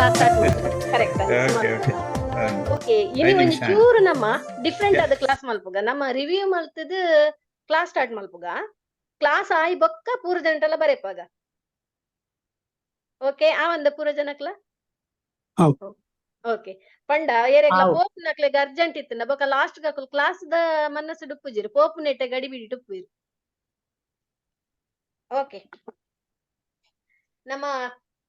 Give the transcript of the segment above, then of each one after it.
Class start ಮಾಡ್ತಾರೆ. Correct. Okay okay. Okay, ಇನಿ ಐದು ಒಂಜಿ ನಿಮಿಷ. ಚೂರು ನಮ್ಮ ಡಿಫ್ರೆಂಟ್ ಆದ ಕ್ಲಾಸ್ ಮಲ್ಪುಗ. ನಮ್ಮ ರಿವ್ಯೂ ಮಲ್ತದ್ ಕ್ಲಾಸ್ ಸ್ಟಾರ್ಟ್ ಮಲ್ಪುಗ. ಕ್ಲಾಸ್ ಆಯಿ ಬೊಕ್ಕ ಪೂರ ಜನಟಲ ಬರೆಪಾಗ. ಓಕೆ, ಆ ಒಂದ ಪೂರ ಜನಕ್ಲ? ಅವ್. ಓಕೆ, ಪಂಡ ಏರೆಗ್ಲ ಆವ್. ಪೋಪುನಕ್ಲೆಗ್ ಅರ್ಜೆಂಟ್ ಇತ್ತುಂಡ ಬೊಕ್ಕ ಲಾಸ್ಟ್ ಅಕುಲು ಕ್ಲಾಸ್ ದ ಮನಸ್ಸು ಡುಪ್ಪುಜಿರ್, ಪೋಪುನೆಟ್ಟೆ ಗಡಿಬಿಡಿ ಡುಪ್ಪುಜಿರ್. ಓಕೆ, ನಮ್ಮ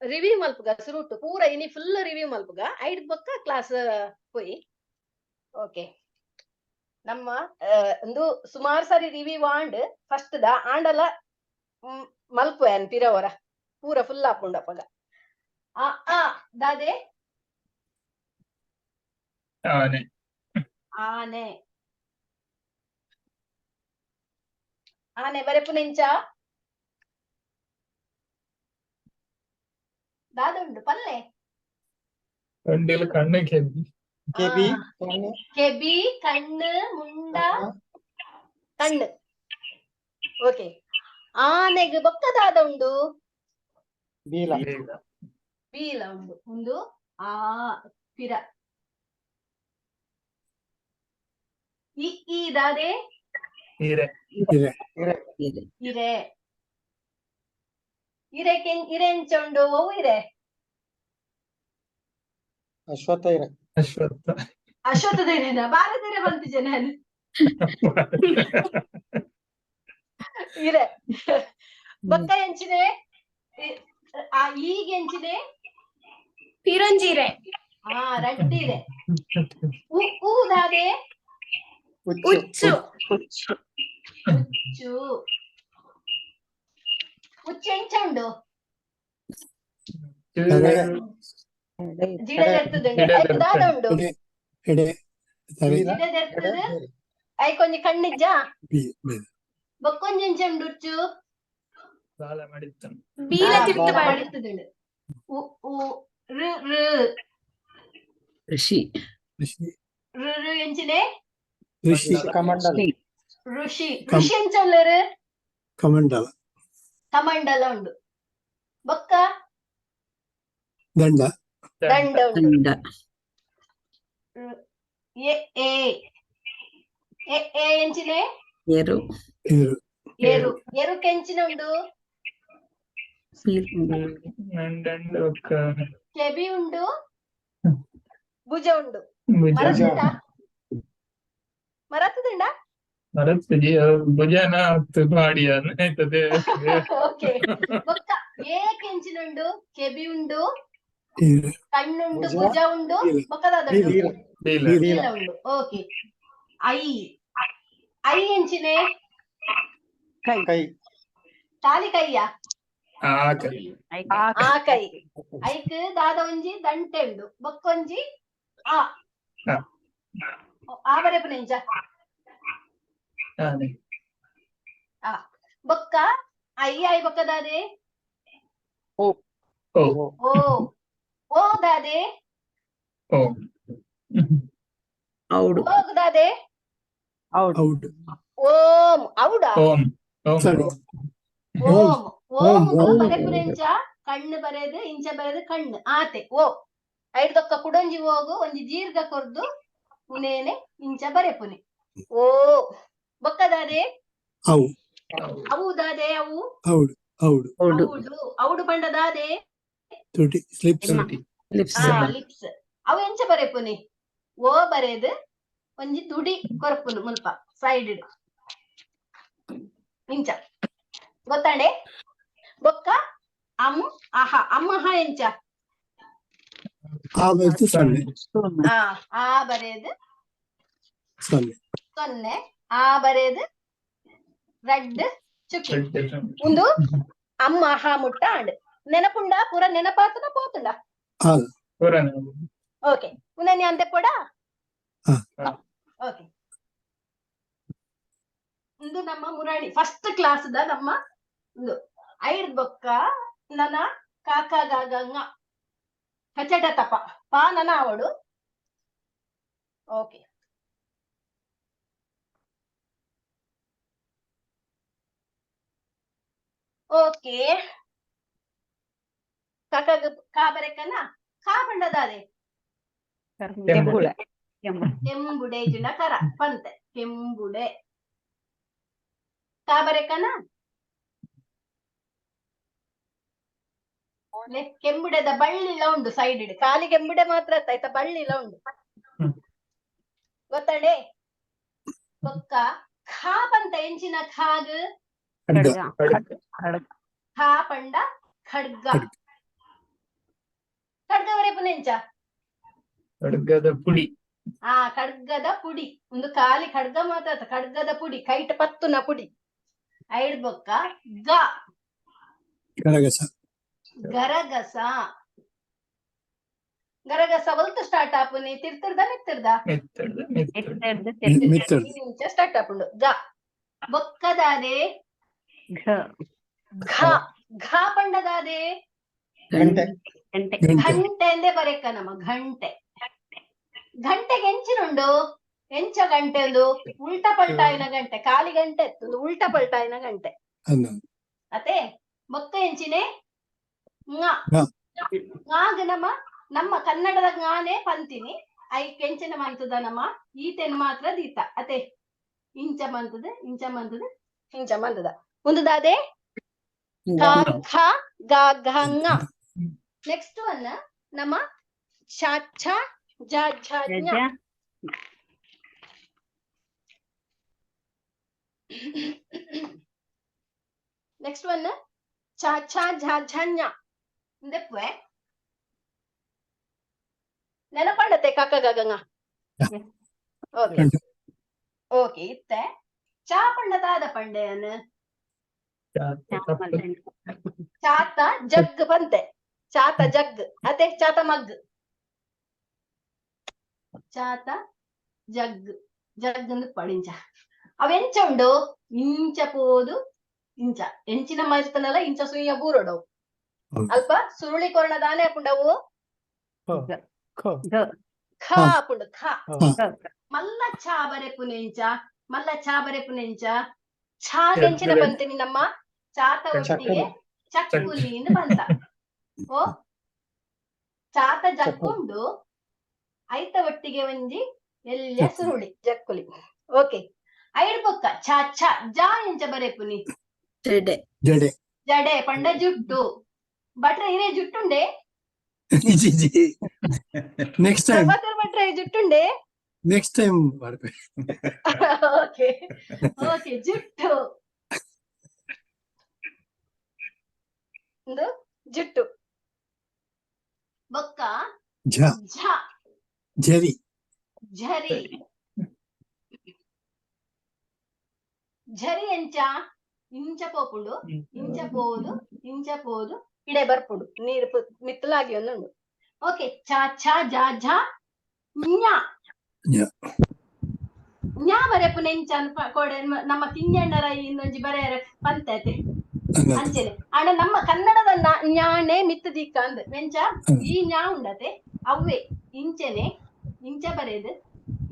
ರಿವ್ಯೂ ಮಲ್ಪುಗ ಸುರುಟು ಪೂರ ಇನಿ ಫುಲ್ ರಿವ್ಯೂ ಮಲ್ಪುಗ, ಐಡ್ ಬೊಕ್ಕ ಕ್ಲಾಸ್ ಪೋಯಿ. ಓಕೆ, ನಮ್ಮ ಒಂದು ಸುಮಾರು ಸಾರಿ ರಿವ್ಯೂ ಆಂಡ್ ಫಸ್ಟ್ ದ ಆಂಡಲ ಮಲ್ಪುವೆ ಅನ್ ಪಿರವರ ಪೂರ ಫುಲ್ ಆಪುಂಡು ಅಪಗ. ಆ ಆ ದಾದೆ? ಆನೆ. ಆನೆ. ಆನೆ ಬರೆಪುನೆಂಚ? ದಾದ ಉಂಡು ಪಲ್ಲೆ? ಕಂಡಿಲ್ ಕಣ್ಣು, ಕೆಬ್ಬಿ. ಕೆಬಿ. ಕೆಬಿ, ಕಣ್ಣು, ಮುಂಡ, ಕಣ್ಣು. ಓಕೆ, ಆನೆಗ್ ಬೊಕ್ಕ ದಾದ ಉಂಡು? ಬೀಲ. ಬೀಲ ಉಂಡು. ಉಂದು ಆ ಪಿರ. ಈ ಈ ದಾದೆ? ಹೀರೆ. ಇರೆ. ಇರೆ. ಇರೆ ಕೆಂ ಇರೆ ಎಂಚ ಉಂಡು? ಒವು ಇರೆ? ಅಶ್ವತ್ಥ ಇರೆ. ಅಶ್ವತ್ಥ. ಅಶ್ವತ್ಥದ ಇರೆನಾ? ಭಾರತ ಇರೆ ಬಂತಿಜೆ ನಾನು. ಇರೆ ಬೊಕ್ಕ ಎಂಚಿನೆ? ಆ ಈಗ ಎಂಚಿನೆ? ಪಿರಂಜಿರೆ. ಆ ರಡ್ಡಿರೆ. ಉ ಊ ದಾದೆ? ಉಚ್ಚು. ಉಚ್ಚು. ಉಚ್ಚು. ಉಚ್ಚು. ಉಚ್ಚು ಎಂಚ ಉಂಡು? ಜಿಡೆ ದೆರ್ತುದುಂಡು. ಜಿಡೆ. ಐಕ್ ದಾದ ಉಂಡು? ಎಡೆ ಎಡೆ ತಲೆ. ಬೀಲ. ಜಿಡೆ ದೆರ್ತುದು ಐಕೊಂಜಿ ಕಣ್ಣಿಜ್ಜಾ? B B. ಬೊಕ್ಕೊಂಜಿ ಎಂಚ ಉಂಡು ಉಚ್ಚು? ಬಾಲ ಮಾಡಿತ್ತು. ಬೀಲ. ಆ, ತಿರ್ತು ಬೀಲ ಬಾಡಿ. ಮಡಿತುದುಂಡು. ಉ ಉ ಋ ಋ. ಋಷಿ. ಋಷಿ. ಋ ಋ ಎಂಚಿನೆ? ಋಷಿ. ಕಮಂಡಲ. ಋಷಿ. ಋಷಿ ಎಂಚ ಉಲ್ಲೆರ್? ಕಮಂಡಲ. ಕಮಂಡಲ ಉಂಡು. ಬೊಕ್ಕ? ದಂಡ. ದಂಡ ಉಂಡು. ದಂಡ. ಎ ಎ ಎ ಎ ಎಂಚಿನೆ? ಏರು. ಏರು. ಏರು. ಏರು ಕೆಂಚಿನ ಉಂಡು? ಬೀಲ್. ನಂಡಂಡ್ ಬೊಕ್ಕ ಕೆಬಿ ಉಂಡು, ಭುಜ ಉಂಡು. ಭುಜ. ಮರತುಂಡ? ಮರತುದುಂಡ? ಮರತ್ ಭುಜನ ಬಾಡಿಯ ಆಯ್ತದೆ. ಓಕೆ, ಬೊಕ್ಕ ಏ ಕೆಂಚಿನ ಉಂಡು? ಕೆಬಿ ಉಂಡು. ಏರು. ಕಣ್ಣುಂಡು. ಭುಜ. ಭುಜ ಉಂಡು. ಬೀಲ. ಬೊಕ್ಕ ದಾದ ಉಂಡು? ಬೀಲ. ಬೀಲ. ಬೀಲ. ಬೀಲ ಉಂಡು. Okay, I I ಎಂಚಿನೆ? ಕೈ. ಕೈ. ತಾಲಿ ಕೈಯ? ಆ ಕೈ. ಆ ಕೈ. ಐಕ್ ದಾದ ಒಂಜಿ ದಂಟೆ ಉಂಡು, ಬೊಕ್ಕೊಂಜಿ ಆ. ಆ. ಆ ಬರೆಪುನೆಂಚ? ಆನೆ. ಆ. ಬೊಕ್ಕ I I ಬೊಕ್ಕ ದಾದೆ? ಓ. ಓ. ಓ ದಾದೆ? ಓ. ಔಡು. ಓ ದಾದೆ? ಔಡು. ಔಡ್. ಓಂ ಔಡ. ಓಂ ಓಂ. ಸರಿ. ಓಂ. ಓಂ. ಓಂ, ಓಂ. ಬರೆಪುನೆಂಚ? ಕಣ್ಣು ಬರೆದು ಇಂಚ ಬರೆದು ಕಣ್ಣು ಆತೆ. ಓ ಐಡ್ದೊಕ್ಕ ಕುಡೊಂಜಿ ಹೋಗು ಒಂಜಿ ದೀರ್ಘ ಕೊರ್ದು ಉನೇನೆ ಇಂಚ ಬರೆಪುನೆ. ಓ ಬೊಕ್ಕ ದಾದೆ? ಅವು. ಅವು ದಾದೆ ಅವು? ಔಡ್ ಔಡ್. ಔಡು. ಔಡು. ಔಡು ಪಂಡ ದಾದೆ? ತುಟಿ, ಸ್ಲಿಪ್ಸ್. ತುಟಿ. ಲಿಪ್ಸ್. ಆ ಲಿಪ್ಸ್. ಅವು ಎಂಚ ಬರೆಪುನಿ? ಓ ಬರೆದು ಒಂಜಿ ತುಡಿ ಕೊರ್ಪುನು ಮುಲ್ಪ ಸೈಡ್ ಇಂಚ. ಗೊತ್ತಾಂಡೆ? ಬೊಕ್ಕ ಅಂ ಅಹ. ಅಂ ಅಹ ಎಂಚ? ಆ ಬರೆದು ಸೊನ್ನೆ. ಆ ಆ ಬರೆದು ಸೊನ್ನೆ. ಸೊನ್ನೆ. ಆ ಬರೆದು ರೆಡ್ ಚುಕ್ಕಿ. ಉಂದು ಅಮ್ಮ ಅಹ ಮುಟ್ಟ ಆಂಡ್. ನೆನಪುಂಡ? ಪೂರ ನೆನಪಾತನ ಪೋತುಂಡ? ಆಲ್. ಪೂರ. ಓಕೆ, ಉಂದೆನಿ ಅಂತೆ ಪೊಡ. ಹಾ. ಓಕೆ, ಇಂದು ನಮ್ಮ ಮುರಾಣಿ ಫಸ್ಟ್ ಕ್ಲಾಸ್ ದ ನಮ್ಮ ಇಂದು ಐಡ್ ಬೊಕ್ಕ ನನ ಕಾಕ ಗಾಗಂಗ ಕಚಟ ತಪ ಪಾ ನನ ಅವಳು. ಓಕೆ ಓಕೆ, ಕಾಕ ಕಾ ಬರೆಕನ. ಖಾ ಪಂಡದಾದೆ? ಕೆಂಬುಡೆ. ಕೆಂಬುಡೆ ಇಜ್ಜಿಂಡ ಕರ ಪಂತೆ ಕೆಂಬುಡೆ. ಕಾ ಬರೆಕನ ಕೆಂಬುಡೆದ ಬಳ್ಳಿಲ ಉಂಡು ಸೈಡ್ ಇಡು. ಖಾಲಿ ಕೆಂಬುಡೆ ಮಾತ್ರ ಆಯ್ತಾ, ಬಳ್ಳಿಲ ಉಂಡು. ಗೊತ್ತಂಡೆ? ಬೊಕ್ಕ ಖಾ ಪಂತ ಎಂಚಿನ ಖಾಗ್? ಖಡ್ಗ. ಖಾ ಪಂಡ ಖಡ್ಗ. ಖಡ್ಗ ಬರೆಪುನೆಂಚ? ಖಡ್ಗದ ಪುಡಿ. ಆ ಖಡ್ಗದ ಪುಡಿ. ಒಂದು ಖಾಲಿ ಖಡ್ಗ ಮಾತ್ರ ಅತ್ತ, ಖಡ್ಗದ ಪುಡಿ, ಕೈಟ್ ಪತ್ತುನ ಪುಡಿ. ಐಡ್ ಬೊಕ್ಕ ಗ. ಗರಗಸ. ಗರಗಸ. ಗರಗಸ ಒಲ್ತು ಸ್ಟಾರ್ಟ್ ಆಪುನಿ? ತಿರ್ತಿರ್ದ ಮಿತ್ತಿರ್ದ? ಮೆತ್ತಡ್ದು ಮೆತ್ತಡ್ದು. ಮಿತ್ತಡ್ದು. ಇಂಚ ಸ್ಟಾರ್ಟ್ ಆಪುಂಡು ಗ. ಬೊಕ್ಕದಾದೆ? ಘ. ಘ ಪಂಡದಾದೆ? ಗಂಟೆ. ಗಂಟೆ. ಘಂಟೆ ಅಂದೇ ಬರೆಕ ನಮ್ಮ ಘಂಟೆ. ಘಂಟೆಗೆ ಎಂಚಿನುಂಡು? ಎಂಚ ಗಂಟೆ ಒಂದು ಉಲ್ಟಾ ಪಲ್ಟಾಯಿನ ಗಂಟೆ. ಖಾಲಿ ಗಂಟೆ ಒಂದು ಉಲ್ಟಾ ಪಲ್ಟಾಯಿನ ಗಂಟೆ. 11. ಅತೆ? ಬೊಕ್ಕ ಎಂಚಿನೆ? ങ. ങ. ങಾಗ್ ನಮ್ಮ ನಮ್ಮ ಕನ್ನಡದ ಜ್ಞಾನೇ ಪಂತಿನಿ. ಐಕ್ ಎಂಚಿನ ಮಂತದ ನಮ್ಮ ಈತೆನ್ ಮಾತ್ರ ದೀತ ಅತೆ. ಇಂಚ ಮಂತದ, ಇಂಚ ಮಂತದ, ಇಂಚ ಮಂತದ. ಒಂದು ದಾದೆ? ಕ ಖ ಗ ಘ ങ. ನೆಕ್ಸ್ಟ್ ಒನ್ ನಮ್ಮ ಛ ಛ ಜ ಝ ಜ್ಞ. ನೆಕ್ಸ್ಟ್ ಒನ್ ಛ ಛ ಝ ಝ ಞ. ದೆಪ್ಪುವೆ ನೆನಪಾಂಡತೆ ಕಾಕ ಗಗಂಗ? ಓಕೆ. ಓಕೆ, ಇತ್ತೆ ಚಾ ಪಂಡದಾದ ಪಂಡೆಯನ್? ಚಾತ ಜಗ್ ಬಂತೆ. ಚಾತ ಜಗ್ ಅತೆ, ಚಾತ ಮಗ್. ಚಾತ ಜಗ್ ಜಗ್ ಅಂದ್ ಪಡಿಂಚ. ಅವೆಂಚ ಉಂಡು? ಇಂಚ ಪೋದು ಇಂಚ ಎಂಚಿನ ಮರ್ತನಲ್ಲ ಇಂಚ ಸುಯ್ಯ ಬೂರೊಡವು. ಅಲ್ಪ ಸುರುಳಿ ಕೊರಣ ದಾನೆ ಆಪುಂಡವು? ಖ ಆಪುಂಡು. ಖ. ಮಲ್ಲ ಚಾ ಬರೆಪುನೆಂಚ? ಮಲ್ಲ ಚಾ ಬರೆಪುನೆಂಚ? ಛಾ ಎಂಚಿನ ಬಂತೀನಿ ನಮ್ಮ ಚಾತ ಒಟ್ಟಿಗೆ ಚಕ್ಕುಲಿ ಇಂದ ಬಂತ. ಓ ಚಾತ ಜಕ್ಕುಂಡು, ಐತ ಒಟ್ಟಿಗೆ ಒಂಜಿ ಎಲ್ಲ ಸುರುಳಿ ಜಕ್ಕುಲಿ. ಓಕೆ, ಐಡ್ ಬೊಕ್ಕ ಛ ಛ ಜಾ ಎಂಚ ಬರೆಪುನಿ? ಜಡೆ. ಜಡೆ. ಜಡೆ ಪಂಡ ಜುಟ್ಟು. ಭಟ್ರೆ, ಇರೇ ಜುಟ್ಟುಂಡೆ? G G, next time. Prabhakar ಭಟ್ರೆ, ಜುಟ್ಟುಂಡೆ? Next time. ಓಕೆ ಓಕೆ, ಜುಟ್ಟು ಒಂದು ಜುಟ್ಟು. ಬೊಕ್ಕ ಝ. ಝ. ಝರಿ. ಝರಿ. ಝರಿ ಎಂಚ? ಇಂಚ ಪೋಪುಂಡು, ಇಂಚ ಪೋದು, ಇಂಚ ಪೋದು, ಇಡೆ ಬರ್ಪುಂಡು. ನೀರು ಮಿತ್ತಲಾಗಿ ಒಂದುಂಡು. ಓಕೆ, ಚ ಛ ಜ ಝ ಞ. ಞ. ಞ ಬರೆಪುನ ಎಂಚ ಅನ್ಪ ಕೋಡೆ ನಮ್ಮ ಕಿಂಜಣ್ಣರ ಇಂದೊಂಜಿ ಬರೆಯರ ಪಂತೈತೆ. ಅಂಚೆನೆ ಅಣ್ಣ ನಮ್ಮ ಕನ್ನಡದ ಜ್ಞಾನೇ ಮಿತ್ತು ದಿಕ್ಕ ಅಂದ್ ಮೆಂಚ. ಈ ಜ್ಞಾ ಉಂಡತೆ ಅವ್ವೆ ಇಂಚೆನೆ ಇಂಚ ಬರೆದು,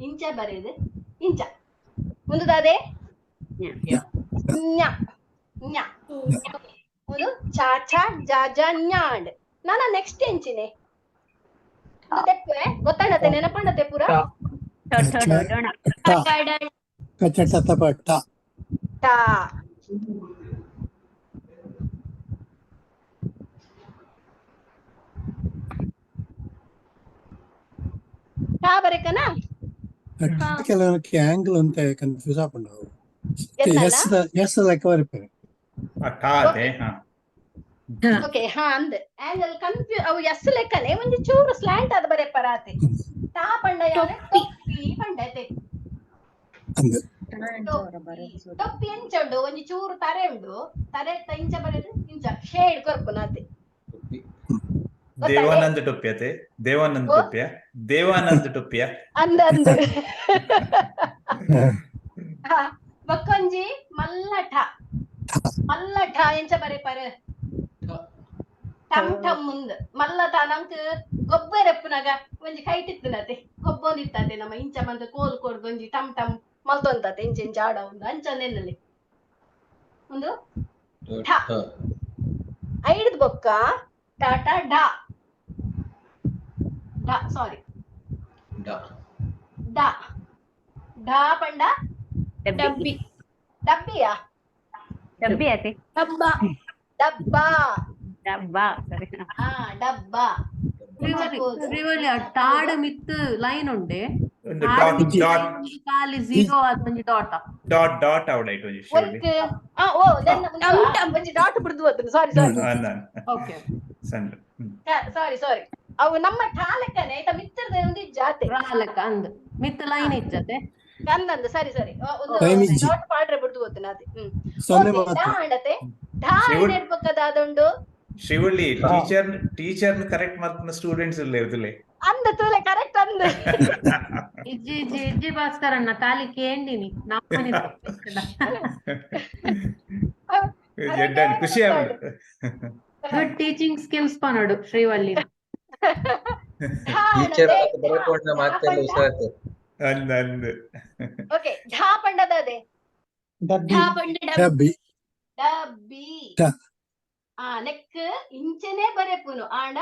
ಇಂಚ ಬರೆದು, ಇಂಚ ಮುಂದುದಾದೆ ಜ್ಞ ಜ್ಞ. ಒಂದು ಚ ಛ ಜ ಜ ಜ್ಞ ಅಂಡ್ ನಾನ ನೆಕ್ಸ್ಟ್ ಎಂಚಿನೆ ತೆಪ್ಪೆ ಗೊತ್ತಾಣತೆ? ನೆನಪಾಣತೆ ಪೂರ? ಟ. ಕಚಟ ತಪ ಟ. ಟಾ. ಟಾ ಬರೆಕನಾ? ಕೆಲವಕ್ಕೆ ಆಂಗಲ್ ಅಂತ ಕನ್ಫ್ಯೂಸ್ ಆಪುಂಡು. ಎತ್ತನ? ಎಸ್ ಎಸ್ ಲೆಕ್ಕ ಬರೆಪೆರ್. ಟಾ ಅದೇ ಹಾ. ಓಕೆ, ಹಾ, ಅಂದ್ ಆಂಗಲ್ ಕನ್ಫ್ಯೂ ಅವು ಎಸ್ ಲೆಕ್ಕನೆ ಒಂಜಿ ಚೂರು ಸ್ಲಾಂಟ್ ಅದ ಬರೆಪರಾತೆ. ಟಾ ಪಂಡ ಯಾನೆ? ಟೊಪ್ಪಿ ಪಂಡತೆ. ಅಂದ್. ಟೊಪ್ಪಿ ಎಂಚ ಉಂಡು? ಒಂಜಿ ಚೂರು ತರೆ ಉಂಡು. ತರೆ ಇಂಚ ಬರೆದು ಇಂಚ ಶೇಡ್ ಕೊರ್ಪುನಾತೆ. ದೇವಾನಂದ ಟೊಪ್ಪಿ ಅತೆ? ದೇವಾನಂದ ಟೊಪ್ಪಿಯ? ದೇವಾನಂದ ಟೊಪ್ಪಿಯ? ಅಂದ ಅಂದ. ಹಾ, ಬೊಕ್ಕೊಂಜಿ ಮಲ್ಲಠ. ಮಲ್ಲಠ ಎಂಚ ಬರೆಪರ್? ಟಮ್ ಟಮ್ ಮುಂದ್ ಮಲ್ಲಟ. ನಂಕ್ ಗೊಬ್ಬೆರೆಪ್ಪುನಗ ಒಂಜಿ ಕೈಟಿತ್ತುನತೆ, ಗೊಬ್ಬೊಂದಿತ್ತತೆ. ನಮ್ಮ ಇಂಚ ಮಂತ್ ಕೋಲ್ ಕೊರ್ದು ಒಂಜಿ ಟಮ್ ಟಮ್ ಮಲ್ತೊಂತತೆ, ಇಂಚ ಇಂಚ ಆಡ ಒಂದು ಅಂಚ ನೆನ್ನಲಿ ಒಂದು ಠ. ಐಡ್ದ್ ಬೊಕ್ಕ ಟ ಟ ಢ. ಢ ಸಾರಿ. ಡ. ಡ. ಢ ಪಂಡ? ಡಬ್ಬಿ. ಡಬ್ಬಿಯಾ? ಡಬ್ಬಿ ಆತಿ. ಡಬ್ಬ. ಡಬ್ಬ. ಡಬ್ಬ ಸರಿ. ಹಾ, ಡಬ್ಬ. ಶ್ರೀವಳ್ಳಿ, ಆ ಟಾಡ್ ಮಿತ್ ಲೈನ್ ಉಂಡೆ. ಒಂದು ಡಾಟ್ ಡಾಟ್. ಖಾಲಿ ಜೀರೋ ಆದ್ ಒಂಜಿ ಡಾಟ್. ಡಾಟ್ ಡಾಟ್ ಅವಡೈಟ್ ಒಂಜಿ ಶ್ರೀವಳ್ಳಿ. ಒರ್ಕ್ ಆ ಓ then ಒಂಜಿ ಡಾಟ್ ಬಿಡ್ದು ಅದನ್ನು, ಸಾರಿ ಸಾರಿ. ಓಕೆ. ಸಣ್ಣ. ಸಾರಿ ಸಾರಿ, ಅವು ನಮ್ಮ ಠಾಲೆಕ್ಕನೆ ಆಯ್ತಾ ಮಿತ್ರದ ಒಂದು ಜಾತೆ. ರಾಲಕ ಅಂದ್ ಮಿತ್ ಲೈನ್ ಇಜ್ಜತೆ. ಕಂದಂದು, ಸರಿ ಸರಿ, ಒಂದು ಲೈನ್ ಇಜ್ಜಿ. ಡಾಟ್ ಪಾಡ್ರೆ ಬಿಡ್ದು ಗೊತ್ತು ಅದೇ. ಸೊನ್ನೆ ಓಕೆ, ಮಾತ್ರ. ಢಾ ಅಂಡತೆ ಢಾ ನೆಡ್ಬಕ್ಕದಾದುಂಡು. ಶ್ರೀವಳ್ಳಿ, ಟೀಚರ್ ಟೀಚರ್ ಕರೆಕ್ಟ್ ಮಲ್ಪುನ ಸ್ಟೂಡೆಂಟ್ಸ್ ಇಲ್ಲ ಇರ್ದಿಲ್ಲ. ಅಂದ ತೂಲೆ, ಕರೆಕ್ಟ್ ಅಂದ. ಇಜ್ಜಿ ಇಜ್ಜಿ ಇಜ್ಜಿ ಭಾಸ್ಕರ್ ಅಣ್ಣ, ಖಾಲಿ ಕೇಂಡಿನಿ ನಮ್ಮನೆ. ಎಡ್ಡನ್ ಖುಷಿ ಆಗುಂಡು. ಗುಡ್ ಟೀಚಿಂಗ್ ಸ್ಕಿಲ್ಸ್ ಪನೋಡು ಶ್ರೀವಳ್ಳಿ. ಢಾ ಟೀಚರ್ ಅಂಡತೆ ಬರಕೊಂಡ ಮಾತೆಲ್ಲ ಹುಷಾರಾಗ್ತದೆ. ಅಂದ್ ಅಂದ್. ಓಕೆ, ಢಾ ಪಂಡದಾದೆ? ಡಬ್ಬಿ. ಢಾ ಪಂಡ ಡಬ್ಬಿ. ಡಬ್ಬಿ. ಡಬ್ಬಿ. ಡ. ಆ ನೆಕ್ ಇಂಚನೆ ಬರೆಪುನು ಆಂಡ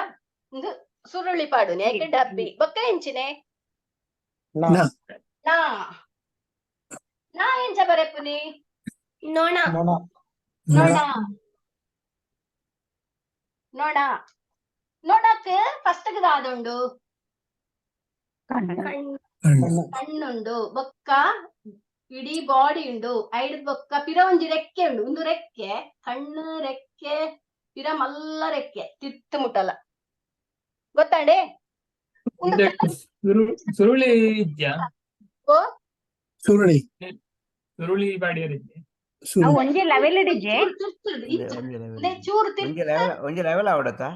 ಇಂದು ಸುರುಳಿ ಪಾಡುನಿ ಯಾಕೆ ಡಬ್ಬಿ ಬೊಕ್ಕ ಇಂಚಿನೆ. ನಾ. ನಾ. ನಾ. ನಾ ಎಂಚ ಬರೆಪುನಿ? ನೊಣ. ನೊಣ. ನೊಣ. ನೊಣ. ನೊಣಕ್ ಫಸ್ಟ್ ದಾದುಂಡು? ಕಣ್ಣು. ಕಣ್ಣು. ಕಣ್ಣು. ಕಣ್ಣು. ಕಣ್ಣುಂಡು, ಬೊಕ್ಕ ಇಡೀ ಬಾಡಿ ಉಂಡು, ಐಡ್ ಬೊಕ್ಕ ಪಿರ ಒಂಜಿ ರೆಕ್ಕೆ ಉಂಡು. ಒಂದು ರೆಕ್ಕೆ, ಕಣ್ಣು, ರೆಕ್ಕೆ, ಪಿರ ಮಲ್ಲ ರೆಕ್ಕೆ ತಿತ್ತು ಮುಟ್ಟಲ್ಲ, ಗೊತ್ತಾಂಡೆ? ಒಂದು ಸುರುಳಿ ಇದ್ಯಾ? ಓ. ಸುರುಳಿ. ಸುರುಳಿ ಬಾಡಿಯರಿದ್ದೆ. ಸುರುಳಿ. ಒಂಜಿ ಲೆವೆಲ್ ಇಡಿಜೆ. ಚೂರು ತಿರ್ತುದು ಇಂಚ ನೆ ಚೂರು ಒಂಜಿ ತಿರ್ತು. ಲೆವೆಲ್, ಒಂಜಿ ಲೆವೆಲ್ ಅವಡತಾ.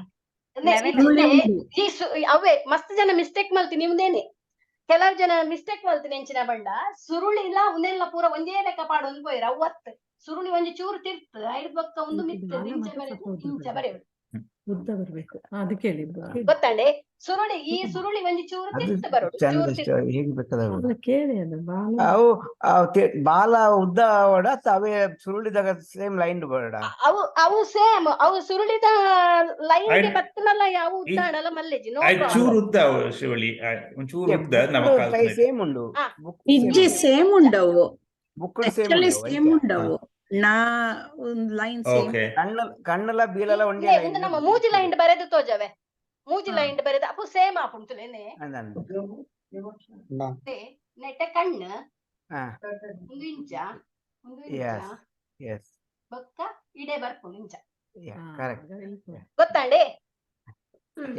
ನೆ ಲೆವೆಲ್. ಇತ್ತೆ ಈ ಅವೇ ಮಸ್ತ್ ಜನ ಮಿಸ್ಟೇಕ್ ಮಲ್ತಿ ನಿಮ್ದೇನೆ. ಕೆಲವು ಜನ ಮಿಸ್ಟೇಕ್ ಮಲ್ತಿನಿ ಎಂಚಿನ ಬಂಡ ಸುರುಳಿಲ ಉಂದೆಲ್ಲ ಪೂರ ಒಂಜೇ ಲೆಕ್ಕ ಪಾಡೊಂದು ಪೋಯಿರ ಅವತ್ತು ಸುರುಳಿ ಒಂಜಿ ಚೂರು ತಿರ್ತು ಐಡ್ ಬೊಕ್ಕ ಒಂದು ಮಿತ್ತು ಇಂಚ ಬರೆದು ಇಂಚ ಬರೆಯುದು. ಉದ್ದ ಬರ್ಬೇಕು, ಅದಕ್ಕೆ ಹೇಳಿದ್ದು. ಗೊತ್ತಾಂಡೆ? ಸುರುಳಿ, ಈ ಸುರುಳಿ ಒಂಜಿ ಚೂರು ಅದು ತಿರ್ತು ಬರೋಡು. ಚಂದ ಚೂರು ತಿರ್ತು. ಹೇಗೆ ಬೇಕಾದ. ಕೇಳಿ ಅದು ಬಾಲ. ಅವು ಅವು ಬಾಲ ಉದ್ದ ಅವಡ ಅವೇ ಸುರುಳಿದಾಗ ಸೇಮ್ ಲೈನ್ ಬೇಡ. ಅವು ಅವು ಸೇಮ್, ಅವು ಸುರುಳಿದ ಲೈನ್ ಗೆ ಬತ್ತನಲ್ಲ, ಯಾವ ಉದ್ದಾಣಲ ಮಲ್ಲೆಜಿ, ನೋ ಆಯ್ತು, ಪ್ರಾಬ್ಲಮ್. ಚೂರು ಉದ್ದ ಅವು ಶ್ರೀವಳ್ಳಿ, ಒಂಚೂರು ಉದ್ದ ನಮ್ಮ ಕಾಲ್ಕುಲೇಟ್. ಸೇಮ್ ಉಂಡು. ಹಾ. ಬುಕ್. ಇಜ್ಜಿ, ಸೇಮ್ ఉండವು. Book same. ಆಕ್ಚುಲಿ ಸೇಮ್ ఉండವು ನಾ ಒಂದ್ ಲೈನ್ ಸೇಮ್. ಓಕೆ. ಕಣ್ಣು ಕಣ್ಣುಲ ಬೀಲಲ ಒಂದೇ ಇಲ್ಲೇ ಲೈನ್. ಒಂದು ನಮ್ಮ ಮೂಜಿ ಲೈನ್ ಬರೆದು ತೋಜವೆ, ಮೂಜಿ ಲೈನ್ ಬರೆದು ಅಪ್ಪು ಸೇಮ್ ಆಪುಂಟುಲೇನೆ. ನಾ. ನೆಟ್ಟ ಕಣ್ಣು ಹಾ. ಒಂದು ಇಂಚ, ಒಂದು ಇಂಚ. Yes yes. ಬೊಕ್ಕ ಇಡೆ ಬರ್ಪುಂಡು ಇಂಚ. ಕರೆಕ್ಟ್. ಗೊತ್ತಾಂಡೆ?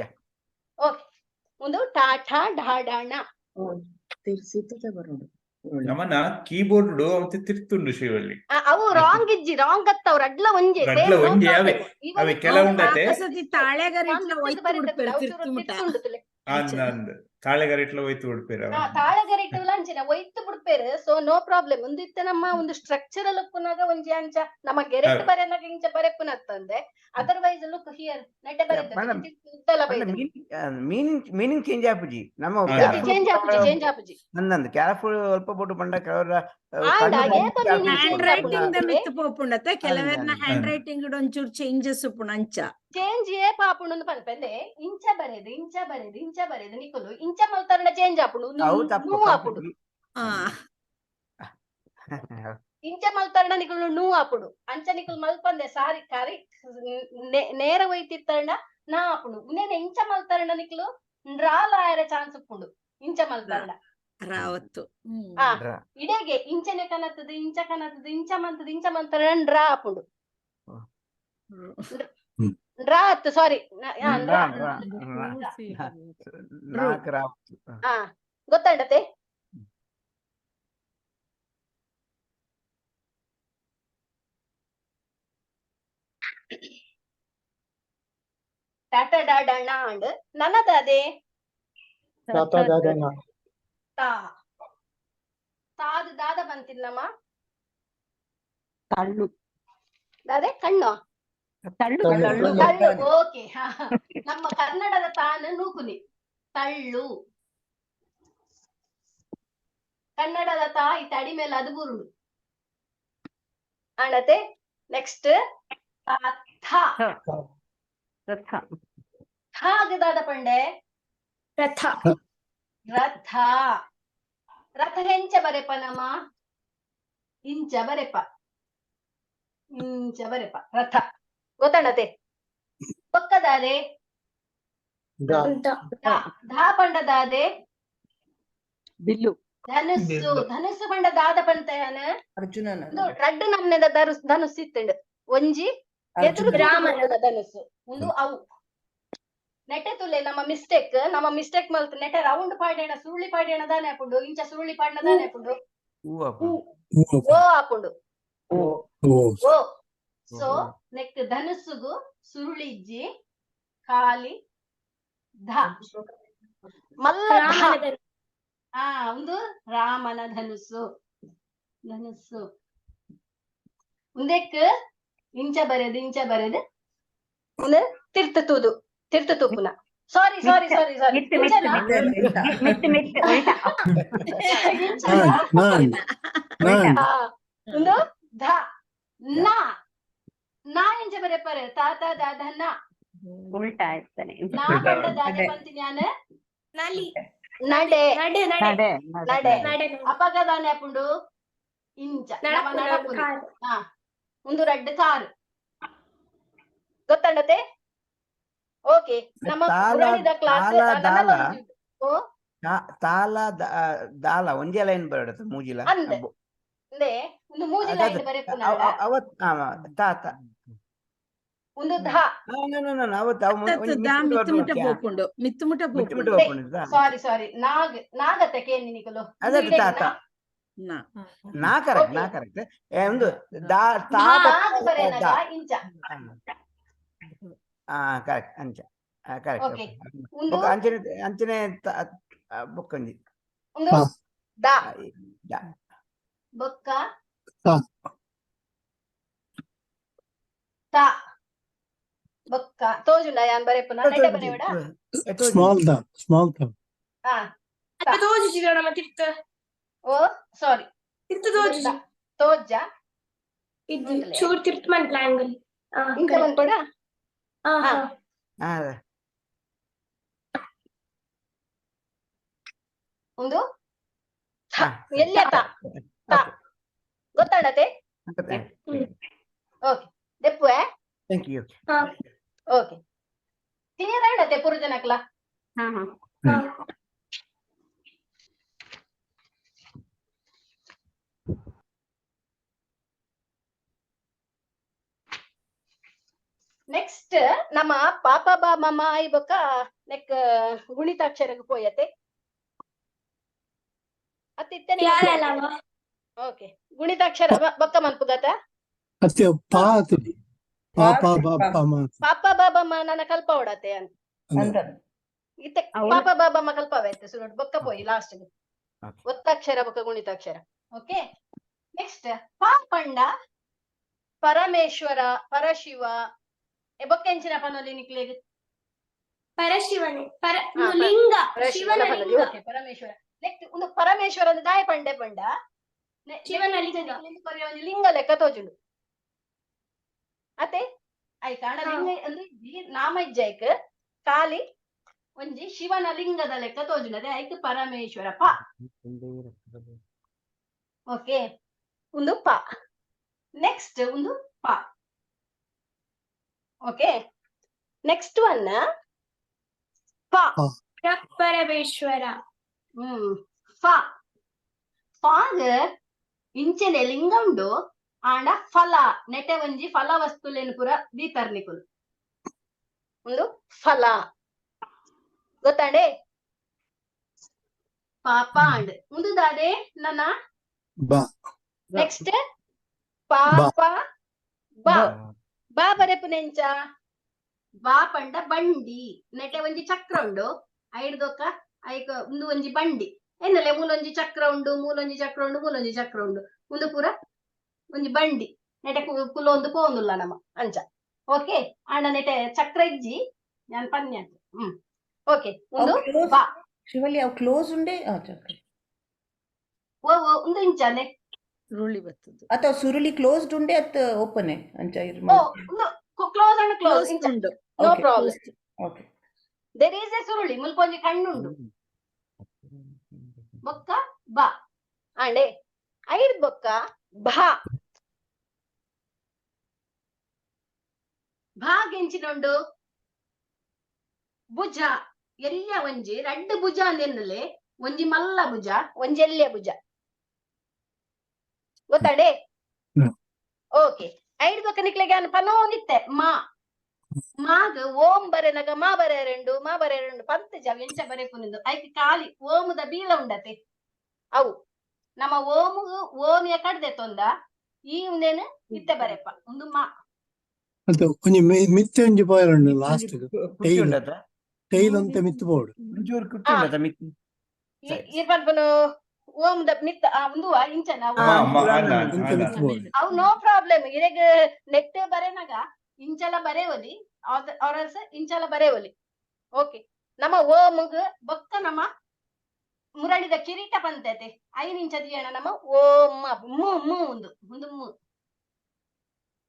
Yeah. Okay, ಒಂದು ಟಾ ಠಾ ಢಾ ಢಾ ಣ. ತಿರ್ಸಿತದೆ ಬರೋದು. ನಮನ ಕೀಬೋರ್ಡ್ ಅವಂತೆ ತಿರ್ತುಂಡು ಶ್ರೀವಳ್ಳಿ. ಅವು ರಾಂಗ್ ಇಜ್ಜಿ, ರಾಂಗ್ ಅತ್ತ ಅವ್ರ ಅಡ್ಲ ಒಂಜೆ. ರಡ್ಲ ಸೇಮ್, ನೋ ಒಂಜೆ ಅವೇ. ಪ್ರಾಬ್ಲಮ್. ಅವೇ ಕೆಲವುಂಡತೆ. ಸತಿ ತಾಳೆಗರಿಟ್ಲ ಒಯ್ತು ಬಿಡ್ಪೇರು ತಿರ್ತು ಮುಟ. ಅಂದ್ ಅಂದ್, ತಾಳೆಗರಿಟ್ಲ ಹೋಯ್ತು ಉಡ್ಪೇರ. ತಾಳೆಗರಿಟ್ಟು ಅಂಚಿನ ಒಯ್ತು ಬಿಡ್ಪೇರು, ಸೊ ನೋ ಪ್ರಾಬ್ಲಮ್. ಒಂದು ಇತ್ತೆ ನಮ್ಮ ಒಂದು ಸ್ಟ್ರಕ್ಚರ್ ಅಲ್ಲಿ ಉಪ್ಪುನಾಗ ಒಂಜಿ ಅಂಚ ನಮ್ಮ ಗೆರೆಟ್ ಬರೆನಾಗ ಇಂಚ ಬರೆಪುನತ್ತಂದೆ, ಅದರ್ವೈಸ್ ಲುಕ್ here ನೆಡ್ಡೆ ಬರೆದ Madam, ಉದ್ದಲ ಬೈದ. ಮೀನಿಂಗ್ ಮೀನಿಂಗ್ ಚೇಂಜ್ ಆಪುಜಿ ನಮ್ಮ. ಚೇಂಜ್ ಆಪುಜಿ, ಚೇಂಜ್ ಆಪುಜಿ. ನಂದಂದು ಕೇರ್ಫುಲ್ ಅಲ್ಪ ಬೋಟು ಬಂಡ ಕೆಲವರ. ಆಂಡ ಏಪ meaning hand change writing the ಆಪುಂಡು? ಮಿತ್ ಪೋಪುಂಡತೆ ಕೆಲವೆರ್ನ ಹ್ಯಾಂಡ್ ಅಂದ್. ರೈಟಿಂಗ್ ಒಂಚೂರು ಚೇಂಜಸ್ ಉಪ್ಪುಂಡು ಅಂಚ. ಚೇಂಜ್ ಏಪ ಆಪುಂಡು ಪನ್ಪೆಂದೆ, ಇಂಚ ಬರೆದು ಇಂಚ ಬರೆದು ಇಂಚ ಬರೆದು ನಿಕುಲು ಇಂಚ ಮಲ್ತಾರಣ ಚೇಂಜ್ ಆಪುಂಡು. ಅವು ತಪ್ಪು. ನೂ ಆಪುಂಡು. ಇಂಚ ಮಲ್ತಾರಣ ನಿಕುಲು ನೂ ಆಪುಂಡು. ಅಂಚ ನಿಕುಲು ಮಲ್ಪಂದೆ, ಸಾರಿ, ಕರಿ ನೇರ ಒಯ್ತಿತ್ತರಣ ನಾ ಆಪುಂಡು. ಉಂದೇನೆ ಇಂಚ ಮಲ್ತಾರಣ ನಿಕುಲು ರಾಲ ಆಯರ ಚಾನ್ಸ್ ಉಪ್ಪುಂಡು ಇಂಚ ಮಲ್ತಾರಣ. ರಾವತ್ತು. ಆ ಇಡೇಗೆ ಇಂಚನೆ ಕನತದ, ಇಂಚ ಕನತದ, ಇಂಚ ಮಂತದ, ಇಂಚ ಮಂತರಣ ರಾ ಆಪುಂಡು. ರಾ ಅತ್ತು, ಸಾರಿ. ರಾ ರಾ ನಾಲ್ಕು ರಾ. ಹಾ, ಗೊತ್ತಾಂಡತೆ? ಟಾಟಾ ಡಾ ಡಾ ಣ ಅಂಡ್ ನನದ ಅದೇ. ತಾತ ದಾದನ. ತಾ. ತಾದು ದಾದ ಬಂತಿಲ್ಲಮ್ಮ? ತಳ್ಳು. ದಾದೆ ಕಣ್ಣು? ತಳ್ಳು. ತಳ್ಳು. ತಳ್ಳು. ತಳ್ಳು, ಓಕೆ. ನಮ್ಮ ಕನ್ನಡದ ತಾನು ನೂಕುನಿ ತಳ್ಳು. ಕನ್ನಡದ ತಾಯಿ ತಡಿ ಮೇಲೆ ಅದು ಬುರುಡು ಅಣತೆ. ನೆಕ್ಸ್ಟ್ ಥ. ರಥ. ಥಾಗ ದಾದ ಪಂಡೆ? ರಥ. ರಥ. ರಥ ಎಂಚ ಬರೆಪ ನಮ? ಇಂಚ ಬರೆಪ, ಇಂಚ ಬರೆಪ ರಥ. ಗೊತ್ತಣ್ಣತೆ? ಪಕ್ಕದಾದೆ? The. ಧ. ಧ ಪಂಡದಾದೆ? ಬಿಲ್ಲು. ಧನುಸ್ಸು. ಬಿಲ್ಲು. ಧನುಸ್ಸು ಪಂಡ ದಾದ ಪಂತಯನ? ಅರ್ಜುನನ. ಒಂದು ರಡ್ಡು ನಮ್ನೆದ ಧನುಸ್ಸು ಇತ್ತಂಡು. ಒಂಜಿ ಎದುರು ಅರ್ಜುನ. ರಾಮನ ಧನುಸ್ಸು, ಒಂದು ಅವು ನೆಟೆ ತುಲೆ. ನಮ್ಮ ಮಿಸ್ಟೇಕ್, ನಮ್ಮ ಮಿಸ್ಟೇಕ್ ಮಲ್ತ್ ನೆಟೆ ರೌಂಡ್ ಪಾಡೇಣ, ಸುರುಳಿ ಪಾಡೇಣ ದಾನೆ ಹಾಪುಂಡು. ಇಂಚ ಸುರುಳಿ ಪಾಡ್ನ ದಾನೆ ಹಾಪುಂಡು? ಹೂ ಅಪ್ಪ. ಓ ಹಾಪುಂಡು. ಓ. ಓ. ಸೊ ನೆಕ್ ಧನುಸ್ಸುಗು ಸುರುಳಿ ಇಜ್ಜಿ, ಖಾಲಿ ಧ ಮಲ್ಲ ಧ. ರಾಮನ ಧನುಸ್ಸು. ಆ ಒಂದು ರಾಮನ ಧನುಸ್ಸು. ಧನುಸ್ಸು ಉಂದೆಕ್ ಇಂಚ ಬರೆದು, ಇಂಚ ಬರೆದು, ಒಂದು ತಿರ್ತು ತೂದು, ತಿರ್ತು ತೂಪುನ. ಸಾರಿ ಸಾರಿ ಸಾರಿ ಸಾರಿ. ಮಿತ್ತು ಮಿತ್ತು ಮಿತ್ತು ಮಿತ್ತು ಮಿತ್ತು ಉಲ್ಟಾ. Non non non. ಒಂದು ಧ ನಾ. ನಾ ಎಂಚ ಬರೆಪರೆ? ತಾತ ದಾದ ನಾ. ಉಲ್ಟಾ ಆಯ್ತಾನೆ. ನಾ ಪಂಡ ದಾದೆ ಪಂತಿ ಜ್ಞಾನ? ನಲಿ. ನಡೆ. ನಡೆ ನಡೆ. ನಡೆ. ನಡೆ. ನಡೆ. ಅಪಗದಾನೆ ಹಾಪುಂಡು ಇಂಚ ನಮ ನಡಪುನ ನಡಪುನು. ಕಾರ್. ಹಾ, ಒಂದು ರಡ್ಡು ಕಾರು. ಗೊತ್ತಂಡತೆ? ಓಕೆ, ನಮ್ಮ ತಾಲ ಪುರಾಣಿದ ಕ್ಲಾಸ್. ತಾಲ ದಾಲ. ಓ. ತಾಲ ದಾಲ ಒಂಜೇ ಲೈನ್ ಬರಡತ್ತ ಮೂಜಿಲ. ಅಂದೆ. ಅಂದೆ, ಒಂದು ಮೂಜಿ ಅದಾದ ಲೈನ್ ಬರೆಪುನಾಡ. ಅವತ್ ತಾತ. ಒಂದು ಧ. ಅವತ್ತು ಅವ ಒಂಜಿ ದಾ ಮಿತ್ತು ಮಿತ್ತು ಮುಟ ಬರ್ಪುನ. ಪೋಪುಂಡು, ಮಿತ್ತು ಮುಟ ಮಿತ್ತು ಮುಟ್ಟ ಪೋಪುಂಡು. ಬರ್ಪುಂಡು. ಸಾರಿ ಸಾರಿ, ನಾಗ್ ನಾಗತ್ತೆ ಕೇನಿ ನಿಕಲು. ಅದೇ ತಾತ. ನಾ. ನಾ ಕರೆಕ್ಟ್, ನಾ ಓಕೆ. ಕರೆಕ್ಟ್. ಒಂದು ದಾ ತಾ ನಾಗ್ ಬೊಕ್ಕ ಬರೆನಗ ದಾ. ಇಂಚ. ಆ ಕರೆಕ್ಟ್, ಅಂಚ ಕರೆಕ್ಟ್. ಓಕೆ. ಒಂದು ಬೊಕ್ಕ ಅಂಚನೆ ಅಂಚನೆ ಬೊಕ್ಕ ಒಂಜಿ ಒಂದು ಹಾ. The the. ಬೊಕ್ಕ ತ. ತ ಬೊಕ್ಕ ತೋಜುಂಡ ಯಾನ್ ಬರೆಪುನ? ನೆಟೆ ಬರೆವಡ. Small the, small the. ಹಾ. ಅತ್ತ ತೋಜುಜಿ ನಮ್ಮ ತಿರ್ತ. ಓ ಸಾರಿ. ತಿರ್ತ ತೋಜುಜಿ. ತೋಜ. ಇದು ಉಂಟುಲೆ. ಚೂರ್ ತಿರ್ತ ಮನ್ಪ್ಲ ಆಂಗಲ್. ಆ ಇಂಚ ಕರೆಕ್ಟ್. ಮನ್ಪೊಡ. ಆ ಹಾ. ಹಾ. ಒಂದು ಥ. ಎಲ್ಲಿಯ ತ ತ ಗೊತ್ತಾಣತೆ? ಓಕೆ, ದೆಪ್ಪುವೆ. Thank you. ಹಾ. ಓಕೆ, ಕ್ಲಿಯರ್ ಆಂಡತೆ ಪುರುಜನಕ್ಲ? ಹಾ ಹಾ. ಹಾ. ನೆಕ್ಸ್ಟ್ ನಮ್ಮ ಪಾಪ ಬಾ ಮಮ ಆಯ್ ಬೊಕ್ಕ ನೆಕ್ ಗುಣಿತಾಕ್ಷರಗ್ ಪೋಯತೆ ಅತ್ತಿತ್ತನೆ. ಯಾರಲ್ಲವ? ಓಕೆ, ಗುಣಿತಾಕ್ಷರ ಬೊಕ್ಕ ಮನ್ಪುಗತ. ಅತ್ತೆ ಪಾ ಅತ್ತೆ ಪಾ ಪಾ ಬಾ ಪ ಮ. ಪಾಪ ಬಾಬಮ್ಮ ನನ್ನ ಕಲ್ಪ ಓಡತೆ ಅಂತ. ಅಂದೆ. ಇತ್ತೆ ಅವ್ಳು- ಪಾಪ ಬಾಬಮ್ಮ ಕಲ್ಪವೈತೆ ಸುರುಟ್ ಬೊಕ್ಕ ಪೋಯಿ ಲಾಸ್ಟ್. Okay. ಒತ್ತಾಕ್ಷರ ಬೊಕ್ಕ ಗುಣಿತಾಕ್ಷರ. ಓಕೆ, ನೆಕ್ಸ್ಟ್ ಪಾ ಪಂಡ ಪರಮೇಶ್ವರ, ಪರಶಿವ. ಎ ಬೊಕ್ಕ ಎಂಚಿನ ಪನೊಲಿ ನಿಕ್ಲೆಗ್? ಪರಶಿವನೇ ಪರ ಹಾ, ಲಿಂಗ. ಪರಶಿವನ ಶಿವನ ಪನೊಲಿ. ಲಿಂಗ. ಓಕೆ, ಪರಮೇಶ್ವರ. ನೆಕ್ಸ್ಟ್ ಒಂದು ಪರಮೇಶ್ವರ ಅಂದ್ರೆ ದಾಯ ಪಂಡೆ ಪಂಡ ಶಿವನ ಲಿಂಗ. ಕೊರಿಯ ಒಂಜಿ ಲಿಂಗ ಲೆಕ್ಕ ತೋಜುಂಡು ಅತೆ ಆಯ್ತಾ ಅಣ್ಣ? ಹಾ. ಲಿಂಗ ಅಂದ್ರೆ ಇಜ್ಜಿ, ನಾಮ ಇಜ್ಜಾಯ್ಕ್, ಖಾಲಿ ಒಂಜಿ ಶಿವನ ಲಿಂಗದ ಲೆಕ್ಕ ತೋಜುಂಡು. ಅದೇ ಐಕ್ ಪರಮೇಶ್ವರ ಪ. ಓಕೆ, ಒಂದು ಪ. ನೆಕ್ಸ್ಟ್ ಒಂದು ಪ. ಓಕೆ, ನೆಕ್ಸ್ಟ್ ಒನ್ ಪ. ಪರಮೇಶ್ವರ. ಫ. ಫಾಗ್ ಇಂಚನೆ ಲಿಂಗ ಉಂಡು ಆಂಡ ಫಲ ನೆಟೆ ಒಂಜಿ ಫಲ ವಸ್ತುಲೇನು ಪೂರ ದೀತರ್ ನಿಕುಲು. ಒಂದು ಫಲ ಗೊತ್ತಾಂಡೆ? ಪಾಪ ಅಂಡ್ ಉಂದು ದಾದೆ ನನ್ನ? ಬಾ. ನೆಕ್ಸ್ಟ್ ಪಾಪ ಬಾ. ಬಾ ಬರೆಪುನೆಂಚ? ಬಾ ಪಂಡ ಬಂಡಿ. ನೆಟೆ ಒಂಜಿ ಚಕ್ರ ಉಂಡು. ಐಡ್ದೊಕ್ಕ ಐಕ ಉಂದು ಒಂಜಿ ಬಂಡಿ ಎನ್ನಲೆ. ಮೂಲೊಂಜಿ ಚಕ್ರ ಉಂಡು, ಮೂಲೊಂಜಿ ಚಕ್ರ ಉಂಡು, ಮೂಲೊಂಜಿ ಚಕ್ರ ಉಂಡು. ಉಂದು ಪೂರ ಒಂಜಿ ಬಂಡಿ. ನೆಟೆ ಕುಲೊಂದು ಪೋವೊಂದುಲ್ಲ ನಮ ಅಂಚ. ಓಕೆ, ಆಂಡ ನೆಟೆ ಚಕ್ರ ಇಜ್ಜಿ, ಯಾನ್ ಪನ್ಯ. ಓಕೆ, ಉಂದು ಬಾ. ಶಿವಲಿ ಅವು ಕ್ಲೋಸ್ ಉಂಡೆ. ಓ ಓ, ಉಂದು ಇಂಚನೆ. ಸುರುಳಿ ಬರ್ತದೆ ಅಥವಾ ಸುರುಳಿ ಕ್ಲೋಸ್ಡ್ ಉಂಡೆ ಅತ್ ಓಪನ್ ಅಂಚ. ಓ, ಉಂದು ಕ್ಲೋಸ್ ಅಂಡ್ ಕ್ಲೋಸ್ ಇಂಚ. ಉಂಡು. No problem. Okay. There is A ಸುರುಳಿ, ಮುಲ್ಪೊಂಜಿ ಕಣ್ಣುಂಡು. ಬೊಕ್ಕ ಬ ಆಂಡೆ ಐಡ್ ಬೊಕ್ಕ ಭಾ. ಭಾಗೆಂಚಿನುಂಡು ಭುಜ ಎಲ್ಯ ಒಂಜಿ ರಡ್ಡ್ ಭುಜ ಅಂದೆನ್ನಲೆ, ಒಂಜಿ ಮಲ್ಲ ಭುಜ, ಒಂಜಿ ಎಲ್ಯ ಭುಜ, ಗೊತ್ತಾಂಡೆ? ಓಕೆ. ಐಡ್ ಬೊಕ್ಕ ನಿಕ್ಲೆಗೆ ಅನ್ ಪನೋನಿತ್ತೆ ಮಾ. ಮಾಗ್ ಓಂ ಬರೆನಗ ಮಾ ಬರೆಯರೆಂಡು, ಮಾ ಬರೆಯರೆಂಡು ಪಂತ ಜವ ಎಂಚ ಬರೆಪುನಿಂದು. ಐಕ್ ಖಾಲಿ ಓಮುದ ಬೀಲ ಉಂಡತೆ. ಅವು ನಮ್ಮ ಓಮು ಓಮಿಯ ಕಡ್ದೆ ತೊಂದ ಈ ಉಂದೇನು ಇತ್ತೆ ಬರೆಪ ಉಂದು ಮಾ. ಅದು ಒಂಜಿ ಮಿತ್ತೆ ಒಂಜಿ ಪೋಯರುಂಡು ಲಾಸ್ಟ್ ಕುಟ್ಟಿ ಟೈಲ್. ಉಂಡತ? ಟೈಲ್ ಅಂತೆ ಮಿತ್ತು ಬೋರ್ಡ್. ಒಂಚೂರು ಕುಟ್ಟಿ ಉಂಡತ ಮಿತ್ತಿ? ಈ ಪನ್ಪುನು ಓಮುದ ಮಿತ್ತ ಆ ಉಂದುವ ಇಂಚನ ಮಾ ಮಾ ಅಲ್ಲ. ಅಂತೆ ಅಲ್ಲ. ಮಿತ್ತು ಬೋರ್ಡ್. ಅವು ನೋ ಪ್ರಾಬ್ಲಮ್. ಇರೆಗ್ ನೆಟ್ ಬರೆನಗ ಇಂಚಲ ಬರೆವಲಿ, ಆರ್ ಇಂಚಲ ಬರೆವಲಿ. ಓಕೆ, ನಮ್ಮ ಓಮುಗ್ ಬೊಕ್ಕ ನಮ್ಮ ಮುರಳಿದ ಕಿರೀಟ ಪಂತತೆ ಐನ್ ಇಂಚ ದಿಯಣ ನಮ್ಮ ಓಂ ಮು ಮು ಉಂದು ಉಂದು ಮು.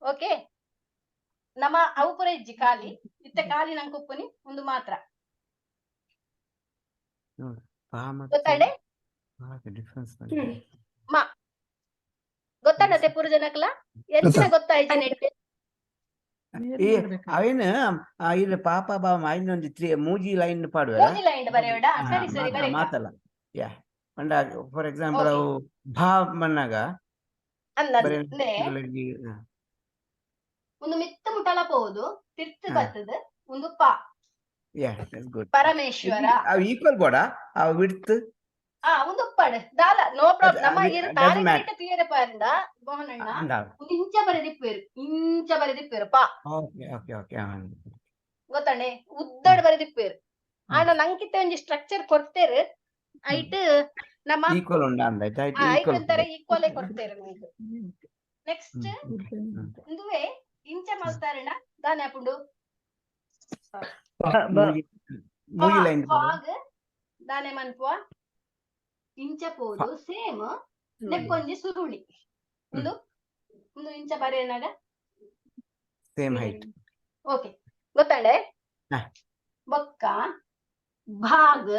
ಓಕೆ, ನಮ್ಮ ಅವು ಪೂರ ಇಜ್ಜಿ ಖಾಲಿ ಇತ್ತೆ ಖಾಲಿ ನಂಗೆ ಉಪ್ಪುನಿ ಒಂದು ಮಾತ್ರ. ಗೊತ್ತಾಂಡೆ? ಡಿಫ್ರೆನ್ಸ್. ಮಾ ಗೊತ್ತಾಂಡತೆ ಪೂರ ಜನಕ್ಲ? ಎಂಚಿನ ಗೊತ್ತಾಯ್ತು ನೆಟ್? ಈ ಅವೇನು ಇದು ಪಾಪ ಬಾವ ಐನೊಂದು ತ್ರೀ ಮೂಜಿ ಲೈನ್ ಪಾಡುವರ. ಮೂಜಿ ಲೈನ್ ಬರೆಯೋಡ? ಸರಿ ಸರಿ, ಬರೆಕ. ಮಾತಲ್ಲ ಯಾ ಪಂಡ ಫಾರ್ ಎಕ್ಸಾಂಪಲ್ Okay. ಅವು ಭಾ ಮನ್ನಾಗ ಅಂದ ಬರೆ ಅಂದೆ ಒಂದು ಮಿತ್ತ ಮುಟಲ ಪೋದು ತಿರ್ತು ಬತ್ತದ ಒಂದು ಪ. ಯಾ, that's good. Parameshwara. ಅವು ಈಕ್ವಲ್ ಬೋಡ ಅವು ವಿಡ್ತ್? ಆ ಒಂದು ಉಪ್ಪಾಡು ದಾಲ ನೋ ಪ್ರಾಬ್ಲಮ್. ನಮ್ಮ ಇರು doesn't ತಾರೆ matter. ತೀರೆ ಪಾರಂಡ ಮೋಹನ್ ಅಣ್ಣ, ಒಂದು ಇಂಚ ಬರೆದಿಪ್ಪೇರು, ಇಂಚ ಬರೆದಿಪ್ಪೇರು ಪಾ. ಓಕೆ ಓಕೆ ಓಕೆ ಗೊತ್ತಣ್ಣೆ? ಉದ್ದಡ್ ಬರೆದಿಪ್ಪೇರು. ಆಂಡ ನಂಕಿತ್ತ ಒಂಜಿ ಸ್ಟ್ರಕ್ಚರ್ ಕೊಡ್ತೇರು, ಐಟ್ ನಮ್ಮ ಈಕ್ವಲ್ ಉಂಡ ಅಂದಾಯ್ತು. ಐಟ್ ಈಕ್ವಲ್. ಒಂಥರ ಈಕ್ವಲ್ ಕೊಡ್ತೇರು ನಂಗೆ. ನೆಕ್ಸ್ಟ್ ಇಂದುವೆ ಇಂಚ ಮಲ್ತಾರಣ ದಾನೆ ಆಪುಂಡು? ಮೂಜಿ ಲೈನ್. ಫಾಗ್ ದಾನೆ ಮನ್ಪುವ? ಇಂಚ ಪೋದು ಸೇಮ್ ನೆಕ್ಕೊಂಜಿ ಸುರುಳಿ. ಉಂದು ಉಂದು ಇಂಚ ಬರೆಯನಾಗ ಸೇಮ್ ಹೈಟ್. ಓಕೆ, ಗೊತ್ತಾಂಡೆ? ಹಾ. ಬೊಕ್ಕ ಭಾಗ್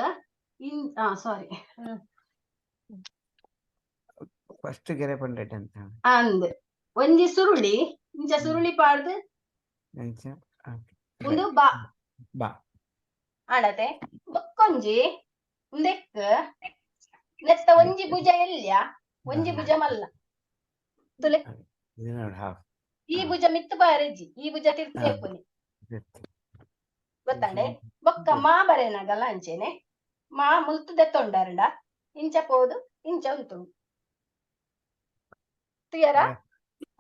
ಇನ್ ಸಾರಿ. ಫಸ್ಟ್ ಗೆರೆ ಪಂಡೆಟ್ ಅಂತ. ಅಂದ್ ಒಂಜಿ ಸುರುಳಿ ಇಂಚ ಸುರುಳಿ ಪಾಡ್ದು ಅಂಚ. ಉಂದು ಬಾ. ಬಾ. ಆಂಡತೆ ಬೊಕ್ಕೊಂಜಿ ಉಂದೆಕ್ ನೆತ್ತ ಒಂಜಿ ಭುಜ ಎಲ್ಯ, ಒಂಜಿ ಭುಜ ಮಲ್ಲ ತುಲೆ. ಹಾಫ್. ಈ ಭುಜ ಮಿತ್ತು ಬಾರೆಜ್ಜಿ, ಈ ಭುಜ ತಿರ್ತು ಎಪ್ಪುನಿ. ಗೊತ್ತಾಂಡೆ? ಬೊಕ್ಕ ಮಾ ಬರೆನಾಗಲ್ಲ ಅಂಚೆನೆ ಮಾ ಮುಲ್ತು ದೆತ್ತೊಂಡಾರಂಡ ಇಂಚ ಪೋದು ಇಂಚ ಉಂತುಂಡು ತುಯರ.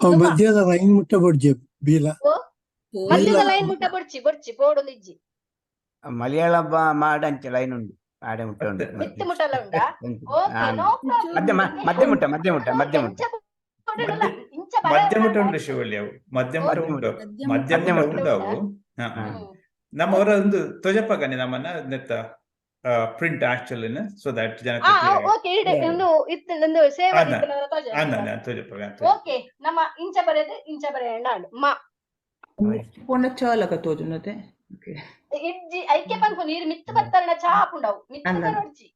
ಅವು ಮಧ್ಯದ ಲೈನ್ ಮುಟ್ಟ ಬೋಡ್ಜೆ ಬೀಲ. ಮಧ್ಯದ ಲೈನ್ ಮುಟ್ಟ ಬೊಡ್ಚಿ, ಬೊಡ್ಚಿ ಪೋಡೊಂದು ಇಜ್ಜಿ. ಮಲಯಾಳ ಮಾಡ ಅಂಚೆ ಲೈನ್ ಉಂಡು, ಆಡೆ ಮುಟ್ಟ ಉಂಡು. ಮಿತ್ತು ಮುಟ್ಟಲ ಉಂಡಾ? ಓಕೆ, ನೋ ಮಧ್ಯ ಮಧ್ಯ ಮುಟ್ಟ, ಮಧ್ಯ ಮುಟ್ಟ, ಮಧ್ಯ ಮುಟ್ಟ. ಇಂಚ ಮಧ್ಯ ಮುಟ್ಟ ಉಂಟು ಶಿವಳ್ಳಿ, ಅವು ಮಧ್ಯ ಮುಟ್ಟ ಉಂಟು, ಮಧ್ಯ ಮಧ್ಯ ಮುಟ್ಟ ಮುಟ್ಟ. ಉಂಟು ಅವು. ನಮ್ಮ ಅವರ ಒಂದು ತೊಜಪ್ಪಗನೆ ನಮ್ಮನ್ನ ನೆತ್ತ ಪ್ರಿಂಟ್ ಆಕ್ಚುಲ್ ಸೊ that ಜನಕ್ಕೆ ಓಕೆ, ಇಡೆ ಒಂದು ಇತ್ತು ಒಂದು ಸೇವ್ ಅಲ್ಲ. ಆಗಿತ್ತು. ತೋಜಪ್ಪಗ. ಓಕೆ, ನಮ್ಮ ಇಂಚ ಬರೆದು ಇಂಚ ಬರೆಯಣ್ಣ ಮಾ. ಪೋಂಡ ಚಾಲಕ ತೋಜುನತೆ. ಇಜ್ಜಿ, ಐಕೆ ಪನ್ಪು ನೀರು ಮಿತ್ತು ಬತ್ತರಣ ಚಾಪುಂಡವು ಮಿತ್ತು ಅಲ್ಲ. ಬರೋಡ್ಚಿ.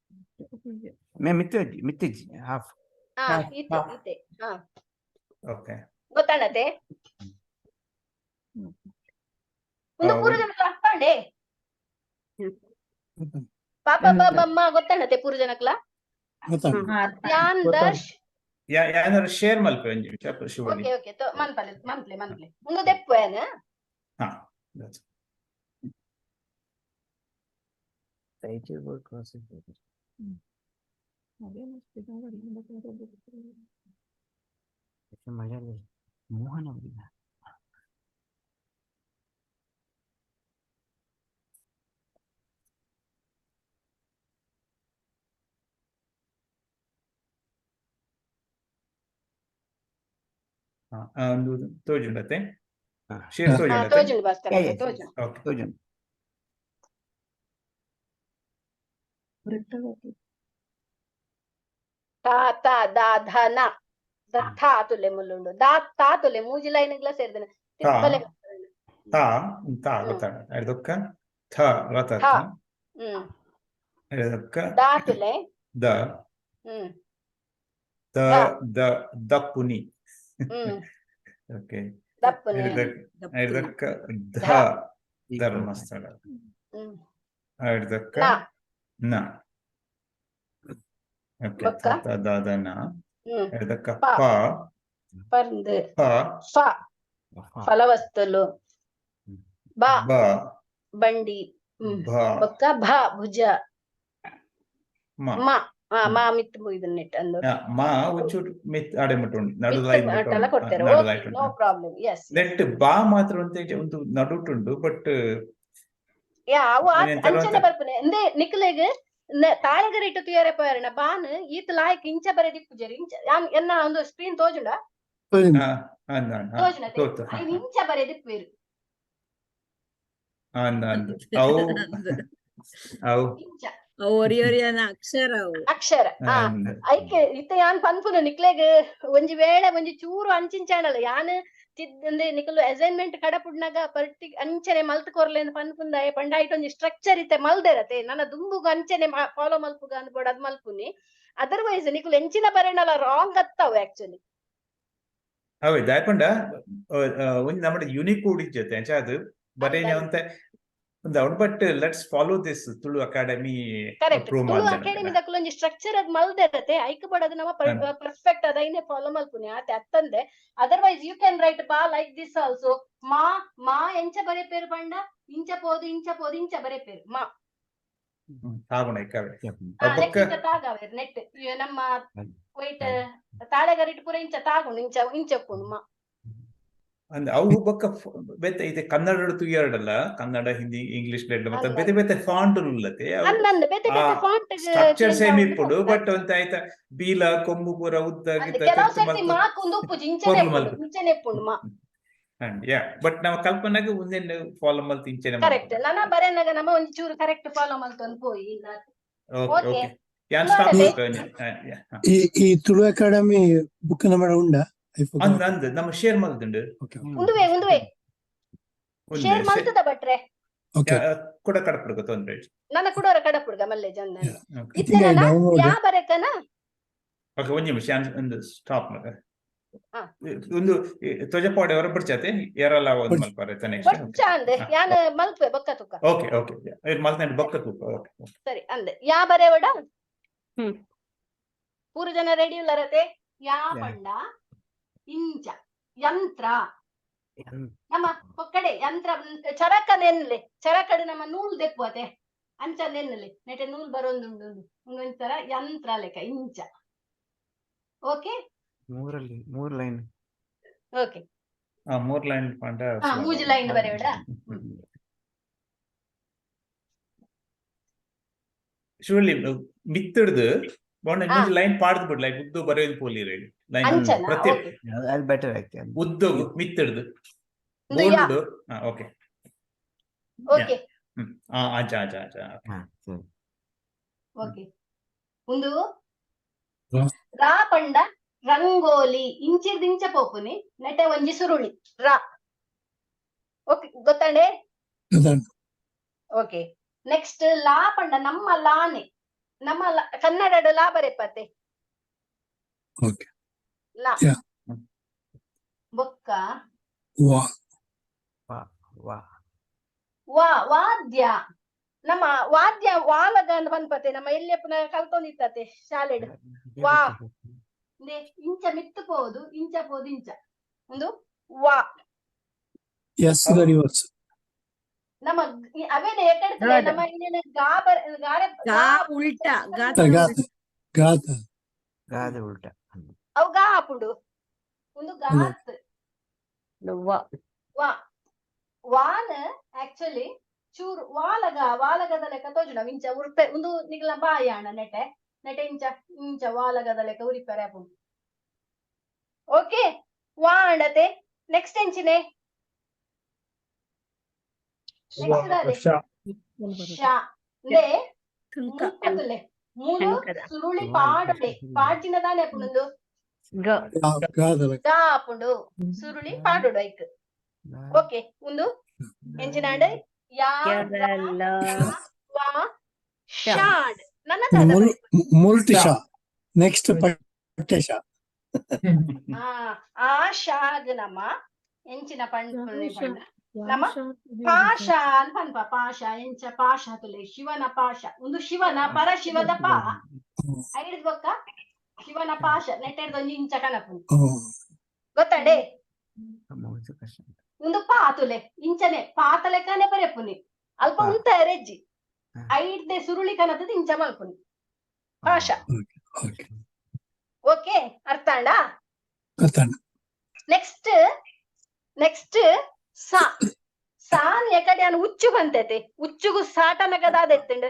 ಮೇ ಮಿತ್ತು ಮಿತ್ತಿಜ್ಜಿ ಹಾಫ್. ಹಾ, ಇತ್ತೆ ಇತ್ತೆ ಹಾ. ಓಕೆ. ಗೊತ್ತಾಣತೆ? ಒಂದು ಪೂರ ಜನಕ್ಲ ಅರ್ಥಾಂಡೆ? ಪಾಪ ಬಮ್ಮ ಗೊತ್ತಾಣತೆ ಪೂರ ಜನಕ್ಲ? ಗೊತ್ತಾಂಡು. ಯಾನ್ ದರ್ಶ್ ಯಾ ಯಾನಾರು ಶೇರ್ ಮಲ್ಪೆ ಒಂಜಿ ನಿಮಿಷ ಶಿವಳ್ಳಿ. ಓಕೆ ಓಕೆ, ಮನ್ಪಲೆ ಮನ್ಪ್ಲೆ ಮನ್ಪ್ಲೆ ಒಂದು ದೆಪ್ಪು ಏನ. ಹಾ, that's- title board cross. Malayala ಮೋಹನ ಅವರಿಗ. ಹಾ, ಒಂದು ತೋಜುಂಡತೆ. ಹಾ. ಶೇರ್ ತೋಜುಂಡತೆ. ತೋಜುಂಡು ಭಾಸ್ಕರ. Yeah, yeah. ತೋಜುಂಡು. ಓಕೆ. ತೋಜುಂಡು. ತಾ ತಾ ದಾ ಧ ನ the ಥಾ ತುಲೆ ಮುಲ್ಲುಂಡು ದಾ ತಾ ತುಲೆ ಮೂಜಿ ಲೈನ್ ಗ್ಲ ಸೇರ್ದನೆ ತಿಪ್ಪಲೆ. ತಾ ತಾ ಗೊತ್ತಾಗ ದೊಕ್ಕ. ಥ ರಥ. ಥ. ಇದಕ್ಕ ದಾತುಲೆ. The. The. The ದಪ್ಪುನಿ. ಓಕೆ. ದಪ್ಪುನಿ. ಇದಕ್ಕ ಧ. ಧರ್ಮಸ್ಥಳ. ಇದಕ್ಕ ನ. ನ. ಓಕೆ. ಬೊಕ್ಕ? ಥ the the ನ. ಇದಕ್ಕ ಪ. ಪ. ಪರ್ಂದ್. ಫ. ಫ, ಫಲವಸ್ತುಲು. ಬ. ಬ. ಬಂಡಿ. ಭ. ಬೊಕ್ಕ ಭ, ಭುಜ. ಮ. ಮ. ಆ ಮಾ ಮಿತ್ ಮುಗಿದನ್ನೆಟ್ ಅಂದು. ಮಾ ಒಂಚೂರು ಮಿತ್ ಅಡೆ ಮುಟ್ಟುಂಡು, ನಡು ಲೈನ್. ಅಟಲ ಕೊಡ್ತಾರೆ. ನಡು okay. Light. No problem, S. Net ಬಾ ಮಾತ್ರ ಒಂದು ನಡುಟುಂಡು, ಬಟ್ ಯಾ, ಅವು ಏನೇನ್ ಅಂಚನೆ ತರುವಂತ- ಬರ್ಪುನೆ ಅಂದೆ ನಿಕ್ಲೆಗ್ ತಾಳೆಗರಿ ಇಟ್ಟು ತುಯರೆ ಪೋಯರಣ ಬಾನ್ ಈತ್ ಲಾಯ್ಕ್ ಇಂಚ ಬರೆದಿಪ್ಪುಜೆರ್. ಇಂಚ ಯಾನ್ ಎನ್ನ ಒಂದು ಸ್ಕ್ರೀನ್ ತೋಜುಂಡ? ತೋಜುಂಡ? ತೋತು. ಐನ್ ಇಂಚ ಬರೆದಿಪ್ಪುವೆರ್. ಅಂದ್ ಅಂದ್ ಅವು ಅವು. ಇಂಚ. ಅವು ಒರಿ ಒರಿಯನ ಅಕ್ಷರ ಅವು. ಅಕ್ಷರ ಆ. ಅಂದ್. ಐಕೆ ಇತ್ತೆ ಯಾನ್ ಪನ್ಪುನು ನಿಕ್ಲೆಗ್ ಒಂಜಿ ವೇಳೆ ಒಂಜಿ ಚೂರು ಅಂಚಿಂಚಾಣಲ್ಲ ಯಾನ್ ತಿದ್ದಂದೆ ನಿಕುಲು ಅಸೈನ್ಮೆಂಟ್ ಕಡಪುಡ್ನಾಗ ಪರ್ಟಿ ಅಂಚನೆ ಮಲ್ತ್ ಕೊರ್ಲೆ ಪನ್ಪುಂದಾಯ ಪಂಡ ಐಟ್ ಒಂಜಿ ಸ್ಟ್ರಕ್ಚರ್ ಇತ್ತೆ ಮಲ್ದೆರತೆ ನನ್ನ ದುಂಬುಗು ಅಂಚನೆ ಫಾಲೋ ಮಲ್ಪುಗ ಅನ್ಬೋಡು ಅದ್ ಮಲ್ಪುನಿ. ಅದರ್ವೈಸ್ ನಿಕುಲು ಎಂಚಿನ ಬರೆಣಲ ರಾಂಗ್ ಅತ್ತಾವು ಆಕ್ಚುಲಿ. ಅವೇ ದಾಯಪಂಡ ಒಂಜಿ ನಮ್ಮ ಯುನಿಕೋಡ್ ಇಜ್ಜತೆ ಅಂಚ ಅದು ಬರೇನೆ ಅಂದ್. ಅಂತ ಒಂದು ಅವ್ನು, but let's follow this Tulu academy. Correct. Approve. Tulu academy ದಕುಲು ಒಂಜಿ ಸ್ಟ್ರಕ್ಚರ್ ಅದ್ ಮಲ್ದೆರತೆ ಐಕ್ ಬೋಡದು ನಮ್ಮ ಪರ್ಫೆಕ್ಟ್ ಅದ ಐನೆ ಫಾಲೋ ಮಲ್ಪುನಿ ಆತೆ ಅತ್ತಂದೆ ಅದರ್ವೈಸ್ you can write ಬಾ ಲೈಕ್ this also. ಮಾ, ಮಾ ಎಂಚ ಬರೆಪೇರು ಪಂಡ ಇಂಚ ಪೋದು, ಇಂಚ ಪೋದು, ಇಂಚ ಬರೆಪೇರು ಮಾ. ತಾಗುಣ ಇಕ್ಕವೆ. ನೆಕ್ಸ್ಟ್ ಬೊಕ್ಕ ಇಂಚ ತಾಗವೇರು ನೆಟ್ ಇವೆ ನಮ್ಮ ವೈಟ್ ತಾಳೆಗರಿಟ್ ಪೂರ ಇಂಚ ತಾಗುಂಡು, ಇಂಚ ಇಂಚ ಉಪ್ಪುಂಡು ಮಾ. ಅಂದ್ ಅವು ಬೊಕ್ಕ ಬೇತೆ ಇದೆ ಕನ್ನಡ ತುಯ್ಯರಡಲ್ಲ, ಕನ್ನಡ, ಹಿಂದಿ, ಇಂಗ್ಲಿಷ್ ಮತ್ತೆ ಅಲ್ಲ. ಬೇತೆ ಬೇತೆ ಫಾಂಟ್ ಉಲ್ಲತೆ. ಅಂದಂದು ಬೇತೆ ಆ ಬೇತೆ ಫಾಂಟ್. ಸ್ಟ್ರಕ್ಚರ್ ಸೇಮ್ ಇಪ್ಪುಂಡು, ಬಟ್ ಒಂತೆ ಆಯ್ತ ಬೀಲ ಕೊಂಬು ಪೂರ ಉದ್ದ ಗಿದ್ದ. ಕೆಲವು ಸರ್ತಿ ಮಾಕ್ ಒಂದು ಉಪ್ಪುಜಿ, ಇಂಚನೆ ಪೊರ್ಲು ಉಪ್ಪುಂಡು. ಮಲ್ಪು. ಇಂಚನೆ ಉಪ್ಪುಂಡು ಮಾ. ಅಂಡ್ ಯಾ, ಬಟ್ ನಮ್ಮ ಕಲ್ಪನೆಗ್ ಒಂದೆನ್ ಫಾಲೋ ಮಲ್ತ್ ಇಂಚೆನೆ. ಕರೆಕ್ಟ್, ನನ್ನ ಬರೆನಾಗ ನಮ್ಮ ಒಂಚೂರು ಕರೆಕ್ಟ್ ಫಾಲೋ ಮಲ್ತೊಂದು ಪೋಯಿ ಇಲ್ಲ. ಓಕೆ. Okay. Okay, ಯಾನ್ ಸ್ಟಾಪ್. ನೋಡಲೆ. ಈ ಈ ತುಳು ಅಕಾಡೆಮಿ ಬುಕ್ ನಮ್ಮ ಉಂಡ? I ಅಂದ್ ಅಂದ್ ನಮ್ಮ ಶೇರ್ ಮಲ್ದುಂಡು. ಓಕೆ. ಉಂದುವೆ ಉಂದುವೆ. ಒಂದೇ ಶೇರ್ ಮಲ್ತದ ಭಟ್ರೆ. ಓಕೆ. ಕೂಡ ಕಡಪುಡ್ಕ ತೊಂದ್ರೆ. ನನ್ನ ಕುಡೋರ ಕಡಪುಡ್ಗ ಮಲ್ಲೆ ಜನ. Okay. I think I download. ಯಾ ಬರೆಕನ? ಓಕೆ, ಒಂಜಿ ನಿಮಿಷ, ಯಾನ್ ಒಂದು ಸ್ಟಾಪ್. ಹಾ. ಒಂದು ತ್ವಜಪಾಡೆ ಹೊರ ಬಿಡ್ಚತೆ ಏರಲ್ಲ ಒಂದು ಬೊಡ್ಚಿ. ಮಲ್ಪರೆ ನೆಕ್ಸ್ಟ್. ಬೊಚ್ಚ ಅಂದೆ ಯಾನ್ ಮಲ್ಪೆ ಬೊಕ್ಕ ತುಕ್ಕ. ಓಕೆ ಓಕೆ, ಮಲ್ತಂಡ್ ಬೊಕ್ಕ ತೂಕ, ಓಕೆ. ಸರಿ ಅಂದೆ ಯಾ ಬರೆವಡ. ಪೂರ ಜನ ರೆಡಿ ಉಲ್ಲರತೆ? ಯಾ. ಪಂಡ ಇಂಚ ಯಂತ್ರ ನಮ್ಮ ಪೊಕ್ಕಡೆ ಯಂತ್ರ ಚರಕ ನೆನ್ಲೆ, ಚರಕಡು ನಮ್ಮ ನೂಲ್ ದೆಪ್ಪುವತೆ ಅಂಚ ನೆನ್ಲೆ ನೆಟೆ ನೂಲ್ ಬರೊಂದುಂಡು. ಒಂಥರ ಯಂತ್ರ ಲೆಕ್ಕ ಇಂಚ, ಓಕೆ. ಮೂರಲ್ಲಿ ಮೂರು ಲೈನ್. ಓಕೆ. ಆ ಮೂರ್ ಲೈನ್ ಪಂಡ. ಹಾ, ಮೂಜಿ ಲೈನ್ ಬರೆವಡ. ಶೂರ್ಲಿ ಮಿತ್ತಿಡ್ದು ಬೊಂಡ ಮೂಜಿ ಲೈನ್ ಪಾಡ್ದು ಬಿಡ್, ಲೈಕ್ ಉದ್ದು ಬರೆಯೋದು ಪೋಲಿ ಲೈನ್. ಅಂಚನ. ಪ್ರತಿ ಓಕೆ. ಅದು ಬೆಟರ್ ಆಗ್ತದೆ. ಉದ್ದು ಮಿತ್ತಿಡ್ದು. ಒಂದು ಯಾ. Bold, okay. ಓಕೆ. ಹ್ಮ್ ಆ ಅಂಚ ಅಂಚ ಅಂಚ. ಹಾ ಸರಿ. ಓಕೆ, ಒಂದು ರಾ. ರಾ ಪಂಡ ರಂಗೋಲಿ, ಇಂಚಿರ್ದ್ ಇಂಚ ಪೋಪುನಿ, ನೆಟೆ ಒಂಜಿ ಸುರುಳಿ ರಾ. ಓಕೆ, ಗೊತ್ತಂಡೆ? ಓಕೆ, ನೆಕ್ಸ್ಟ್ ಲಾ ಪಂಡ ನಮ್ಮ ಲಾನೆ, ನಮ್ಮ ಕನ್ನಡಡ್ ಲಾ ಬರೆಪತೆ. ಓಕೆ. ಲಾ. Yeah. ಬೊಕ್ಕ ವಾ. ವಾ ವಾ. ವಾ, ವಾದ್ಯ. ನಮ್ಮ ವಾದ್ಯ ವಾಲಗ ಅಂತ ಪನ್ಪತೆ ನಮ್ಮ ಎಲ್ಲಿಯಪ್ಪನ ಕಲ್ತೊಂದಿತ್ತತೆ ಶಾಲೆಡ್. ವಾ. ಇಂದೆ ಇಂಚ ಮಿತ್ತು ಪೋದು, ಇಂಚ ಪೋದು, ಇಂಚ ಒಂದು ವಾ. Yes the reverse. ನಮ್ಮ ಅವೇನೆ ಎಕಡ್ತದೆ. ಹೌದು. ನಮ್ಮ ಇನ್ನೇನು ಗಾ ಬರ ಗಾರೆ. ಗಾ ಉಲ್ಟಾ ಗಾ. ಗಾತ ಗಾತ. ಗಾದೆ ಉಲ್ಟಾ. ಅವು ಗಾ ಆಪುಂಡು, ಒಂದು ಗಾತ್. ವ. ವಾ, ವಾನ್ ಆಕ್ಚುಲಿ ಚೂರು ವಾಲಗ, ವಾಲಗದ ಲೆಕ್ಕ ತೋಜುಂಡು. ಅವು ಇಂಚ ಉರ್ಪೆ ಒಂದು ನಿಗ್ಲ ಬಾಯಾಣ ನೆಟೆ ನೆಟೆ ಇಂಚ ಇಂಚ ವಾಲಗದ ಲೆಕ್ಕ ಉರಿಪೆರೆ ಆಪುಂಡು. ಓಕೆ, ವಾ ಅಂಡತೆ. ನೆಕ್ಸ್ಟ್ ಎಂಚಿನೆ? ನೆಕ್ಸ್ಟ್ ದಾದೆ? ಶ. ಶ ಅಂದೆ ಕಂಕ. ಮುಲ್ಪತ್ತುಲೆ ಮೂಲು ಶಂಕದ. ಸುರುಳಿ ಪಾಡೊಡೆ, ಪಾಡ್ಜಿನ ದಾನೆ ಆಪುಂಡು? ಗ. ಗಾದಲ. ಗಾ ಆಪುಂಡು, ಸುರುಳಿ ಪಾಡೊಡು ಐಕ್. ಓಕೆ, ಒಂದು ಎಂಚಿನಾಂಡ್? ಯಾ ಯ ರ ಲ ವಾ ಶ. ಶಾಡ್ ನನ್ನ ದಾದ ಮುಲ್ಟಿ ಶಾ ನೆಕ್ಸ್ಟ್ ಪಟ್ಟೆ ಶಾ. ಆ ಆ ಶಾಗ್ ನಮ್ಮ ಎಂಚಿನ ಪಣ್ಪುಣೆ ಪಂಡ ನಮ್ಮ ಪಾಶ ಅಂತ ಪನ್ಪ. ಪಾಶ ಎಂಚ ಪಾಶ ತುಲೆ ಶಿವನ ಪಾಶ. ಒಂದು ಶಿವನ ಪರ ಶಿವದ ಪಾ ಐಡ್ದ್ ಬೊಕ್ಕ ಶಿವನ ಪಾಶ ನೆಟ್ಟೆಡ್ದ ಒಂಜಿ ಇಂಚ ಕನಪುಂಡು. ಗೊತ್ತಂಡೆ? ಒಂದು ಪಾತುಲೆ ಇಂಚನೆ ಪಾತಲೆಕ್ಕನೆ ಬರೆಪುನಿ ಅಲ್ಪ. ಹಾ. ಉಂತ ರೆಜ್ಜಿ. ಹಾ. ಐಡ್ದೆ ಸುರುಳಿ ಕನತದ ಇಂಚ ಮಲ್ಪುನಿ ಪಾಶ. ಓಕೆ. ಓಕೆ, ಅರ್ಥ ಆಂಡ? ಗೊತ್ತಾಂಡ್. ನೆಕ್ಸ್ಟ್ ನೆಕ್ಸ್ಟ್ ಸಾ. ಸಾನ್ ಎಕಡೆ ಅನ್ ಉಚ್ಚು ಬಂತೈತೆ. ಉಚ್ಚುಗು ಸಾಟನ ಗದಾದೆತ್ತಂಡ್.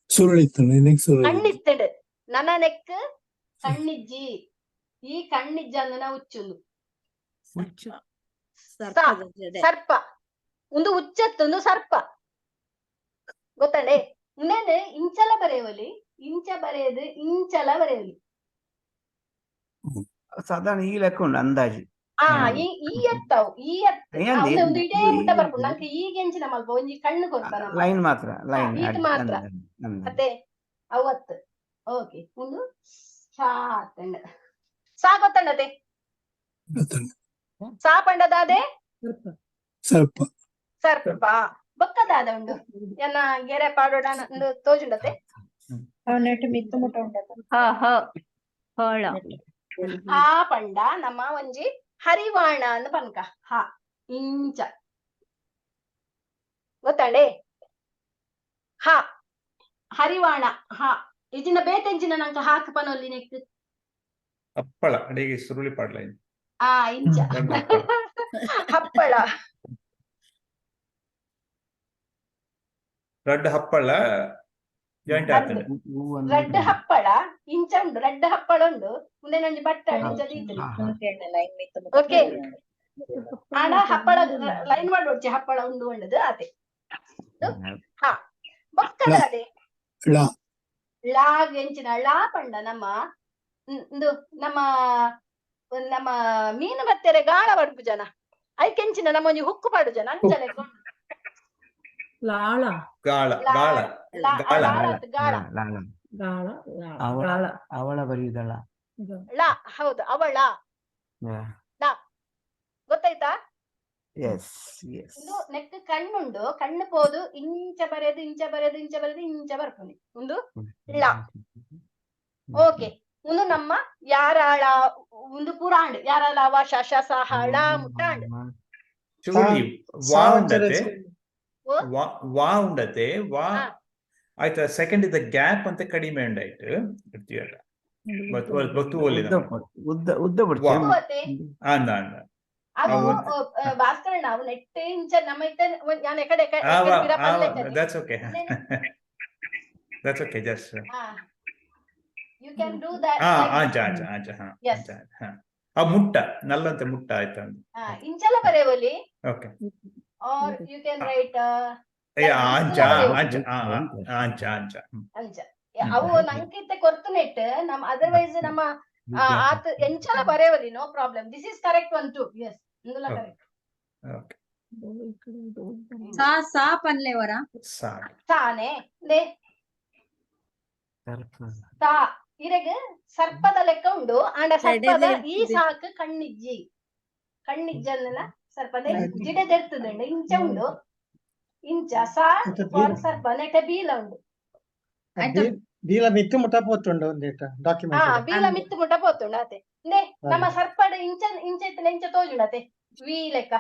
ಸುರುಳಿ ಇತ್ತು ನೆಕ್ಸ್ಟ್ ಸುರುಳಿ. ಕಣ್ಣಿತ್ತಂಡ್. ನನ್ನ ನೆಕ್ ಕಣ್ಣಿಜ್ಜಿ. ಈ ಕಣ್ಣಿಜ್ಜ ಅಂದನ ಉಚ್ಚುಂದು. ಸರ್ಪದ ಜಡೆ. ಸರ್ಪ. ಒಂದು ಉಚ್ಚತ್ತೊಂದು ಸರ್ಪ ಗೊತ್ತಂಡೆ? ಉಂದೇನು ಇಂಚಲ ಬರೆಯವಲಿ, ಇಂಚ ಬರೆಯದು, ಇಂಚಲ ಬರೆಯವಲಿ. ಸಾಧಾರಣ ಈ ಲೆಕ್ಕ ಉಂಟು ಅಂದಾಜು. ಆ ಹ್ಮ್. ಈ ಈ ಎತ್ತವು ಈ ಎತ್ತು. ಏಂದ್ ಒಂದು ಇಡೇ ಮುಟ್ಟ ಈ- ಬರ್ಪುಂಡು ನಂಗೆ. ಈಗ ಎಂಚಿನ ಮಲ್ಪ ಒಂಜಿ ಕಣ್ಣು ಕೊರ್ಪ ನಮ್ಮ. ಲೈನ್ ಮಾತ್ರ ಲೈನ್. ಈತ್ ಮಾತ್ರ. ಅತ್ತೆ ಅವತ್ತು ಓಕೆ. ಒಂದು ಸಾತಂಡ ಸಾ ಗೊತ್ತಂಡತೆ? ಗೊತ್ತಾಂಡ್. ಸಾ ಪಂಡದಾದೆ? ಸರ್ಪ. ಸರ್ಪ ಬೊಕ್ಕದಾದ ಉಂಡು ಎನ್ನ ಗೆರೆ ಪಾಡೋಡ ಒಂದು ತೋಜುಂಡತೆ. ಹ ಹ ಹಳ. ಆ ಪಂಡ ನಮ್ಮ ಒಂಜಿ ಹರಿವಾಣ ಅಂದ್ ಪನ್ಕ. ಹ ಇಂಚ ಗೊತ್ತಾಂಡೆ? ಹ ಹರಿವಾಣ ಹ ಇಜಿನ ಬೇತೆಂಚಿನ ನಂಕ ಹಾಕ್ ಪನೊಲ್ಲಿ ನೆಕ್. ಅಪ್ಪಳ ಅಡಿಗೆ ಸುರುಳಿ ಪಾಡ್ಲ. ಆ ಇಂಚ. ದೊಡ್ಡ ಹಪ್ಪಳ. ಹಪ್ಪಳ. ದೊಡ್ಡ ಹಪ್ಪಳ ಜಾಯಿಂಟ್ ಆತಂಡ. ರಡ್ಡ್ ಹಪ್ಪಳ ಇಂಚ ಉಂಡು. ರಡ್ಡ್ ಹಪ್ಪಳ ಉಂಡು. ಮುಂದೆ ಒಂಜಿ ಬಟ್ಟ ಇಂಚ ದೀತ್ರಿ. ಓಕೆ, ಆಂಡ ಹಪ್ಪಳ ಲೈನ್ ಮಾಡೋಡ್ಚಿ. ಹಪ್ಪಳ ಉಂಡು ಉಂಡದು ಆತೆ. ಹ ಬೊಕ್ಕದ ಅದೇ. ಳ. ಲಾಗ್ ಎಂಚಿನ ಲಾ ಪಂಡ ನಮ್ಮ ಇಂದು ನಮ್ಮ ನಮ್ಮ ಮೀನು ಬತ್ತೆರೆ ಗಾಳ ಪಡ್ಪು ಜನ. ಐಕೆಂಚಿನ ನಮ್ಮ ಒಂಜಿ ಹುಕ್ಕು ಪಾಡು ಜನ ಅಂಚನೆ. ಲಾಳ. ಗಾಳ ಗಾಳ. ಲಾ. ಗಾಳ. ಲಾಳ ಅತ್ ಗಾಳ. ಗಾಳ. ಅವಳ ಗಾಳ. ಅವಳ ಬರೆಯುವುದಳ. ಳ ಹೌದು, ಅವಳ ಳ. ಗೊತ್ತಾಯ್ತಾ? Yes yes. ಒಂದು ನೆಕ್ ಕಣ್ಣುಂಡು. ಕಣ್ಣು ಪೋದು ಇಂಚ ಬರೆದು ಇಂಚ ಬರೆದು ಇಂಚ ಬರೆದು ಇಂಚ ಬರ್ಪುನಿ ಒಂದು ಳ. ಓಕೆ, ಒಂದು ನಮ್ಮ ಯಾರಾಳ ಒಂದು ಪುರಾಂಡ್ ಯಾರಾಳ ಅವ ಶ ಶ ಸ ಹ ಳ ಮುಟ್ಟಾಂಡ್. ಸುರುಳಿ ವಾ ಉಂಡತೆ. ಓ? ವಾ ವಾ ಉಂಡತೆ ವಾ. ಹಾ. ಆಯ್ತಾ, ಸೆಕೆಂಡ್ ಇದ ಗ್ಯಾಪ್ ಅಂತ ಕಡಿಮೆ ಉಂಡಾಯ್ತು. ಬತ್ತು ಒಲ್ಲಿ. ಉದ್ದ ಉದ್ದ ಉದ್ದ ವಾ. ಬಿಡ್ತೇವೆ. ಅತ್ತೆ. ಅಂದ ಅಂದ. ಅವು ಅವು ಭಾಸ್ಕರಣ್ಣ, ಅವು ನೆಟ್ಟೆ ಇಂಚ ನಮ್ಮ ಇತ್ತ ನಾನು ಎಕಡೆ ಎಕಡೆ ಪಿರ ಪನ್ಲೆಕ್ಕನೆ. That's okay, that's okay, just you can do that. Ha, ಆಂಚ ಆಂಚ ಆಂಚ ha. Yes. ಆಂಚ ಹಾ, ಆ ಮುಟ್ಟ ನಲ್ಲಂತೆ ಮುಟ್ಟ ಆಯ್ತು. ಇಂಚಲ ಬರೆಯವಲಿ. Okay. Are you can write ಏ ಆಂಚ ಆಂಚ ಆ, ಆ, ಆಂಚ ಆಂಚ ಹ್ಮ್. ಅಂಚ. ಅವು ನಂಕಿತ್ತೆ ಕೊರ್ತು ನೆಟ್ ನಮ್ಮ ಅದರ್ವೈಸ್ ನಮ್ಮ ಆತ ಎಂಚಲ ಬರೆಯವಲಿ, no problem. This is correct one too, yes. ಇಂದುಲ Okay. Correct. Okay. ಸಾ ಸಾ ಪನ್ಲೆವರ. ಸಾಕು. ತಾನೆ ನೇ ತಾ ಇರೆಗ್ ಸರ್ಪದ ಲೆಕ್ಕ ಉಂಡು. ಆಂಡ ಸರ್ಪದ ಈ ಸಾಕು ಕಣ್ಣಿಜ್ಜಿ. ಕಣ್ಣಿಜ್ಜನ್ನಲ ಸರ್ಪದ ಜಿಡೆ ದೆರ್ತುದುಂಡು. ಇಂಚ ಉಂಡು. ಇಂಚ ಸಾ ಫಾರ್ ಸರ್ಪ. ನೆಟ ಬೀಲ ಉಂಡು. ಆಯ್ತು. ಬೀಲ ಮಿತ್ತು ಮುಟ್ಟ ಪೋತುಂಡು ಒಂದೇಟ ಆ ಡಾಕ್ಯುಮೆಂಟ್. ಬೀಲ ಮಿತ್ತು ಮುಟ್ಟ ಪೋತುಂಡು ಆತೆ. ನೇ ನಮ್ಮ ಸರ್ಪಡ ಇಂಚ ಇಂಚ ಇತ್ತನ ಇಂಚ ತೋಜುಂಡತೆ ವಿ ಲೆಕ್ಕ.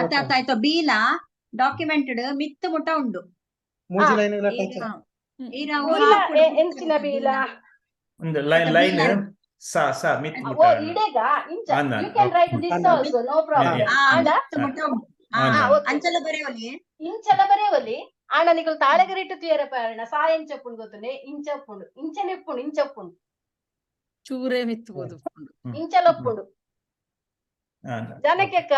ಅತ್ತ ಅತ್ತ ಆಯ್ತು. ಬೀಲ ಡಾಕ್ಯುಮೆಂಟೆಡ್ ಮಿತ್ತು ಮುಟ್ಟ ಉಂಡು. ಮೂಜಿ ಲೈನ್ ಟಚ್. ಈರಾವು ಬೀಲ ಹಾಕುಡು ಎಂಚಿನ ಬೀಲ? ಒಂದು ಲೈನ್ ಲೈನ್ ಬೀಲ. ಸಾ ಸಾ ಮಿತ್ ಓ ಮುಟ್ಟ. ಇಡೆಗ ಇಂಚ. ಅಂದ, you can okay. Write this ಅಂದ. Also, no problem. Yeah. ಆ ಆಂಡ ಮಿತ್ತು ಮುಟ್ಟ ಉಂಡು. ಆ ಅಂದ. ಓಕೆ. ಅಂಚಲ ಬರೆಯೋಲಿ. ಇಂಚಲ ಬರೆಯವಲಿ. ಆಂಡ ನಿಕುಲು ತಾಳೆಗರಿಟ್ಟು ತುಯರೆ ಪಾರಣ ಸಾ ಎಂಚಪ್ಪುಂಡು ಗೊತ್ತುಂಡೆ? ಇಂಚಪ್ಪುಂಡು ಇಂಚನೆ ಉಪ್ಪುಂಡು ಇಂಚಪ್ಪುಂಡು. ಚೂರೇ ಮಿತ್ತು ಬೋದು. ಇಂಚಲಪ್ಪುಂಡು. ಅಂದ. ಜಾನಕಿ ಅಕ್ಕ.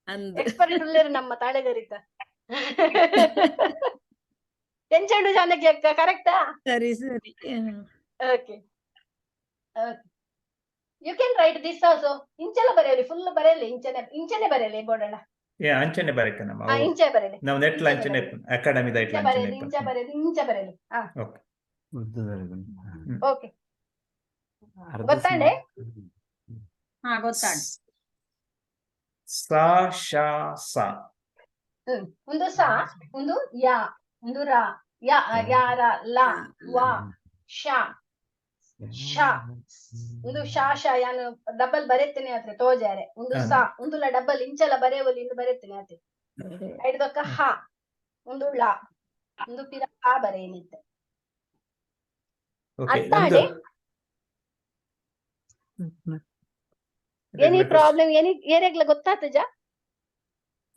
ಅಂದ್ ಎಕ್ಸ್ಪರ್ಟ್ ಉಲ್ಲೇರು ನಮ್ಮ ತಾಳೆಗರಿತ. ಎಂಚುಂಡು ಜಾನಕಿ ಅಕ್ಕ, ಕರೆಕ್ಟಾ? ಸರಿ ಸರಿ. Okay okay, you can write this also. ಇಂಚಲ ಬರೆಯಲಿ, ಫುಲ್ ಬರೆಯಲಿ. ಇಂಚನೆ ಇಂಚನೆ ಬರೆಯಲಿ ಬೋಡಣ್ಣ. ಏ ಅಂಚನೆ ಬರಕ ನಮ್ಮ ಆ ಅವು ಇಂಚ ಬರೆಲೆ. ನಾವು ನೆಟ್ಲ ಇಂಚ ಅಂಚನೆ ಬರೆಲೆ. ಅಕಾಡೆಮಿದ ಇಂಚ ಇಟ್ಲ ಬರೆದು ಅಂಚನೆ ಇಂಚ ಬರೆದು ಇಂಚ ಬರೆಲೆ. ಆ ಓಕೆ. ಓಕೆ. ಅರ್ಧ ಗೊತ್ತಾಂಡೆ? ಹಾ, ಗೊತ್ತಾಂಡ್. ಸಾ ಶಾ ಸಾ. ಒಂದು ಸಾ, ಒಂದು ಯಾ, ಒಂದು ರಾ, ಯಾ ಯಾ ರಾ ಲಾ ವಾ ಶಾ ಶಾ. ಒಂದು ಶಾ ಶಾ ಯಾನು ಡಬಲ್ ಬರೆತ್ತೇನೆ ಆತ್ರೆ ತೋಜಾರೆ. ಒಂದು ಸಾ ಒಂದುಲ ಡಬಲ್ ಇಂಚಲ ಬರೆಯವಲ್ಲಿ ಇಂದು ಬರೆತ್ತೇನೆ ಆತೆ. ಐಡ್ದೊಕ್ಕ ಹ, ಒಂದು ಳ, ಒಂದು ಪಿರ ಆ ಬರೆಯನಿತ್ತೆ. ಓಕೆ. ಅರ್ಥ ಒಂದು ಆಂಡೆ? Any problem? ಎನಿ ಏರೆಗ್ಲ ಗೊತ್ತಾತಜ?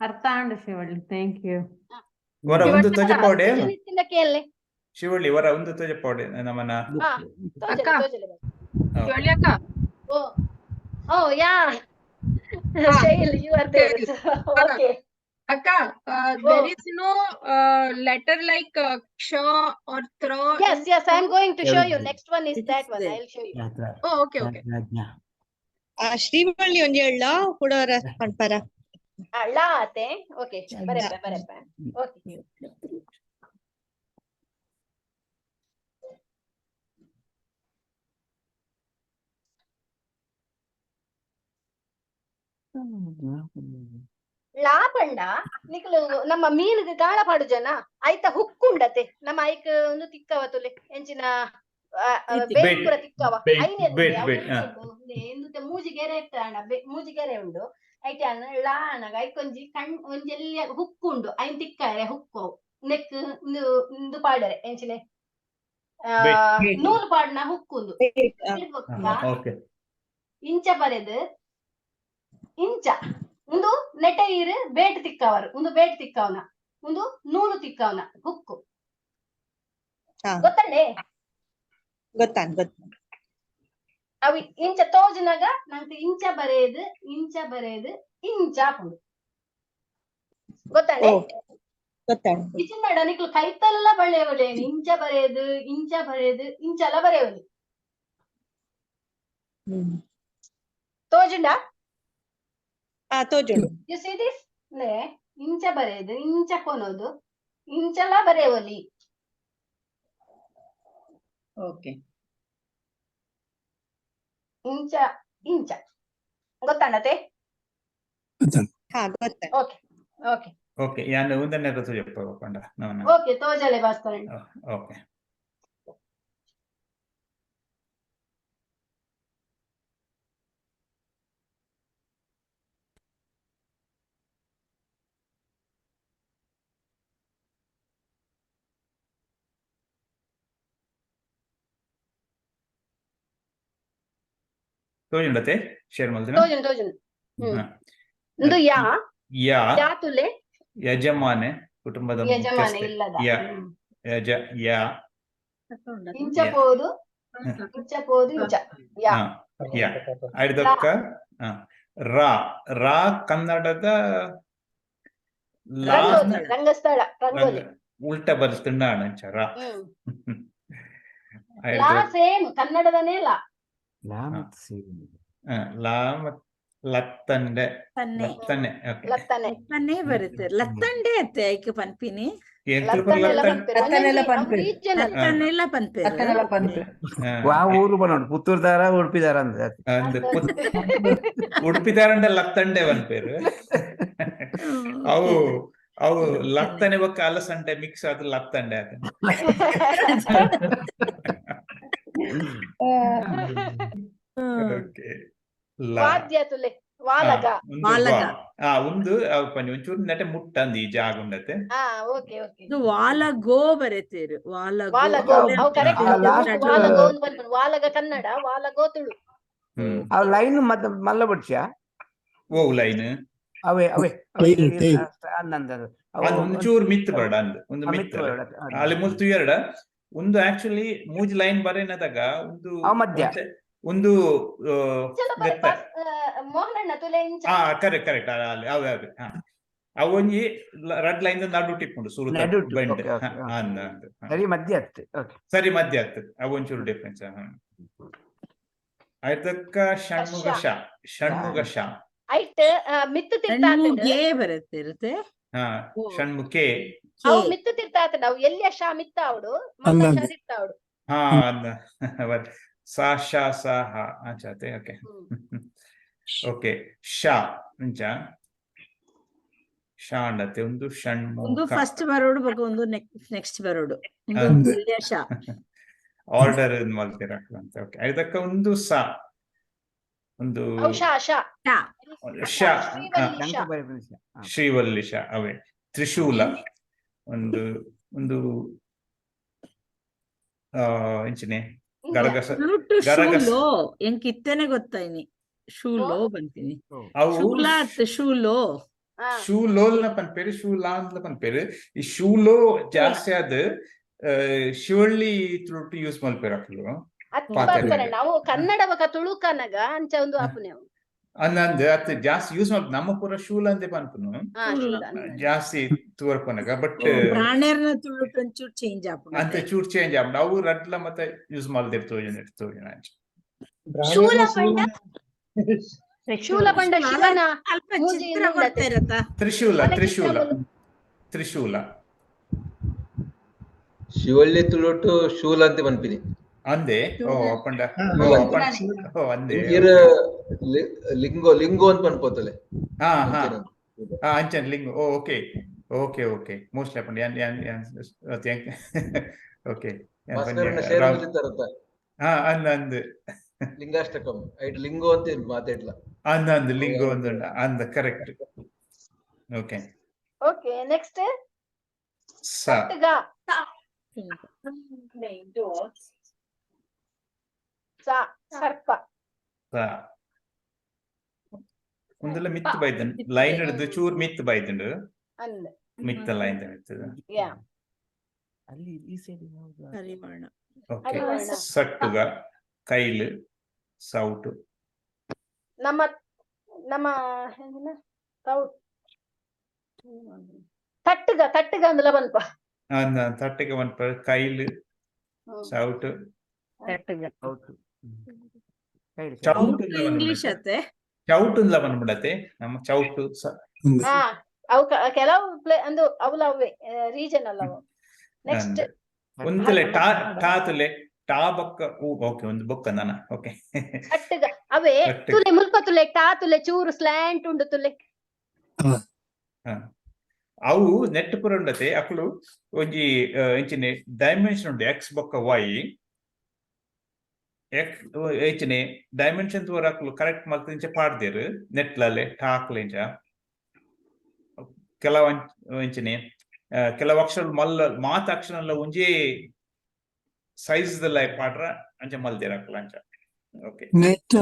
ಅರ್ಥ ಆಂಡ್ ಶಿವಳ್ಳಿ, thank you. ವರ ಒಂದು ತೊಜಪೌಡೆ. ಕೇಳಲೆ. ಶಿವಳ್ಳಿ ವರ ಒಂದು ತೊಜಪೌಡೆ ನಮ್ಮನ. ಹಾ, ತೋಜಲೆ. ಅಕ್ಕ. ತೋಜಲೆ. ಶಿವಳ್ಳಿ ಅಕ್ಕ. Oh oh yeah, Shail, you are there. Okay. ಅಕ್ಕ, there is no letter like ಕ್ಷ or ತ್ರ. Yes, yes, I am going to show you. Everything. Next one is It that is one. there. I will show you. Oh, okay, okay. Srivalli ಒಂಜಿ ಹೇಳ ಹುಡೋರ ಪನ್ಪರ. ಲಾ ಆತೆ. Okay, ಬರೆಪ್ಪ ಬರೆಪ್ಪ. Okay. ಲಾ ಪಂಡ ನಿಕ್ಲು ನಮ್ಮ ಮೀನುಗ್ ಗಾಳ ಪಾಡು ಜನ ಐತ ಹುಕ್ಕುಂಡತೆ ನಮ್ಮ ಐಕ್ ಒಂದು ತಿಕ್ಕವ ತುಲೆ ಎಂಚಿನ ಬೇಟ್ ಪೂರ ತಿಕ್ಕವ. ಬೇಟ್, ಐನೆ ಬೇಟ್, ಬೇಟ್, ಹಾ. ಎಂದುತೆ ಮೂಜಿಗೆರೆ ಇತ್ತಣ್ಣ, ಮೂಜಿಗೆರೆ ಉಂಡು. ಐತೆ ಅಣ್ಣ ಲಾ ಅಣ್ಣಗ ಐಕೊಂಜಿ ಕಣ್ ಒಂಜೆಲ್ಲ ಹುಕ್ಕುಂಡು, ಐನ್ ತಿಕ್ಕರೆ ಹುಕ್ಕು ನೆಕ್ ಇಂದು ಇಂದು ಪಾಡರೆ ಎಂಚಿನೆ ಆ, ಬೇಟ್. ನೂಲು ಪಾಡ್ನ ಹುಕ್ಕುಂದು ಇರ್ಬೊಕ್ಕ. ಓಕೆ. ಇಂಚ ಬರೆದು ಇಂಚ ಒಂದು ನೆಟ ಇರು ಬೇಟ್ ತಿಕ್ಕವರು, ಒಂದು ಬೇಟ್ ತಿಕ್ಕವನ, ಒಂದು ನೂಲು ತಿಕ್ಕವನ ಹುಕ್ಕು. ಗೊತ್ತಂಡೆ? ಗೊತ್ತಾನ್ ಗೊತ್ತ. ಅವು ಇಂಚ ತೋಜಿನಾಗ ನಂಗೆ ಇಂಚ ಬರೆಯದು ಇಂಚ ಬರೆಯದು ಇಂಚ ಹಾಕೊಂಡು ಗೊತ್ತಂಡೆ? ಗೊತ್ತಾನ್. ಇಚಿಂದಡ ನಿಕ್ಲು ಕೈತಲ್ಲ ಬಳೆಯವಳೆ ಇಂಚ ಬರೆಯದು ಇಂಚ ಬರೆಯದು ಇಂಚಲ ಬರೆಯವಲಿ. ತೋಜುಂಡ? ಆ ತೋಜುಂಡು. You see this? ನೇ ಇಂಚ ಬರೆಯದು ಇಂಚ ಕೊನೋದು ಇಂಚಲ ಬರೆಯವಲಿ. ಓಕೆ. ಇಂಚ ಇಂಚ ಗೊತ್ತಾಂಡತೆ? ಹಾ, ಗೊತ್ತಾನ್. Okay okay. ಓಕೆ, ಯಾನ್ ಒಂದನೇ ತೊಜಪ್ಪ ಪಂಡ ನಮ್ಮನ. ಓಕೆ, ತೋಜಲೆ ಭಾಸ್ಕರಣ್ಣ. ಓಕೆ. ತೋಜುಂಡತೆ ಶೇರ್ ಮಲ್ದಿನ. ತೋಜುನ್ ತೋಜುನ್. ಇಂದು ಯಾ. ಯಾ. ಯಾ ತುಲೆ. ಯಜಮಾನೆ, ಕುಟುಂಬದ ಯಜಮಾನ ಮುಖ್ಯಸ್ಥೆ. ಇಲ್ಲದ. ಯಾ ಯಜ ಯಾ. ಇಂಚ ಯಾ. ಪೋದು ಇಂಚ ಪೋದು ಇಂಚ ಯಾ. ಹಾ, ಯಾ. ಐದಕ್ಕ ರಾ ರಾ ಕನ್ನಡದ ಲಾ. ರಂಗೋಲಿ, ರಂಗಸ್ಥಳ, ರಂಗೋಲಿ. ಉಲ್ಟಾ ಬರ್ತುಂಡ ಅಂಚ ರಾ. ಲಾ ಸೇಮ್ ಕನ್ನಡದನೇ ಲಾ. ಲಾ ಮತ್ತು ಸೇ. ಲಾ ಮತ್ ಲತ್ತಂಡೆ. ತನ್ನೆ. ಲತ್ತನೆ, ಓಕೆ. ಲತ್ತನೆ. ಲತ್ತನೆ ಬರುತ್ತೆ, ಲತ್ತಂಡೆ ಅತ್ತೆ ಐಕ್ ಪನ್ಪಿನಿ. ಲತ್ತನೆಲ್ಲ ಪನ್ಪೆರ್. ಲತ್ತನೆಲ್ಲ ಒಂದೊಂಜಿ ಪನ್ಪೆರ್. ರೀಜನಲ್. ಲತ್ತನೆಲ್ಲ ಪನ್ಪೆರ್. ಲತ್ತನೆಲ್ಲ ಪನ್ಪೆರ್. ವಾ ಊರು ಬನ್ನೋಡು, ಪುತ್ತೂರ್ದಾರ ಉಡುಪಿದಾರ ಅಂದ. ಅಂದ್ ಉಡುಪಿದಾರಂಡ ಲತ್ತಂಡೆ ಪನ್ಪೇರು ಅವು. ಅವು ಲತ್ತನೆ ಬೊಕ್ಕ ಅಲಸಂಡೆ ಮಿಕ್ಸ್ ಆದ್ ಲತ್ತಂಡೆ ಆತ. ಓಕೆ, ಲಾ. ವಾದ್ಯ ತುಲೆ, ವಾಲಗ. ಒಂದು ವಾಲಗ. ಆ ಒಂದು ಅವು ಪಂಜಿ ಒಂಚೂರು ನೆಟೆ ಮುಟ್ಟ ಅಂದ್ ಈ ಜಾಗ ಉಂಡತೆ. ಹಾ, ಓಕೆ ಓಕೆ. ಇದು ವಾಲಗೋ ಬರೆತೇರು, ವಾಲಗೋ. ವಾಲಗೋ ಅವು ಕರೆಕ್ಟ್. ಆ last ವಾಲಗೋ ಒಂದು ಪನ್ಪುನು. ವಾಲಗ ಕನ್ನಡ, ವಾಲಗೋ ತುಳು. ಹ್ಮ್. ಆ ಲೈನ್ ಮತ್ತೆ ಮಲ್ಲ ಬಡ್ಚ. ಓ ಲೈನ್. ಅವೇ ಅವೇ. Tail, tail. ಅಂದ. ಅದು ಒಂಚೂರು ಮಿತ್ ಬೇಡ ಅಂದ್ ಒಂದು ಮಿತ್ ಅಲ್ಲಿ ಮುಲ್ತು ಎರಡ ಒಂದು ಆಕ್ಚುಲಿ ಮೂಜಿ ಲೈನ್ ಬರೇನದಾಗ ಒಂದು ಅವು ಮಧ್ಯ. ಒಂದು ಚಲೋ ಬರೆ. ನೆತ್ತ. ಮೋಹನಣ್ಣ ತುಲೆ ಇಂಚ. ಆ ಕರೆಕ್ಟ್ ಕರೆಕ್ಟ್, ಅಲ್ಲಿ ಅವೆ ಅವೆ ಹಾ ಅವು ಒಂಜಿ ರಡ್ ಲೈನ್ ನಡು ಟಿಪ್ಪುಂಡು ಸುರುತ ನಡುಟು, ಬೆಂಡ್. Okay, okay, okay. ಅಂದ್ ಅಂದ್ ಹಾ. ಸರಿ ಮಧ್ಯ ಅತ್ತೆ, ಓಕೆ. ಸರಿ ಮಧ್ಯ ಆಗ್ತದೆ, ಅವು ಒಂಚೂರು ಡಿಫ್ರೆನ್ಸ್. ಆಯ್ತಕ್ಕ ಷಣ್ಮುಗ ಶಾ, ಷಣ್ಮುಗ ಶಾ. ಐಟ್ ಮಿತ್ತು ತಿರ್ತಾತಂಡ್. ಷಣ್ಮುಖೇ ಬರುತ್ತೆ ಇರುತ್ತೆ. ಹಾ, ಷಣ್ಮುಖೆ. ಅವು ಮಿತ್ತು ತಿರ್ತಾತಂಡ್, ಅವು ಎಲ್ಲಿಯ ಶಾ ಮಿತ್ತ ಅವಡು, ಮಲ್ಲ ಶಾ ಅಲ್ಲಂದೆ. ತಿರ್ತ ಅವಡು. ಹಾ, ಅಂದ ಸಾ ಶ ಸ ಹ ಅಂಚಾತೆ. ಓಕೆ ಓಕೆ, ಶ ಅಂಚ ಶ ಅಂಡತೆ ಒಂದು ಒಂದು ಷಣ್ಮುಖ. ಫಸ್ಟ್ ಬರೋಡು ಬೊಕ ಒಂದು ನೆಕ್ಸ್ಟ್ ಬರೋಡು. ಒಂದು ಅಂದ್. ಎಲ್ಯ ಶ. ಆರ್ಡರ್ ಮಲ್ತಿರ ಅಂತ. ಓಕೆ, ಇದಕ್ಕ ಒಂದು ಸ ಒಂದು ಅವು ಶಾ ಶಾ. ಶ. ಶ. ಶ್ರೀವಲ್ಲಿ ಶಂಕು ಶಾ. ಬರೆಪುನ ಶ. ಹಾ. ಶ್ರೀವಲ್ಲಿ ಶ ಅವೇ ತ್ರಿಶೂಲ ಒಂದು ಒಂದು ಆ ಎಂಚಿನೆ ಗರಗಸ ತುಳುಟು ಗರಗಸ. ಶೂಲೋ ಎಂಕ್ ಇತ್ತೇನೆ ಗೊತ್ತಾಯ್ನಿ, ಶೂಲೋ ಬಂತೀನಿ. ಅವು ಶೂಲ ಅತ್ ಶೂಲೋ. ಹಾ. ಶೂಲೋಲ್ನ ಪನ್ಪೇರು, ಶೂಲಾಂದ್ಲ ಪನ್ಪೇರು. ಈ ಶೂಲೋ ಜಾಸ್ತಿ ಆದ್ ಶಿವಳ್ಳಿ ತುಳುಟು ಯೂಸ್ ಮಲ್ಪೇರು ಅಕ್ಲು. ಅತ್ತು ಪಾತೆರ್ಗೆ. ಬರ್ತಾರೆ ನಾವು ಕನ್ನಡ ಬಕ ತುಳುಕನಗ ಅಂಚ ಒಂದು ಆಪುನೆ ಅವು. ಅಂದ್ ಅತ್ ಜಾಸ್ತಿ ಯೂಸ್ ಮಲ್ಪ ನಮ್ಮ ಪೂರ ಶೂಲ ಅಂತೆ ಪನ್ಪುನು. ಹಾ, ಶೂಲ. ಶೂಲ ಅಂದ್. ಜಾಸ್ತಿ ತೂವರ್ಪನಗ ಬಟ್ ಬ್ರಾಣೆರ್ನ ತುಳುಟು ಒಂಚೂರು ಚೇಂಜ್ ಅಂತ ಆಪುಂಡು. ಚೂರ್ ಚೇಂಜ್ ಆಪುಂಡು. ಅವು ರಡ್ಲ ಮತ್ತೆ ಯೂಸ್ ಮಲ್ದಿರ್ ತೋಜುನ ತೋಜುನ ಅಂಚ. ಶೂಲ ಪಂಡ? ಶೂಲ ಪಂಡ ಶಿವನ ಅಲ್ಪ ಮೂಜಿ ಚಿತ್ರ ಉಂಡತೆ. ಕೊಡ್ತಾ ಇರತ್ತಾ. ತ್ರಿಶೂಲ ಅಲ್ಲ, ತ್ರಿಶೂಲ ಚಿತ್ರ ತ್ರಿಶೂಲ. ಶಿವಳ್ಳಿ ತುಳುಟು ಶೂಲ ಅಂತ ಪನ್ಪಿನಿ. ಅಂದೆ ಓ ಅಪ್ಪಂಡ ಓ ಶೂಲ. ಅಪ್ಪಂಡ ಓ ಅಂದೆ. ಇರ್ ಲಿಂಗೋ ಲಿಂಗೋ ಅಂತ ಪನ್ಪೋತಲೆ. ಹಾ ಹಾ ಹಾ, ಅಂಚನ್ ಲಿಂಗು. ಓ okay okay okay, mostly ಅಪ್ಪಂಡ ಯಾನ್ ಯಾನ್ ಯಾನ್ ಓಕೆ. ಭಾಸ್ಕರನ ಶೇರ್ ಮಲ್ತಿತ್ತಾರತ್ತ. ಹಾ, ಅಂದ್ ಅಂದ್. ಲಿಂಗಾಷ್ಟಕಂ ಐಟ್ ಲಿಂಗೋ ಅಂತ ಮಾತಾಡ್ಲ. ಅಂದ್ ಅಂದ್ ಲಿಂಗೋ ಅಂದುಂಡ ಅಂದ ಕರೆಕ್ಟ್. Okay okay, next. ಸ. ಕಟ್ಟುಗ. ಸ ಸರ್ಪ. ಸ ಒಂದೆಲ್ಲ ಮಿತ್ ಬೈದನ್ ಲೈನ್ ಹಿಡಿದು ಚೂರ್ ಮಿತ್ ಬೈದಂಡು. ಅಂದ್. ಮಿತ್ತ ಲೈನ್ ಮಿತ್ತದ. ಯಾ. ಅಲ್ಲಿ ಈ ಸೈಡ್ ಯಾವ್ದು? ಹರಿವರ್ಣ. ಓಕೆ. ಹರಿವರ್ಣ. ಸಟ್ಟುಗ ಕೈಲ್ ಸೌಟು. ನಮ್ಮ ನಮ್ಮ ಏನಿನ? ತಟ್ಟುಗ ತಟ್ಟುಗ ಅಂದ್ಲ ಬನ್ಪ. ಅಂದ ತಟ್ಟೆಗೆ ಒಂದ್ ಕೈಲ್ ಸೌಟು. ತಟ್ಟುಗ. ಹೌದು. ಹ್ಮ್. Side side. ಚೌಟು ಇಂಗ್ಲಿಷ್ ಅತ್ತೆ. ಚೌಟು ಅಂದ್ಲ ಬಂದ್ಬಿಡತ್ತೆ ನಮ್ಮ ಚೌಟು ಅಂದೆ. ಹಾ, ಅವು ಕೆಲವು ಪ್ಲೇ ಅಂದು ಅವುಲ ಅವೇ ರೀಜನ್ ಅಲ್ಲ ಅವು. ನೆಕ್ಸ್ಟ್. ಒಂದ್ಲೆ ಟಾ ಟಾ ತುಲೆ ಟಾ ಬೊಕ್ಕ ಓಕೆ ಒಂದು ಬೊಕ್ಕ ನಾನ ಓಕೆ. ಕಟ್ಟುಗ ಅವೇ. ಕಟ್ಟುಗ. ತುಲೆ ಮುಲ್ಪ ತುಲೆ ಟಾ ತುಲೆ ಚೂರು ಸ್ಲ್ಯಾಂಟ್ ಉಂಡು ತುಲೆ. ಅವು ನೆಟ್ ಪುರ ಉಂಡತೆ ಅಕುಲು ಒಂಜಿ ಎಂಚಿನೆ ಡೈಮೆನ್ಷನ್ ಉಂಡು ಎಕ್ಸ್ ಬೊಕ್ಕ ವೈ ಎಕ್ಸ್ ಎಂಚಿನೆ ಡೈಮೆನ್ಷನ್ ತೂರ ಅಕುಲು ಕರೆಕ್ಟ್ ಮಲ್ತ್ ಇಂಚ ಪಾಡ್ದೆರ್ ನೆಟ್ಲಲೆ ಟಾಕ್ಲೆ ಇಂಚ ಕೆಲವು ಎಂಚಿನೆ ಕೆಲವು ಅಕ್ಷರ ಮಲ್ಲ ಮಾತ ಅಕ್ಷರ ಒಂಜಿ ಸೈಜ್ ದಲ್ಲ ಪಾಡ್ರ ಅಂಚ ಮಲ್ದೆರ್ ಅಕುಲು ಅಂಚ. ಓಕೆ. ನೆಟ್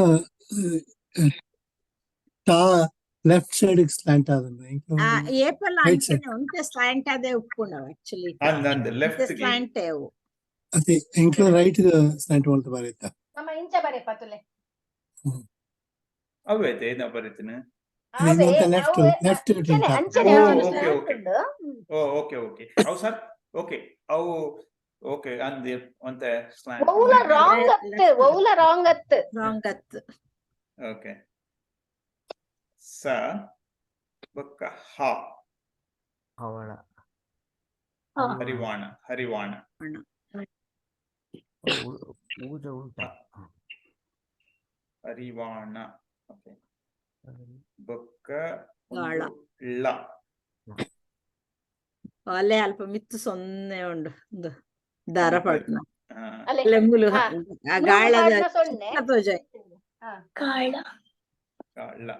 ಟಾ ಲೆಫ್ಟ್ ಸೈಡ್ ಸ್ಲಾಂಟ್ ಆದಂಡ. ಆ ಏಪಲ್ Right side. ಅಂಚನೆ ಒಂತೆ ಸ್ಲಾಂಟ್ ಅದೇ ಉಪ್ಪುಂಡವು ಆಕ್ಚುಲಿ. ಅಂದ್ ಅಂದ್ ಲೆಫ್ಟ್ ಸ್ಲಾಂಟ್ ಅವು. ಅದೇ ಎಂಕ್ಲು ರೈಟ್ ಸ್ಲಾಂಟ್ ಮಲ್ತ ಬರೀತ. ನಮ್ಮ ಇಂಚ ಬರೆಪ ತುಲೆ. ಅವೇ ಐತೆ ನಾ ಬರೀತೀನಿ. ಅವೇ ಇನ್ನೊಂದು left- ಅವೇ left ಅಂಚನೆ tilt. ಅಂಚನೆ ಓ, ಚೂರು okay, slant okay. ಉಂಡು. ಓ ಓಕೆ ಓಕೆ, ಅವು ಸರ್ ಓಕೆ ಅವು ಓಕೆ ಅಂದ್ ಒಂತೆ ಸ್ಲಾಂಟ್. ಒವ್ಲ ರಾಂಗ್ ಅತ್, ಒವ್ಲ ರಾಂಗ್ ಅತ್. ರಾಂಗ್ ಅತ್. ಓಕೆ, ಸ ಬೊಕ್ಕ ಹ. ಹವಳ. ಹರಿವಾಣ ಹರಿವಾಣ. ಊಜ ಉಲ್ಟಾ. ಹರಿವಾಣ ಓಕೆ ಬೊಕ್ಕ ಗಾಳ. ಒಂದು ಳ. ಅಲ್ಲೇ ಅಲ್ಪ ಮಿತ್ತು ಸೊನ್ನೆ ಉಂಡು ಒಂದು ದಾರ ಪಾಡ್ನ. ಆ, ಅಲೆ ಅಲ್ಲೇ ಮುಲು ಹಾ. ಆ ನೂಲು ಗಾಳದ ಪಾಡ್ನ ಸೊನ್ನೆ. ಚಿಕ್ಕ ತೋಜಾಯ್. ಕಾಳ. ಳ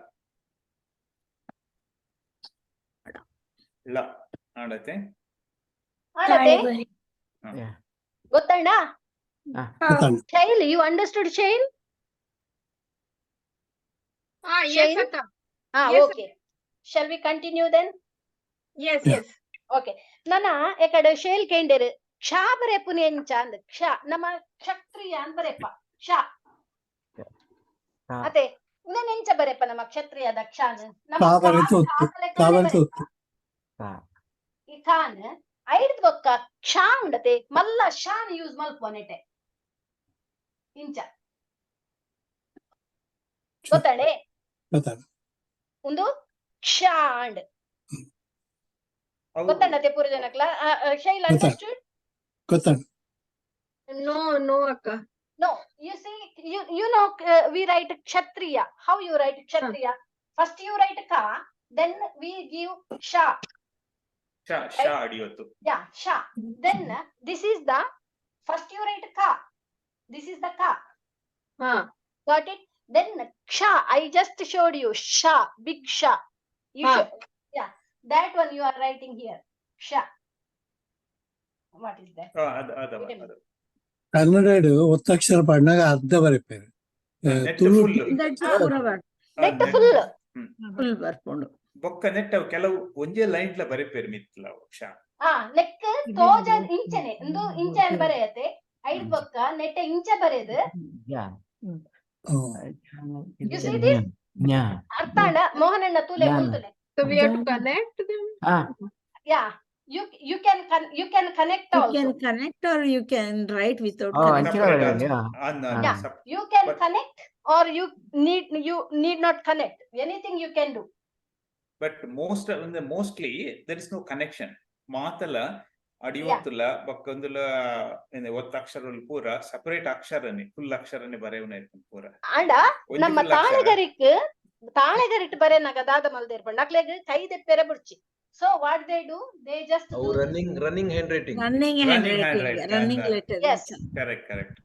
ಳ ಆಡತೆ. ಆಡತೆ. ತಾಳಿಬರಿ. ಗೊತ್ತಣ್ಣ? ಗೊತ್ತಾಂಡ್. ಶೈಲ್, you understood ಶೈಲ್? Ah, yes, Shail? Atta. Ha. Yes. Okay, shall we continue then? Yes, Yeah. yes. Okay, ನನ ಎಕಡೆ ಶೈಲ್ ಕೇಂಡೇರು ಕ್ಷ ಬರೆಪುನಿ ಎಂಚ ಅಂದ್. ಕ್ಷ ನಮ್ಮ ಕ್ಷತ್ರಿಯ ಅಂದ್ ಬರೆಪ ಕ್ಷ. ತಾ. ಅದೇ ಉಂದೆನ್ ಎಂಚ ಬರೆಪ ನಮ್ಮ ಕ್ಷತ್ರಿಯದ ಕ್ಷಾನ್ ನಮ್ಮ ತಾ ಬರೆತು ಒತ್ತು. ತಾ ಬರೆತು ಒತ್ತು. ತಾ. ಈ ಖಾನ್ ಐಡ್ದ್ ಬೊಕ್ಕ ಕ್ಷ ಉಂಡತೆ ಮಲ್ಲ ಶಾನ್ ಯೂಸ್ ಮಲ್ಪೊನೆಟೆ ಇಂಚ ಗೊತ್ತಾಣೆ? ಗೊತ್ತಾಂಡ್. ಉಂದು ಕ್ಷ ಆಂಡ್. ಅವು ಗೊತ್ತಂಡತೆ ಪೂರ ಜನಕ್ಲ? ಶೈಲ್? ಗೊತ್ತಾ. Understood? ಗೊತ್ತಾಂಡ್. No, no, Akka. No, you see, you know, we write Kshatriya. How you write Kshatriya? First you write ka, then we give sha. ಶ ಶ ಅಡಿಯೊತ್ತು. Yeah, sha. Then this is the first you write ka. This is the ka. Huh. Got it? Then ksha, I just showed you sha, big sha. You Ah. show, yeah, that one you are writing here. Sha. What is that? ಅದು ಅದು Wait a minute. ಅದು ಕನ್ನಡ ಒತ್ತಕ್ಷರ ಪಾಡ್ನಾಗ ಅರ್ಧ ಬರೆಪೇರು. Net Tulu full. That's ಪೂರ Net full. Full ಬರ್ಪುಂಡು. ಬೊಕ್ಕ ನೆಟ್ ಅವು ಕೆಲವು ಒಂಜೇ ಲೈನ್ ಲ ಬರೆಪೇರು ಮಿತ್ಲ ಅವು ಕ್ಷ. ಆ ನೆಕ್ ತೋಜ ಇಂಚನೆ ಇಂದು ಇಂಚೆ ಬರೆಯತ್ತೆ. ಐದ್ ಬೊಕ್ಕ ನೆಟ್ಟ ಇಂಚ ಬರೆದು. ಯಾ. You see this? ಜ್ಞಾ. ಅರ್ಥ ಅಣ್ಣ, ಮೋಹನಣ್ಣ, ತೂಲೆ. Yeah. ಮುಲ್ತುಲೆ. So we have to connect them? Ha. Yeah, you can connect you also. Can connect or you can write without O connect. ಅಂಚಿನ Separate ಬರೆಯಲಿ. ಅನ್ನ Yeah. You can connect or you need not connect. Anything you can do. But most mostly there is no connection. ಮಾತಲ ಅಡಿಯೊತ್ತುಲ ಬೊಕ್ಕೊಂದುಲ ಒತ್ತಕ್ಷರ ಪೂರ separate ಅಕ್ಷರನೆ, full ಅಕ್ಷರನೆ ಬರೆಯುನ ಇರ್ಪುಂಡು ಪೂರ. ಅಂಡ ಒಂಜಿ ನಮ್ಮ full ಅಕ್ಷರ. ತಾಳೆಗರಿಕ್ ತಾಳೆಗರಿಟ್ ಬರೆನಾಗ ದಾದ ಮಲ್ದೇರ್ಪಂಡ ಅಕ್ಲೆಗ್ ಕೈ ದೆಪ್ಪೆರೆ ಬುಡ್ಚಿ. So what they do, they just ಅವು running handwriting. Running hand Running writing, handwriting, running and, letter. Yes. Correct, correct.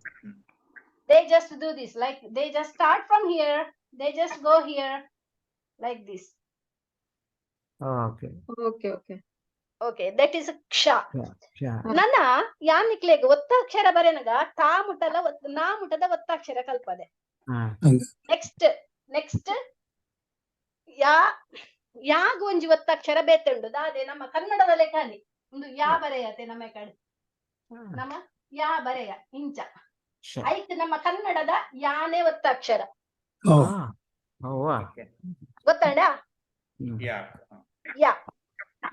They just do this, like they just start from here, they just go here like this. Okay. Okay, okay. Okay, that is ಕ್ಷ. ಕ್ಷ. ನನ್ನ ಯಾನಿಕ್ಲೆಗ್ ಒತ್ತಾಕ್ಷರ ಬರೆನಗ ತಾ ಮುಟ್ಟಲ ನಾ ಮುಟ್ಟದ ಒತ್ತಾಕ್ಷರ ಕಲ್ಪದೆ. ಹಾ. Next next ಯಾ. ಯಾಗ ಒಂಜಿ ಒತ್ತಕ್ಷರ ಬೇತೆ ಉಂಡು ದಾದೆ? ನಮ್ಮ ಕನ್ನಡದ ಲೆಕ್ಕನಿ ಒಂದು ಯಾ ಬರೆಯತೆ. ನಮ್ಮ ಕಡೆ ನಮ್ಮ ಯಾ ಬರೆಯ ಇಂಚ. ಶ. ಐಕ್ ನಮ್ಮ ಕನ್ನಡದ ಯಾನೇ ಒತ್ತಕ್ಷರ. ಓ. ಹಾ ಅವ್ವಾ. ಗೊತ್ತಂಡ? ಹ್ಮ್. ಯಾ. ಯಾ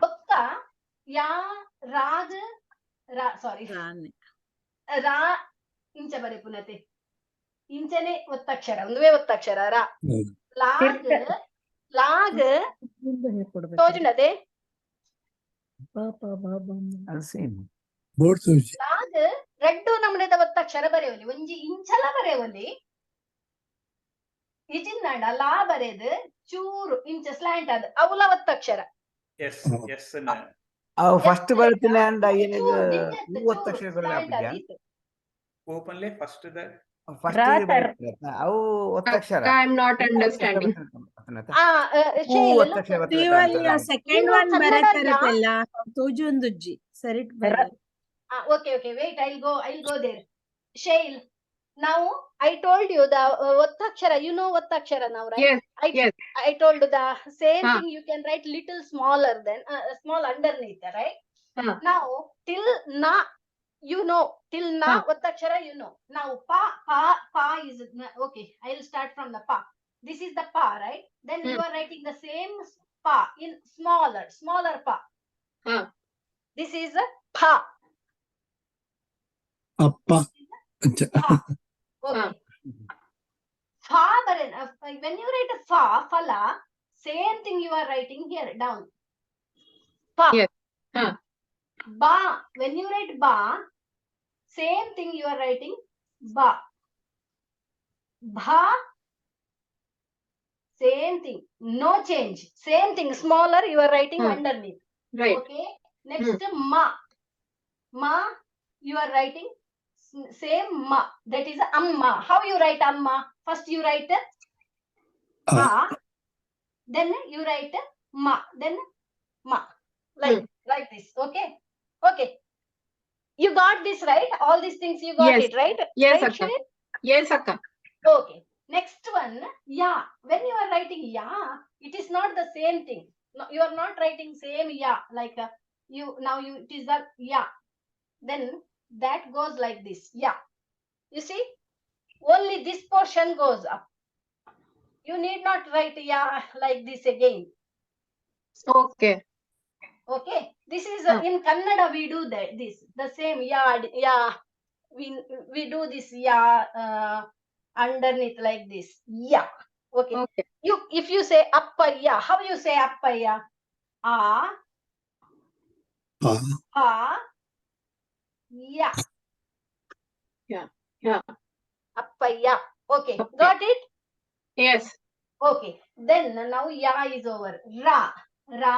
ಬೊಕ್ಕ ಯಾ ರಾಗ್ ರಾ, ಸಾರಿ, ರಾ ಇಂಚ ಬರೆಪುನತೆ. ಇಂಚನೆ ಒತ್ತಕ್ಷರ, ಒಂದುವೇ ಒತ್ತಕ್ಷರ ರಾ. ಹೌದು. ಲಾಗ್ ಲಾಗ್ ತೋಜುಂಡತೆ. ಅದು ಸೇಮ್. ಬೋರ್ಡ್ ತೋಜಿ. ಲಾಗ್ ರಡ್ಡು ನಮೂನೆದ ಒತ್ತಕ್ಷರ ಬರೆಯವಲಿ, ಒಂಜಿ ಇಂಚಲ ಬರೆಯವಲಿ. ಇಜಿಂದಾಂಡ ಲಾ ಬರೆದು ಚೂರು ಇಂಚ ಸ್ಲಾಂಟ್ ಅದ್ ಅವುಲ ಒತ್ತಕ್ಷರ. ಎಸ್. ಹ್ಮ್. ಎಸ್. ಅವು ಫಸ್ಟ್ ಬರುತ್ತಿನ ಅಂಡ ಏನಿದು ಚೂರು ದಿಂಜತ್ ಹೂ ಚೂರು ಒತ್ತಕ್ಷರ ಸ್ಲಾಂಟ್ ಬರಲ್ಲ. ಆದೀತು. ಓಪನ್ಲೆ ಫಸ್ಟ್ the first ರಾತರ್. ಅವು ಒತ್ತಕ್ಷರ. Akka, I'm not understanding. ಆ ಹೂ ಶೈಲ look. ಒತ್ತಕ್ಷರ. ಸೆಕೆಂಡ್ ಇನ್ನು ಒನ್ ಕನ್ನಡ ಬರತ್ತರತ್ತಲ್ಲ, ತೋಜೊಂದುಜ್ಜಿ ಸರಿಟ್ ಬರ. Okay, wait, I'll go there. Shail, now I told you the ಒತ್ತಕ್ಷರ, you know ಒತ್ತಕ್ಷರ now, right? Yes, I yes. I told the same Huh. thing you can write little smaller than small underneath, right? Huh. Now till na, you know, till na Huh. ಒತ್ತಕ್ಷರ you know. Now pa, pa, pa is okay. I'll start from the pa. This is the pa, right? Then you are writing the same pa in smaller, smaller pa. Huh. This is a pa. ಅಪ್ಪ ಅಂಚ. Pa. Okay. Fa ಬರೆ, when you write a fa, phala, same thing you are writing here down. Fa. Yes. Huh. Ba, when you write ba, same thing you are writing ba. Bha, same thing, no change. Same thing, smaller you are writing underneath. Right. Okay. Next, ma. Ma, you are writing same ma. That is amma. How you write amma? First you write a. A, then you write ma, then ma. Like this. Okay. Okay. You got this, right? All these things you got Yes. it, right? Yes, Right, Akka. Shirin? Yes, Akka. Okay. Next one, ya. When you are writing ya, it is not the same thing. No, you are not writing same ya like you now you it is a ya. Then that goes like this. Ya. You see, only this portion goes up. You need not write ya like this again. Okay. Okay. This is Huh. in Kannada we do that this the same ya ya, we do this ya underneath like this, yeah. Okay. Okay. You if you say Appayya, how you say Appayya? A ಆ a ya. Yeah, yeah. Appayya. Okay, Okay. Got it? Yes. Okay. Then now ya is over. Ra. Ra.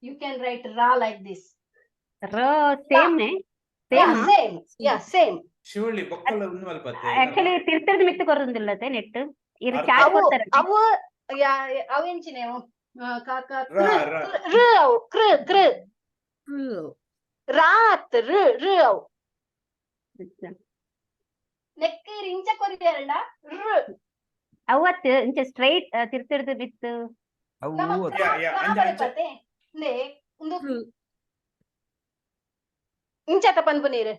You can write ra like this. ರ same ನೇ Yeah, same same. Yeah, same. Shivalli ಬೊಕ್ಕಲ ಉಂದು ಮಲ್ಪತ್ತೆ actually ತಿರ್ತದ ಮಿತ್ತು ಕೊರೊಂದಿಲ್ಲತೆ ನೆಟ್ ಇರು ಅರ್ಥ. Chat ಅವು ಕೊಡ್ತಾರೆ. ಅವು ಯಾ ಅವು ಎಂಚಿನೆವು ಕ ಕ ರಾ ಕೃ ರಾ ಋ ಅವು ಕೃ ಕೃ ರಾತ್ ಋ ಋ ಅವು ನೆಕ್ ಇಂಚ ಕೊರಿಯರಡ ಋ ಅವತ್ತು ಇಂಚ ಸ್ಟ್ರೈಟ್ ತಿರ್ತದ ಬಿತ್ತು. ಅವು ನಮ್ಮ ಹೂ ಕ್ರಾ ಯಾ, ಯಾ, ಕ್ರಾ ಅಂಚ, ಅಂಚ. ಬರೆಪತೆ ನೆ ಒಂದು ಇಂಚತ ಪನ್ಪು ನೀರು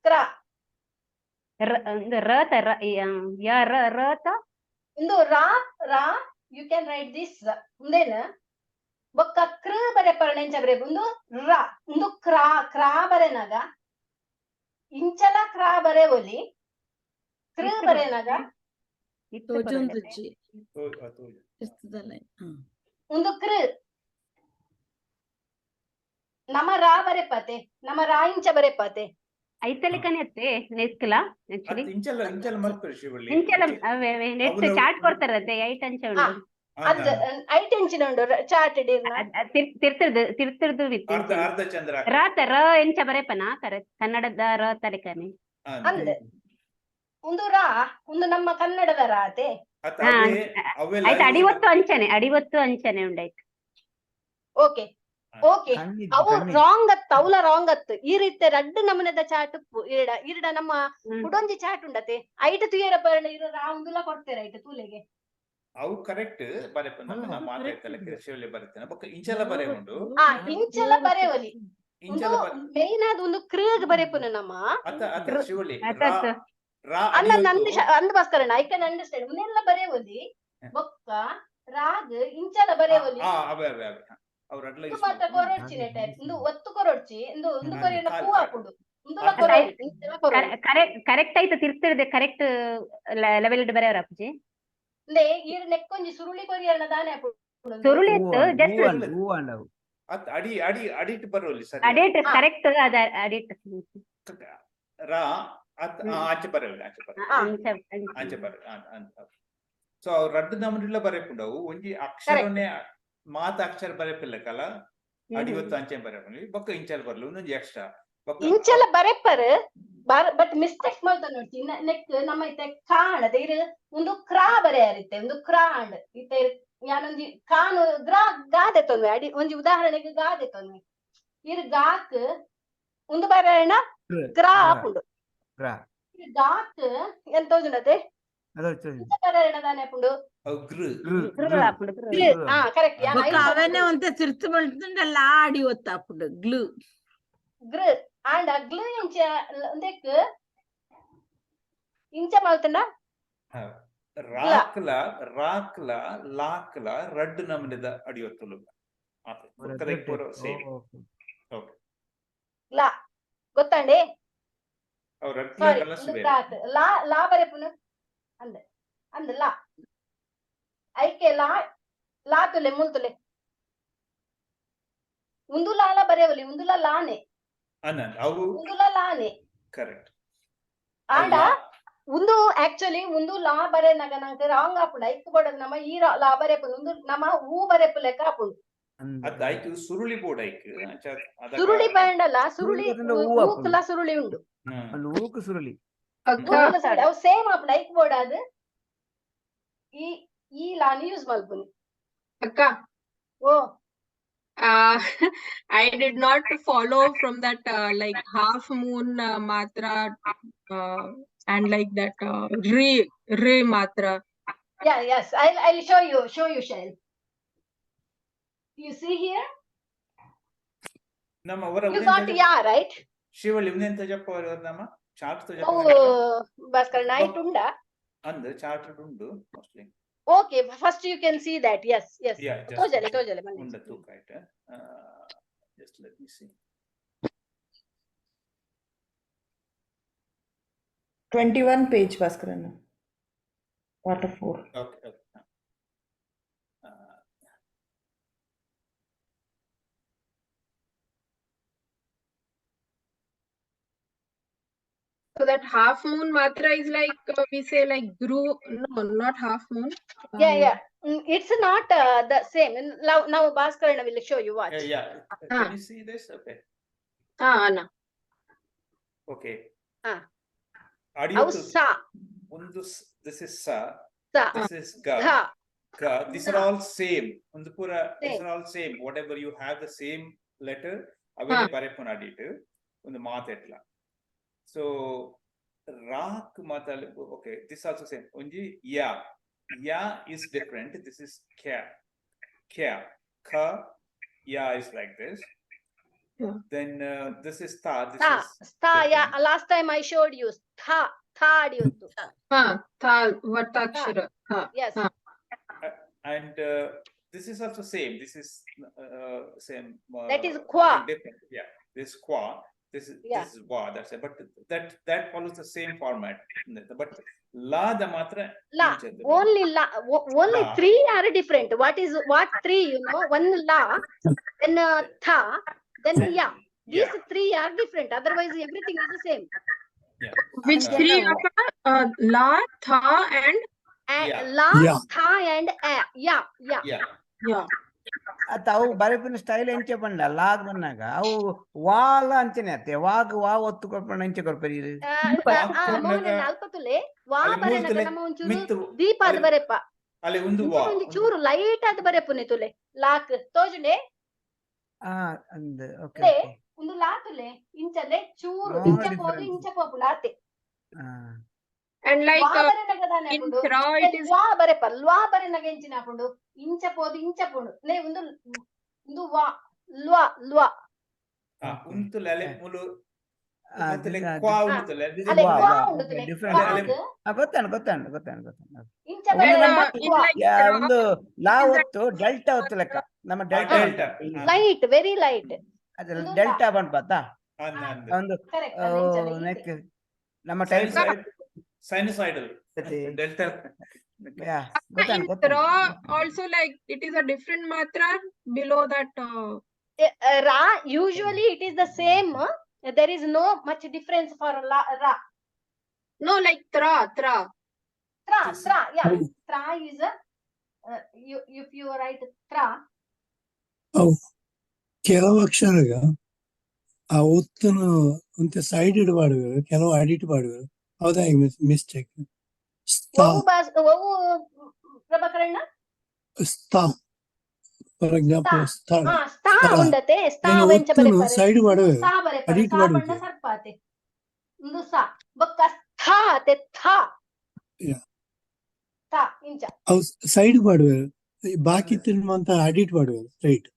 ಕ್ರಾ ರ ಇಂದು ರ ತ ರ ಯ ರ ರ ತ ಇಂದು ರಾ ರಾ you can write this ಉಂದೇನ ಬೊಕ್ಕ ಕೃ ಬರೆಪರ್ಣ ಇಂಚ ಬರೆ ಒಂದು ರ ಒಂದು ಕ್ರಾ ಕ್ರಾ ಬರೆನಾಗ ಇಂಚಲ ಕ್ರಾ ಬರೆ ಒಲಿ ಕೃ ಇತ್ತು ಬರೆನಾಗ ಇತ್ತು ಕೊರೊಂದಿಲ್ಲ. ಇರ್ತದಲ್ಲ. ಒಂದು ಕೃ ನಮ್ಮ ರಾ ಬರೆಪತೆ ನಮ್ಮ ರಾ ಇಂಚ ಬರೆಪತೆ ಐತಲಿಕನೆ ಅತ್ತೆ ನೆಕ್ಲ ಆಕ್ಚುಲಿ ಅತ್ ಇಂಚಲ ಇಂಚಲ ಮಲ್ಪರಿ ಶಿವಳ್ಳಿ ಇಂಚಲ ನೆಟ್ ಅವುಲ ಚಾಟ್ ಕೊಡ್ತಾರತ್ತೆ ಐಟ್ ಅಂಚ ಉಂಡು. ಅದ್ ಐಟ್ ಇಂಚಿನ ಉಂಡು ಚಾಟ್ ಇಡಿರ್ನ. ತಿರ್ತದ ತಿರ್ತದ ಬಿತ್ತು. ಅರ್ಧ ಅರ್ಧ ಚಂದ್ರ ರ ತ ರ ಎಂಚ ಬರೆಪನ ಕರೆಕ್ಟ್ ಕನ್ನಡದ ರ ತಲಿಕನೆ. ಅಂದ್ ಒಂದು ರಾ ಒಂದು ನಮ್ಮ ಕನ್ನಡದ ರಾತೆ. ಅತ್ ಹಾ, ಅವೇ ಅವೆಲ್ಲ ಆಯ್ತು ಅಡಿವತ್ತು ಅಂಚನೆ ಅಡಿವತ್ತು ಅಂಚನೆ ಉಂಡಾಯ್ತು. ಓಕೆ ಓಕೆ ಕಣ್ಣಿದ್ದು ಅವು ಕಣ್ಣಿದ್ದು. ರಾಂಗ್ ಅತ್ತ ಅವಲ ರಾಂಗ್ ಅತ್ತು ಈ ರೀತಿ ರಡ್ಡು ನಮೂನೆದ ಚಾಟ್ ಉಪ್ಪು ಇರಡ ಇರಡ ನಮ್ಮ ಹ್ಮ್. ಕುಡೊಂಜಿ ಚಾಟ್ ಉಂಡತೆ ಐಟ್ ತುಯರ ಪರ್ಣ ಇರ ರಾ ಉಂದುಲ ಕೊಡ್ತೇರೆ ಐಟ್ ತೂಲೆಗೆ. ಅವು ಕರೆಕ್ಟ್ ಬರೆಪ ನಮ್ಮ ಅಲ್ಲ, ನಮ್ಮ correct ಮಾತಾಡ್ತಲ್ಲ ಇದೆ. ಶಿವಳ್ಳಿ ಬರ್ತೇನೆ ಬೊಕ್ಕ ಇಂಚಲ ಬರೆ ಉಂಡು. ಆ ಇಂಚಲ ಬರೆವಲಿ ಒಂದು ಇಂಚಲ ಬರೆ ಮೇನ್ ಆದ ಒಂದು ಕ್ರಗ್ ಬರೆಪುನ ನಮ್ಮ ಅತ್ತ ಅತ್ತ ಶಿವಳ್ಳಿ ಅತ್ತ ರಾ ಅತ್ತ. ರಾ ಅಲ್ಲ ನಂದು ಅಡಿಯೊತ್ತು ಅಂದ್ ಭಾಸ್ಕರಣ್ಣ I can understand ಉನ್ನೆಲ್ಲ ಬರೆವಲಿ ಬೊಕ್ಕ ರಾಗ್ ಇಂಚಲ ಬರೆವಲಿ. ಆ ಅವೇ ಅವೇ ಅವೇ ಅವ್ರು ಅಡ್ಲ ಇಂದು ಯೂಸ್ ಮಾತ್ರ ಕೊರೊಡ್ಚಿ ನೆಟೆ ಇಂದು ಒತ್ತು ಕೊರೊಡ್ಚಿ ಇಂದು ಇಂದು ಹಾ, ಕೊರಿಯನ ಕಾಲ್ ಪೂ ಕಾಲ್. ಹಾಕುಂಡು ಇಂದುಲ ಅರ್ಥ. ಕೊರೊಡು ಇಂಚಲ ಕೊರೊಡು. ಕರೆಕ್ಟ್ ಕರೆಕ್ಟ್ ಆಯ್ತು ತಿರ್ತದ ಕರೆಕ್ಟ್ ಲೆವೆಲ್ ಬರೆಯವ್ರ ಅಪ್ಪಾಜಿ. ಇಂದೆ ಈರ್ ನೆಕ್ಕೊಂಜಿ ಸುರುಳಿ ಕೊರಿಯನ ದಾನೆ ಹಾಕುಂಡು ಸುರುಳಿ ಹೂ ಇತ್ತು ಅಂಡ್ ಜಸ್ಟ್ ಹೂ ಅಂಡ್ ಹೂ ಅಂಡ್ ಅವು. ಅತ್ ಅಡಿ ಅಡಿ ಅಡಿಟ್ ಬರೋಲಿ ಸರಿ. ಅಡೇಟ್ ಹಾ. ಕರೆಕ್ಟ್ ಅದ ಅಡೇಟ್. ರಾ ಅತ್ ಆ, ಆಚೆ ಬರೋಲಿ ಆಚೆ ಬರ ಹಾ. ಅಂಚ ಆಚೆ ಬರ ಸೊ ಅವ್ರು ರಡ್ಡು ನಮೂನಿಲ ಬರೆಪುಂಡವು ಒಂಜಿ ಅಕ್ಷರನೇ ಮಾತ ಅಕ್ಷರ ಬರೆಪಿಲ್ಲ ಕಲ ಅಡಿವತ್ತು ಅಂಚೆ ಬರೆಪುಂಡು ಬೊಕ್ಕ ಇಂಚಲ್ ಬರಲು ಒಂದೊಂದು ಎಕ್ಸ್ಟ್ರಾ ಬೊಕ್ಕ ಇಂಚಲ ಬರೆಪರ್ ಬಟ್ ಮಿಸ್ಟೇಕ್ ಮಲ್ತ ನೋಡ್ತಿ ನೆಕ್ ನಮ್ಮ ಇತ್ತೆ ಕಾಣದ ಇರು ಒಂದು ಕ್ರಾ ಬರೆಯಾರಿತ್ತೆ ಒಂದು ಕ್ರಾ ಅಂಡ್ ಇತ್ತೆ ಯಾನೊಂಜಿ ಕಾನು ಗ್ರಾ ಗಾದೆ ತೊಂದ್ರೆ ಅಡಿ ಒಂಜಿ ಉದಾಹರಣೆಗೆ ಗಾದೆ ತೊಂದ್ರೆ ಇರು ಗಾಕ್ ಒಂದು ಬರೆಯಣ ಕೃ, ಗ್ರಾ ಗ್ರಾ, ಆಪುಂಡು ಗ್ರಾ. ಇರು ಗಾಕ್ ಎಂತ ತೋಜುಂಡತೆ ಅದು ಚೊಂಜಿ. ಇಂಚ ಬರೆಯಣ ದಾನೆ ಆಪುಂಡು ಅವು ಗೃ ಗೃ, ಗೃ ಗೃ. ಆಪುಂಡು ಗೃ. ಗೃ. ಆ ಕರೆಕ್ಟ್ ಯಾನ್ ಬೊಕ್ಕ ಐನ್ ಅವನೇ ಒಂತೆ ತಿರ್ತು ಮಲ್ತುಂಡಲ್ಲ ಅಡಿ ಒತ್ತಾಪುಂಡು ಗ್ಲೂ. ಗೃ ಆಂಡ ಗ್ಲು ಇಂಚ ಉಂದೆಕ್ ಇಂಚ ಮಲ್ತಂಡ ರಾಕ್ಲ ರಾಕ್ಲ ಲಾಕ್ಲ ರಡ್ಡು ನಮೂನಿದ ಅಡಿಯೊತ್ತುಲು ಆತ ಬೊಕ್ಕದ ಪೂರ ಸೇಮ್. ಓ, ಓಕೆ. ಲಾ ಗೊತ್ತಾಂಡೆ ಅವು ರಡ್ಲ ಸಾರಿ ಕಲಸ್ ಒಂದು ಬೇರೆ. ಕ್ರಾತ್ ಲಾ ಲಾ ಬರೆಪುನು ಅಂದ್ ಅಂದ್ ಲಾ ಐಕೆ ಲಾ ಲಾ ತುಲೆ ಮುಲ್ ತುಲೆ ಉಂದು ಲಾಲ ಬರೆವಲಿ ಉಂದುಲ ಲಾನೆ ಅನ್ನ ಅವು ಉಂದುಲ ಲಾನೆ ಕರೆಕ್ಟ್. ಆಂಡ ಉಂದು ಆಕ್ಚುಲಿ ಉಂದು ಲಾ ಬರೆನಗ ನಂಗೆ ರಾಂಗ್ ಆಪುಂಡು ಐಕ್ ಬೋಡದ್ ನಮ್ಮ ಈ ಲಾ ಬರೆಪುನು ಉಂದು ನಮ್ಮ ಹೂ ಬರೆಪು ಲೆಕ್ಕ ಆಪುಂಡು. ಅಂದ್. ಅದ್ ಐಕ್ ಸುರುಳಿ ಬೋರ್ಡ್ ಐಕ್ ಅಂಚ ಅದಕ್ಕ ಸುರುಳಿ ಬರಂಡಲ ಸುರುಳಿ ಸುರುಳಿ ಬರಂಡ ಹೂ ಆಪುಂಡು. ಊಕುಲ ಸುರುಳಿ ಉಂಡು. ಹ್ಮ್. ಒಂದು ಹೂಕು ಸುರುಳಿ. ಅಕ್ಕ ಊಕುಲ ಸುರುಳಿ ಅವು ಸೇಮ್ ಆಪುಂಡು ಐಕ್ ಬೋರ್ಡ್ ಅದು ಈ ಈ ಲಾನ್ ಯೂಸ್ ಮಲ್ಪುನಿ. ಅಕ್ಕ ಓ I did not follow from that like half moon matra and like that re re matra. Yeah, yes. I'll show you, Shail. You see here? ನಮ್ಮ ಅವರ You got yeah, right? Shivalli ಉಂದೆಂತ ಜಪ್ಪ ಅವರ ನಮ್ಮ chart ಜಪ್ಪ Oh, Bhaskar, night unda. ಅಂದ್ chart ಉಂಡು mostly. Okay, first you can see that. Yes, yes. Yeah, just ತೋಜಲೆ ತೋಜಲೆ ಬನ್ನಿ. ಉಂಡ ತೂಕ ಆಯ್ತ. Just let me see. 21 page, Bhaskaran. Part 4. Okay, okay. So that half moon matra is like we say like gru. No, not half moon. Yeah, yeah. It's not the same. Now Bhaskaran will show you what. Yeah. Can you see this? Okay. Ah, Anna. Okay. Ah. Audio ಅವು ಸಾ. ಒಂದು this is sa, saw. This is ga. ಘ. Ga. These are all same. ಒಂದು ಪೂರ these Same. are all same. Whatever you have the same letter, ಅವೇ ಬರೆಪುನ ಅಡಿಟ್ ಒಂದು ಮಾತೆಟ್ಲ. So rock ಮಾತಲ್ okay, this also same. ಒಂಜಿ ಯಾ. Ya is different. This is kya. Kya. Ka. Ya is like this. Yeah. Then this is ta. This tha is ಸ್ಥಾ. Yeah, different. Last time I showed you tha, tha ಅಡಿಯೊತ್ತು. Ha, tha, vatakshara. Ha. Yes. Ha. And this is also same. This is same. That is kwa. Nothing different. Yeah, this kwa. This is Yeah. this is wa. That's it. But that follows the same format. But la the matra. La. inchadu. Only la, only La. three are different. What is what three, you know? One la, then tha, then ya. These Yeah. three are different. Otherwise, everything is the same. Yeah. Which three Yeah. are la, tha, and And Yeah. la, Yeah. tha, and a. Yeah, yeah. Yeah. yeah. ಅತ್ತ ಅವು ಬರೆಪಿನ style ಎಂಚೆ ಪಂಡ log ಬಂದಾಗ ಅವು ವಾಲ ಅಂಚನೆ ಅತ್ತೆ ವಾಗ್ ವಾ ಒತ್ತು ಕೊರ್ಪಂಡ ಎಂಚೆ ಕೊರ್ಪರಿ ವಾ ಮೋಹನ ಕೊರ್ನಗ ಅಲ್ಪತುಲೆ ವಾ ಅಲ್ಲಿ ಬರೆನಗ ಮೂರ್ತುಲೆ ನಮ್ಮ ಒಂಚೂರು ಮಿತ್ತು ದೀಪ ಅದ್ ಅಲ್ಲಿ ಬರೆಪ ಅಲ್ಲಿ ಒಂದು ವಾ. ಒಂದು ಚೂರು ಲೈಟ್ ಅದ್ ಬರೆಪುನೆ ತುಲೆ ಲಾಕ್ ತೋಜುಂಡೆ. ಆ ಅಂದ್ ಓಕೆ ಲೇ. ಓಕೆ. ಒಂದು ಲಾತುಲೆ ಇಂಚಲೆ ಚೂರು ನೋ ಇಂಚ ಪೋದು ಡಿಫರೆನ್ಸ್. ಇಂಚ ಪೋಪುಂಡು ಆತೆ. ಆ And like ವಾ ಬರೆನಗ ದಾನೆ in ಆಪುಂಡು tra, it is ವಾ ಬರೆಪ ಲ್ವಾ ಬರೆನಗ ಎಂಚಿನ ಆಪುಂಡು ಇಂಚ ಪೋದು ಇಂಚ ಪೋಂಡು ನೇ ಒಂದು ಒಂದು ವಾ ಲ್ವಾ ಲ್ವಾ. ಆ, ಓಕೆ. ಉಂತುಲೆ ಅಲೆ ಮುಲು ಆ, ಉಂತುಲೆ this- ಕ್ವಾ this- ಆ, ಉಂತುಲೆ. this ಅಲೆ ವಾ ಕ್ವಾ ವಾ ಉಂಡು ಓಕೆ ತುಲೆ ಡಿಫರೆಂಟ್. ಅಲೆ ಕ್ವಾಗ್ ಆ ಗೊತ್ತಾಂಡು ಗೊತ್ತಾಂಡು ಗೊತ್ತಾಂಡು ಗೊತ್ತಾಂಡು. ಇಂಚ ಒಂದು and ಬರೆನಗ ನಮ್ಮ in ಕ್ವಾ. like yeah, tra, ಒಂದು ಲಾ it is ಒತ್ತು ಡೆಲ್ಟಾ ಒತ್ತು ಲೆಕ್ಕ ನಮ್ಮ ಆ, ಡೆಲ್ಟಾ ಡೆಲ್ಟಾ. ಇಲ್ಲಿ ಆ, ಲೈಟ್ ವೆರಿ ಲೈಟ್ ಅದು ಒಂದು ಲಾ. ಡೆಲ್ಟಾ ಬಂದ್ಪತ್ತಾ ಅಂದ್ ಅಂದ್. ಒಂದು ಕರೆಕ್ಟ್ ಅಂಚನೆ ಈತೆ. ನೆಕ್ ನಮ್ಮ ಟೈಪ್ Sinusoidal. Sinusoidal. Delta. ಯಾ that ಗೊತ್ತಾಂಡು in ಗೊತ್ತಾಂಡು. tra also like it is a different matra below that. Ra usually it is the same. There is no much difference for la, ra. No, like tra, tra. Tra, This- tra, yeah. Tra is a, you if you write tra. ಅವು ಕೆಲವು ಅಕ್ಷರಗ ಆ ಒತ್ತುನು ಒಂತೆ side ಇಡ್ ಪಾಡುವೆರ್, ಕೆಲವು ಅಡಿಟ್ ಪಾಡುವೆರ್. ಹೌದಾ mistake? ಸ್ಥಾ. ಒವು boss ಒವು ಪ್ರಭಾಕರಣ್ಣ? ಸ್ಥಾ, for example ಸ್ಥಳ. ಹಾ, ಸ್ಥಾ ಸ್ಥಳ. ಉಂಡತೆ ಸ್ಥಾ ಏನು ವೆಂಚ ಒತ್ತುನು ಬರೆಪರೆ ಸೈಡ್ ಪಾಡುವೆರ್, ಸಾ ಬರೆಪರೆ ಅಡಿಟ್ ಸಾ ಪಂಡ ಪಾಡುವೆರ್. ಸರ್ಪಾತೆ ಉಂದು ಸಾ ಬೊಕ್ಕ ಸ್ಥಾ ಅತೆ ಥಾ. Yeah. ಥಾ ಇಂಚ. ಅವು ಸೈಡ್ ಪಾಡುವೆರ್, ಬಾಕಿ ತಿನ್ನುವಂತ ಅಡಿಟ್ ಪಾಡುವೆರ್ ರೈಟ್.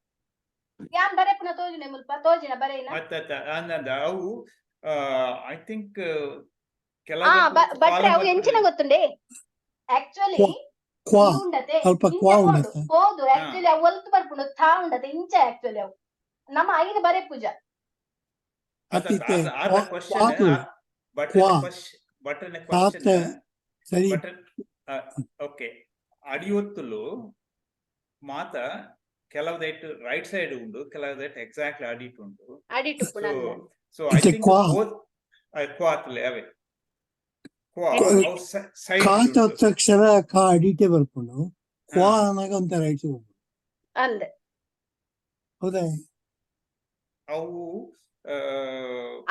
ಯಾನ್ ಬರೆಪುನ ತೋಜುನೆ ಮುಲ್ಪ ತೋಜಿನ ಬರೆಯಿನ. ಅತ್ತ ಅತ್ತ ಅಂದ್ ಅಂದ್ ಅವು I think ಆ ಕೆಲವು ಬಟ್ರೆ ಅವು ಎಂಚಿನ ಗೊತ್ತುಂಡೆ ಆಕ್ಚುಲಿ ಕ್ವಾ ಉಂಡತೆ ಅಲ್ಪ ಇಂಚ ಕ್ವಾ ಪೋಡು ಉಂಡತೆ. ಪೋದು ಆಕ್ಚುಲಿ ಅವು ಒಲ್ತು ಬರ್ಪುಂಡು ಥಾ ಉಂಡತೆ ಇಂಚ ಆಕ್ಚುಲಿ ಅವು ನಮ್ಮ ಐದು ಬರೆ ಪೂಜಾ. ಅತ್ತಿತ್ತೆ ಆರ್ ಕ್ವಾ ಕ್ವಶನ್ ಕ್ವಾತು ಬಟ್ ಕ್ವಾ ಬಟನ್ ತಾತ ಕ್ವಶನ್ ಸರಿ. ಬಟನ್ ಓಕೆ ಅಡಿಯೊತ್ತುಲು ಮಾತ ಕೆಲವುದೈಟ್ ರೈಟ್ ಸೈಡ್ ಉಂಡು, ಕೆಲವುದೈಟ್ ಎಕ್ಸಾಕ್ಟ್ಲಿ ಅಡಿಟ್ ಉಂಡು. ಅಡಿಟ್ ಸೊ ಉಪ್ಪುನ ಸೊ I ಇತ್ತೆ ಥಿಂಕ್ ಕ್ವಾ ಬೋತ್ ಕ್ವಾತ್ಲೆ ಅವೇ ಕ್ವಾ ಅವು ಸೈಡ್ ಕಾ ಉಂಡು. ಒತ್ತಕ್ಷರ ಕಾ ಅಡಿಟೆ ಬರ್ಪುಂಡು, ಕ್ವಾ ಹಾ. ಅನ್ನಾಗ ಒಂತೆ ರೈಟ್. ಅಂದ್ ಹೌದಾ? ಅವು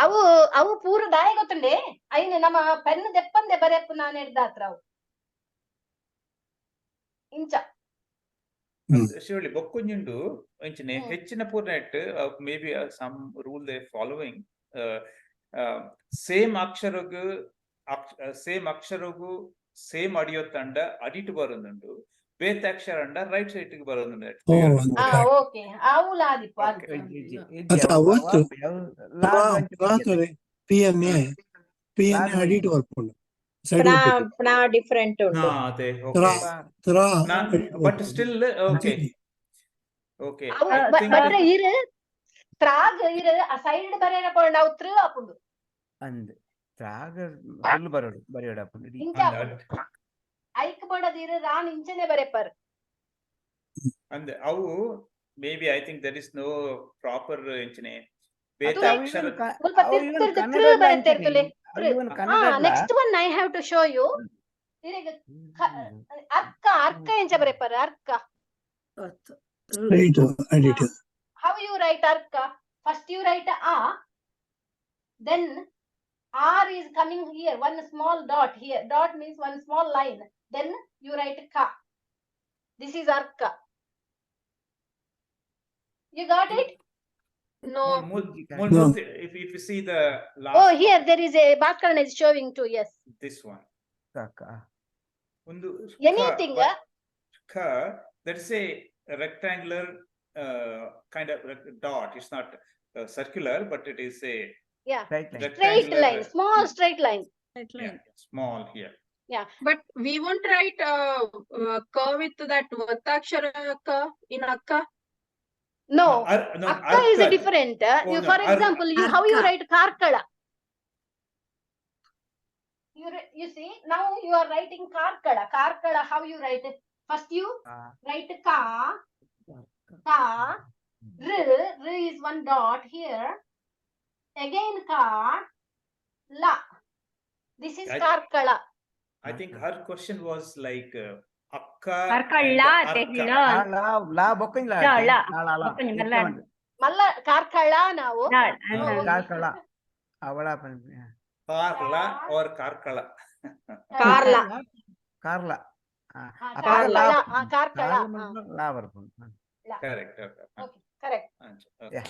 ಅವು ಅವು ಪೂರ ದಾಯ ಗೊತ್ತುಂಡೆ ಐನ ನಮ್ಮ ಪೆನ್ ದೆಪ್ಪಂದೆ ಬರೆಪು ನಾನು ಹಿಡ್ದಾತ್ರ ಅವು ಇಂಚ. ಶಿವಳ್ಳಿ ಬೊಕ್ಕೊಂಜುಂಡು ಅಂಚನೆ ಹ್ಮ್. ಹೆಚ್ಚಿನ ಪೂರ್ನೆಟ್ maybe some rule they following, same ಅಕ್ಷರಗ್ ಸೇಮ್ ಅಕ್ಷರಗು ಸೇಮ್ ಅಡಿಯೊತ್ತಂಡ ಅಡಿಟ್ ಬರೊಂದುಂಡು, ಬೇತೆ ಅಕ್ಷರ ಅಂಡ ರೈಟ್ ಸೈಡ್ ಗೆ ಬರೊಂದುಂಡು. ಓ ಆ ಕರೆಕ್ಟ್. ಓಕೆ ಅವುಲ ಆದಿಪ್ಪು ಓಕೆ. ಆದಿಪ್ಪು. ಇಜ್ಜಿ ಇಜ್ಜಿ ಅತ್ತ ಅವು ಅವತ್ತು ಅವು ಪ್ರಾ ಲಾಗ್ ಅಂಚೆ ಪ್ರಾ ಬೈಜೆ. ತೋರೆ ಪಿ ಎನ್ ಎ ಪಿ ಎನ್ ಲಾಗ್ ಎ ಅಡಿಟ್ ಬೈಜೆ. ಬರ್ಪುಂಡು ಸೈಡ್ ಪ್ರಾ ಬರ್ಪುಂಡು. ಪ್ರಾ ಡಿಫರೆಂಟ್ ಹಾ ಉಂಡು. ಅದೇ ತ್ರಾ ಓಕೆ ತ್ರಾ ನಾನ್ ಅಡಿಟ್ ಬಟ್ ಬರ್ಪುಂಡು. ಸ್ಟಿಲ್ ಓಕೆ ಅಂಚನೆ ಓಕೆ ಅವು I think ಬಟ್ರೆ ಇರ್ ತ್ರಾಗ್ ಇರ್ ಆ ಸೈಡ್ ಬರೆಯರ ಪೋಂಡ ಅವು ತ್ರು ಆಪುಂಡು. ಅಂದ್ ತ್ರಾಗ ಫುಲ್ ಬರೋಡು ಬರೆಯೋಡು ಅಪ್ಪುಂಡು ಇಡೀ. ಇಂಚ ಆಪುಂಡು ಐಕ್ ಬೋಡ. ತೂಪಾದೀರ್ ರಾನ್ ಇಂಚನೆ ಬರೆಪರ್. ಅಂದ್ ಅವು maybe I think there is no proper ಇಂಚನೆ ಬೇತೆ ಅದು ಅಕ್ಷರ. ಮುಲ್ಪ ತಿರ್ತ್ ಕೃ ಬರೆತೆರ್ ತುಲೆ. Next one I have to show you. ಇರೆಗ್ ಅರ್ಕ, ಅರ್ಕ ಎಂಚ ಬರೆಪರ್ ಅರ್ಕ? Straight edit. How you write arka? First you write a, then r is coming here, one small dot here. Dot means one small line. Then you write ka. This is arka. You got it? No. No. If you see the last. Oh, here there is a Bhaskaran is showing too. Yes. This one. ಒಂದು Anything, ಕ, that is a rectangular kind of dot. It's not circular, but it is a Yeah. Straight line. Straight rectangular, line, small straight line. Straight yeah, line. Small here. Yeah. But we won't write ka with that vatakshara ka in akka. No. No, Akka is arka. Different. Oh, You, no, for example, you how you Arka. Write Karkala? You see, now you are writing Karkala. Karkala, how you write it? First you write ka, ka, r, r is one dot here. Again ka, la. This is Karkala. I think her question was like akka Karkala and ಅತ್ತೆ, arka. ಲ. ಲಾ ಲಾ ಬೊಕ್ಕಂಜಿ ಲಾ ಲಾ, ಅತ್ತೆ. ಲಾ. ಲಾ, ಲಾ, ಲಾ. ಬೊಕ್ಕಂಜಿ ಮಲ್ಲ. ಮಲ್ಲ ಕಾರ್ಕಳ ನಾವು. ಲಾ, Oh, okay. Karkala ಅವಳ ಪನ್ಪಿ. Karla or Karkala. Karla. Karla. ಹಾ, ಅಪಗ ಲಾ. ಕಾರ್ಕಳ, ಆ, ಕಾರ್ಕಳ. ಕಾರ್ಲ ಹಾ, ಮನ್ಪುನ ಲಾ ಬರ್ಪುಂಡು. Correct. Okay. Okay, correct. Okay. Yeah.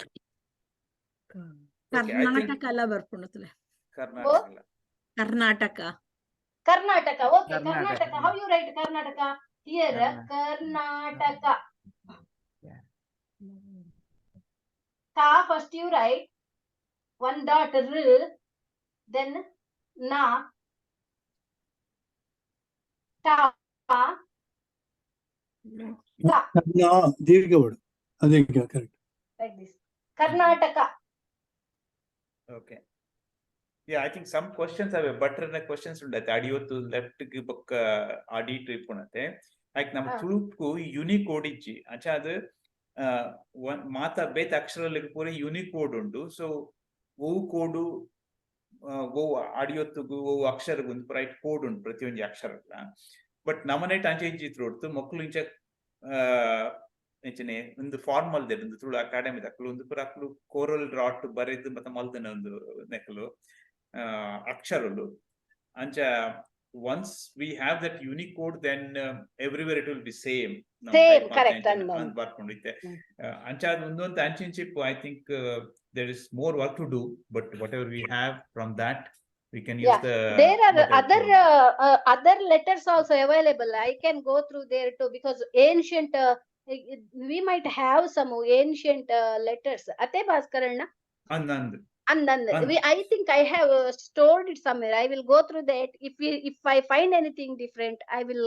Okay, I think Karnataka ಎಲ್ಲ ಬರ್ಪುಂಡು. Karnataka. Karnataka. Karnataka, okay, Karnataka. Karnataka. How you write Karnataka? Here, Karnataka. Yeah. Ka first you write one dot r, then na, ta, ta. ನಾ ದೀರ್ಘ ಬಿಡು, ಅದೇ correct. Like this. Karnataka. Okay. Yeah, I think some questions have a butter questions ಉಂಡತ್ತೆ ಅಡಿಯೊತ್ತು left ಗ್ ಬೊಕ್ಕ ಅಡಿ ಇಪ್ಪುನತೆ. Like ನಮ್ಮ Tuluku Unicode ಇಜ್ಜಿ ಅಂಚ ಅದು ಮಾತ ಬೇತೆ ಅಕ್ಷರಗಳಿಗೆ ಪೂರ ಯುನಿಕೋಡ್ ಉಂಡು. ಸೊ ಒವು ಕೋಡು ಒವು ಅಡಿಯೊತ್ತುಗು ಒವು ಅಕ್ಷರಗು ಒಂದು ರೈಟ್ ಕೋಡ್ ಉಂಟು ಪ್ರತಿಯೊಂಜಿ ಅಕ್ಷರಗಳ. ಬಟ್ ನಮನೇಟ್ ಅಂಚೆ ಇಜ್ಜಿ ಇತ್ತು ಮೊಕ್ಲು ಇಂಚ ಇಂಚನೆ ಒಂದು ಫಾರ್ಮ್ ಮಲ್ದೆರ್ ಒಂದು ತುಳು ಅಕಾಡೆಮಿ ಅಕ್ಲು ಒಂದು ಪೂರ ಅಕ್ಲು ಕೋರಲ್ ಡ್ರಾಟ್ ಬರೆದು ಮತ್ತೆ ಮಲ್ದನ ಒಂದು ನೆಕಲು ಅಕ್ಷರಲು. ಅಂಚ once we have that Unicode, then everywhere it will be same. Same, correct, ಅಂದ್. ಬರ್ಕೊಂಡು ಇತ್ತೆ ಅಂಚ ಅದು ಒಂದೊಂದು ಅಂಚಿಂಚಿಪ್ಪು. I think there is more work to do, but whatever we have from that we can use. Yeah, the there are whatever other code. Other letters also available. I can go through there too, because ancient we might have some ancient letters. Ate Bhaskaranna? ಅಂದ್ ಅಂದ್. And then And- I think I have stored it somewhere. I will go through that. If I find anything different, I will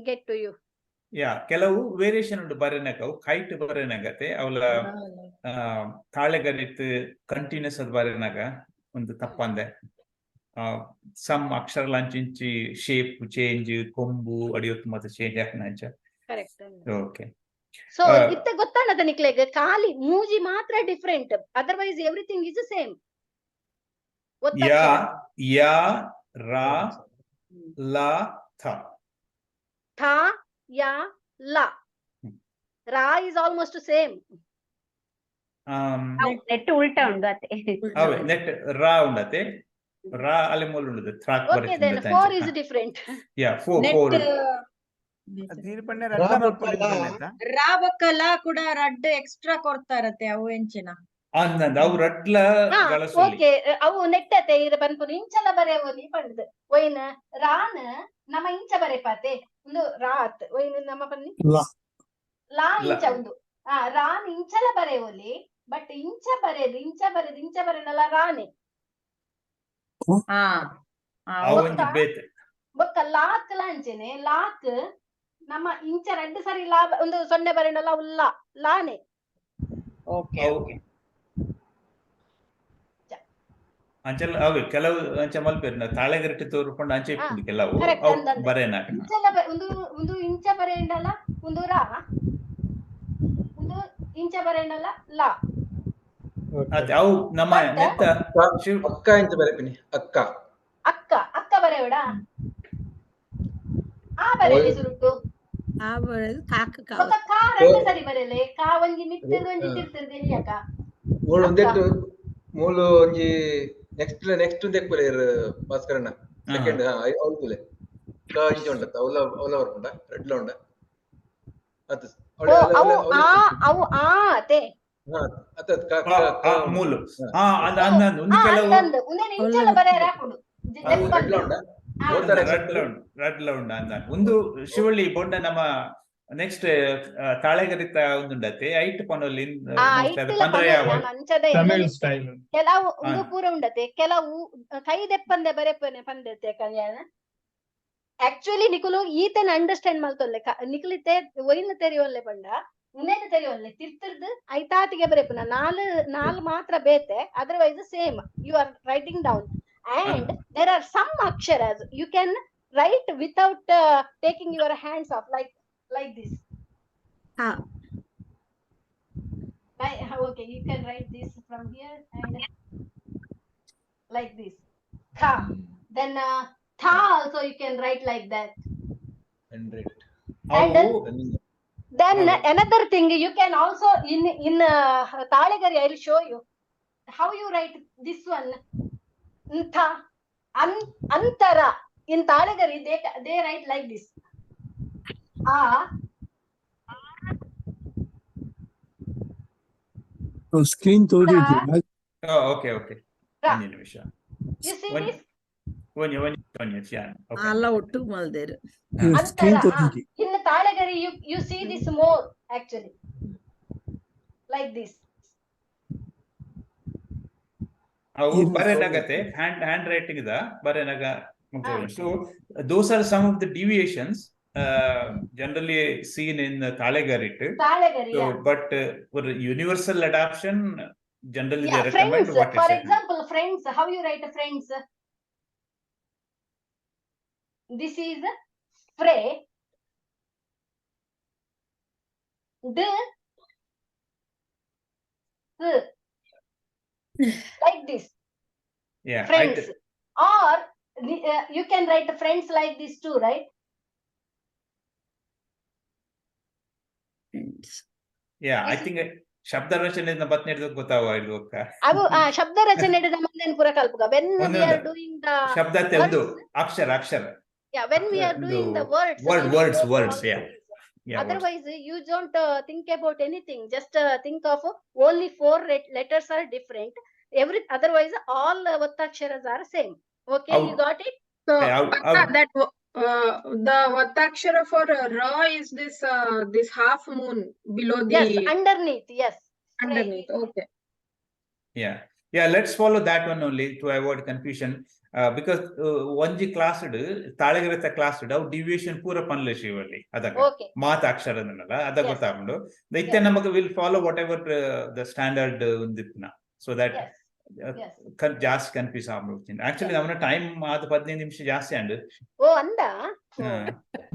get to you. ಯಾ, ಕೆಲವು variation ಉಂಟು ಬರೆನಕ, ಅವು ಕೈಟ್ ಬರೆನಗತೆ ಅವಲ ತಾಳೆಗರಿತ್ continuous ಅದು ಬರೆನಾಗ ಒಂದು ತಪ್ಪಂದೆ some ಅಕ್ಷರ ಅಂಚಿಂಚಿ ಶೇಪ್ ಚೇಂಜ್ ಕೊಂಬು ಅಡಿಯೊತ್ತು ಮತ್ತೆ ಚೇಂಜ್ ಆಪುನ ಅಂಚ. Correct. Okay. So ಇತ್ತ ಗೊತ್ತಾಣದ ನಿಕ್ಲೆಗ್ ಖಾಲಿ ಮೂಜಿ ಮಾತ್ರ different, otherwise everything is same. ಯಾ, ಯಾ, ರಾ, ಲಾ, ಥ. ಥಾ, ಯಾ, ಲಾ, ರಾ is almost same. Net ಉಲ್ಟಾ ಉಂಡು ಅತ್ತೆ. ಅವೇ ನೆಟ್ ರಾ ಉಂಡತೆ, ರಾ ಅಲ್ಲಿ ಮೂಲ ಉಂಡದೆ ಥ್ರಾಕ್. Okay, then four is different. Yeah, four. Net four. ತೀರ್ಪಣ್ಣೆ ರಾ ರಡ್ಡ ಬೊಕ್ಕ ಮಲ್ಪೊಡು ಲಾ. ಇಪ್ಪುಂಡು ಆಯ್ತಾ? ರಾ ಬೊಕ್ಕ ಲಾ ಕೂಡ ರಡ್ಡ್ ಎಕ್ಸ್ಟ್ರಾ ಕೊಡ್ತಾರತ್ತೆ ಅವು ಎಂಚಿನ? ಅಂದಂದ ಅವು ರಡ್ಲ ಗಳಸೊಲಿ. ಓಕೆ, ಅವು ನೆಟ್ಟತೆ ಇರ ಪನ್ಪುನು ಇಂಚಲ ಬರೆಯವೊಲಿ ಪಂಡ್ದ್ ಒಯ್ನ ರಾನ್ ನಮ ಇಂಚ ಬರೆಪಾತೆ ಒಂದು ರಾತ್ ಒಯ್ನ ನಮ್ಮ ಪನ್ನಿ. ಲಾ. ಲಾ. ಲಾ. ಇಂಚ ಒಂದು ಆ ರಾನ್ ಇಂಚಲ ಬರೆಯವೊಲಿ, ಬಟ್ ಇಂಚ ಬರೆದು ಇಂಚ ಬರೆದು ಇಂಚ ಬರೆನಲ ರಾನೆ. ಹಾ. ಅವು ಒಂಜಿ ಬೇತೆ. ಬೊಕ್ಕ ಲಾಕ್ ಲಾಂಚೆನೆ ಲಾಕ್ ನಮ್ಮ ಇಂಚ ರಡ್ಡ್ ಸರಿ ಲಾ ಒಂದು ಸೊನ್ನೆ ಬರೆನಲ ಅವು ಲಾ ಲಾನೆ. ಓಕೆ. ಅವು ಓಕೆ. ಅಂಚೆಲ್ಲ ಅವೆ ಕೆಲವು ಅಂಚ ಮಲ್ಪೆರ್ ತಾಳೆಗರಿಟೆ ತೋರ್ಪಂಡ ಅಂಚೆ ಇಪ್ಪುಂಡು ಕೆಲವು. ಕರೆಕ್ಟ್. ಅವು ಅಂದಂದೆ. ಬರೇನಾಗ. ಇಂಚೆಲ್ಲ ಒಂದು ಒಂದು ಇಂಚ ಬರೆಯಂಡಲ, ಒಂದು ರಾ, ಒಂದು ಇಂಚ ಬರೆಯಂಡಲ ಲಾ. ಅತ್ತೆ ಅವು ನಮ್ಮ But- ನೆತ್ತ ಶಿವ್ ಅಕ್ಕ ಎಂತ ಬರೆಪಿನಿ ಅಕ್ಕ. ಅಕ್ಕ ಅಕ್ಕ ಬರೆಯವಡ ಆ ಬರೆಯಲಿ ಸುರುಟು. ಆ ಬರೋದು ಕಾಕ ಕಾವ. ಬೊಕ್ಕ ಕಾ ರಡ್ಡ್ ಸರಿ ಬರೆಯಲೆ, ಕಾ ಒಂಜಿ ಮಿತ್ತದ ಒಂಜಿ ತಿರ್ತದ ಎಲ್ಲಿಯಕ. ಮೂಲು ಒಂದೆಟ್ಟು ಮೂಲು ಒಂಜಿ ನೆಕ್ಸ್ಟ್ ನೆಕ್ಸ್ಟ್ ಒಂದೆಕ್ ಬರೆಯರ್ ಭಾಸ್ಕರಣ್ಣ ಸೆಕೆಂಡ್ ಅವ್ಲು ಬುಲೆ ಕ ಇಂಚ ಉಂಡತ್ತ ಅವ್ಲ ಅವ್ಲ ಬರ್ಪುಂಡ ರೆಡ್ಲ ಉಂಡ ಅತ್. ಓ, ಅವು ಆ, ಅವು ಆ ಅತೆ. ಅತ್ತ ಕ ಕ ಕ. ಮೂಲು ಆ ಅಂದ ಅಂದ ಒಂದು ಆ ಕೆಲವು ಅಂದಂದು ಉಂದೆನ್ ಇಂಚಲ ಬರೆಯರ ಹಾಕುಡು. ರೆಡ್ಲ ಉಂಡ. ರಡ್ಲ ಉಂಡು, ರಡ್ಲ ಉಂಡು ಅಂದ ಒಂದು ಶಿವಳ್ಳಿ ಬೊಂಡ. ನಮ್ಮ ನೆಕ್ಸ್ಟ್ ತಾಳೆಗರಿತ ಒಂದುಂಡತ್ತೆ ಐಟ್ ಪನೊಲಿ. ಆ ಐಟಿಲ ಪಂದ್ರ ಪನೊಲಿ ಅಂಚದ. ತಮಿಳ್ ಸ್ಟೈಲ್. ಕೆಲವು ಒಂದು ಪೂರ ಉಂಡತೆ, ಕೆಲವು ಕೈ ದೆಪ್ಪಂದೆ ಬರೆಪನೆ ಪಂದೆತೆ ಕಲ್ಯಾಣ. ಆಕ್ಚುಲಿ ನಿಕುಲು ಈತನ ಅಂಡರ್ಸ್ಟ್ಯಾಂಡ್ ಮಲ್ತೊಲ್ಲೆ, ನಿಕುಲಿತೆ ಒಯ್ನ ತೆರಿಯೊಲ್ಲೆ ಪಂಡ ಉಂದೆನ ತೆರಿಯೊಲ್ಲೆ ತಿರ್ತಿರ್ದು ಐತಾತಿಗೆ ಬರೆಪುನ ನಾಲ್ ನಾಲ್ ಮಾತ್ರ ಬೇತೆ, otherwise same you are writing down. And there are some aksharas you can write without taking your hands off, like this. Ha. Okay, you can write this from here and like this. Tha. Then tha also you can write like that. 100. And ಅವು then ಹೌದು. Another thing you can also in Talegari, I will show you how you write this one. Ntha, antara. In Talegari they write like this. A screen ತೋರಿದ್ವಿ. Okay okay. ರ. ಒಂಜಿ ನಿಮಿಷ. You see ಒಂಜಿ this? ಒಂಜಿ ಒಂಜಿ ಒಂಜಿ okay. ಅಲ್ಲ, ಒಟ್ಟು ಮಲ್ದೇರು. Screen Antara. ತೋರಿದ್ವಿ. In Talegari you see this more actually. Like this. ಅವು ಏನು? ಬರೆನಾಗತ್ತೆ ಹ್ಯಾಂಡ್ ರೈಟಿಂಗ್ the ಬರೆನಾಗ. So those are some of the deviations generally seen in Talegarit. Talegari, so yeah. But for universal adoption, generally Yeah, they recommend friends. What For is example, friends, how you write friends? This is fre, d, s, like this. Yeah. Friends. Or you can write friends like this too, right? Yeah, I think ಶಬ್ದ ರಚನೆ ಬತ್ನೆಡ್ದು ಗೊತ್ತಾವ ಇದು ಅಕ್ಕ. ಅವು ಆ ಶಬ್ದ ರಚನೆ ನಮ್ಮ ಪೂರ ಕಲ್ಪುಗ when we are doing the ಶಬ್ದ ಒಂದು ಅಕ್ಷರ ಅಕ್ಷರ. Yeah, when we are doing the words, word we will words go to words all yeah these. Yeah, words. Otherwise you don't think about anything, just think of only four letters are different every, otherwise all ottaksharas are same. Okay, you got it? So Yeah, Akka, that the Vattakshara for Ra is this this half moon below the Yes, underneath, yes. Underneath. Okay. Yeah, let's follow that one only to avoid confusion. Because ಒಂಜಿ class ತಾಳೆಗರಿತ class ಅವು deviation ಪೂರ ಪನ್ಲೆ ಶಿವಲ್ಲಿ ಅದಾಗ ಮಾತ ಅಕ್ಷರದನ್ನಲ್ಲ ಅದ ಗೊತ್ತಾಗುಂಡು. ಇತ್ತೆ ನಮಗ will follow whatever the standard ಒಂದಿಪ್ಪುನ so that yes yes ಜಾಸ್ತಿ confuse ಆಗ್ಬಿಡ್ತೀನಿ. Actually ನಮ್ಮನ ಟೈಮ್ ಆದ 15 ನಿಮಿಷ ಜಾಸ್ತಿ ಅಂಡ್. ಓ ಅಂದ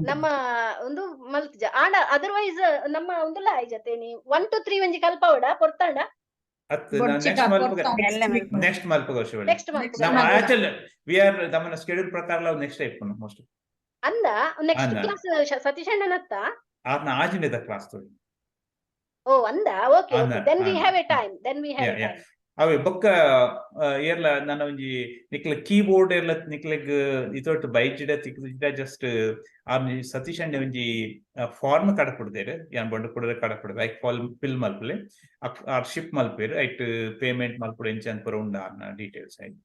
ನಮ್ಮ ಒಂದು ಮಲ್ತ್ಜ ಆಂಡ ಅದರ್ವೈಸ್ ನಮ್ಮ ಒಂದುಲ ಆಯ್ಜತೆ ನೀ 1 2 3 ಒಂಜಿ ಕಲ್ಪವಡ ಪೊರ್ತಾಂಡ. ಅತ್ ನೆಕ್ಸ್ಟ್ ಮಲ್ಪುಗ, ನೆಕ್ಸ್ಟ್ ಮಲ್ಪುಗ ಶಿವಳ್ಳಿ. ನೆಕ್ಸ್ಟ್ ಮಲ್ಪುಗ. ನಮ್ಮ ಆಕ್ಚುಲಿ we are ನಮ್ಮನ ಸ್ಕೆಡ್ಯೂಲ್ ಪ್ರಕಾರ ನೆಕ್ಸ್ಟ್ ಇಪ್ಪುನು ಮೋಸ್ಟ್. ಅಂದ ನೆಕ್ಸ್ಟ್ ಅಂದ. ಕ್ಲಾಸ್ ಸತೀಶ್ ಅಣ್ಣನತ್ತ. ಆತ್ನ ಆಜಿನದ ಕ್ಲಾಸ್ ತೋಡಿ. ಓ ಅಂದ, ಓಕೆ. ಅಂದ, okay, then we ಅಂದ. Have a time, then we have Yeah, a yeah. Time. ಅವೆ ಬೊಕ್ಕ ಏರ್ಲ ನನ್ನ ಒಂಜಿ ನಿಕ್ಲ ಕೀಬೋರ್ಡ್ ಏರ್ಲ ನಿಕ್ಲೆಗ್ ಇತೊಟ್ಟು ಬೈಜಿಡ ತಿಕ್ಕಿಡ ಜಸ್ಟ್ ಆರ್ನಿ ಸತೀಶ್ ಅಣ್ಣೆ ಒಂಜಿ ಫಾರ್ಮ್ ಕಡಪುಡ್ದೇರು, ಯಾನ್ ಬಂಡು ಕುಡರೆ ಕಡಪುಡ್ದೆ ಐಕ್ ಫಾರ್ಮ್ ಫಿಲ್ ಮಲ್ಪಲೆ, ಆರ್ ಶಿಪ್ ಮಲ್ಪೇರು, ಐಟ್ ಪೇಮೆಂಟ್ ಮಲ್ಪುಡು ಎಂಚ ಅನ್ಪುರ ಉಂಡು ಆರ್ನ ಡೀಟೇಲ್ಸ್ ಐಟ್.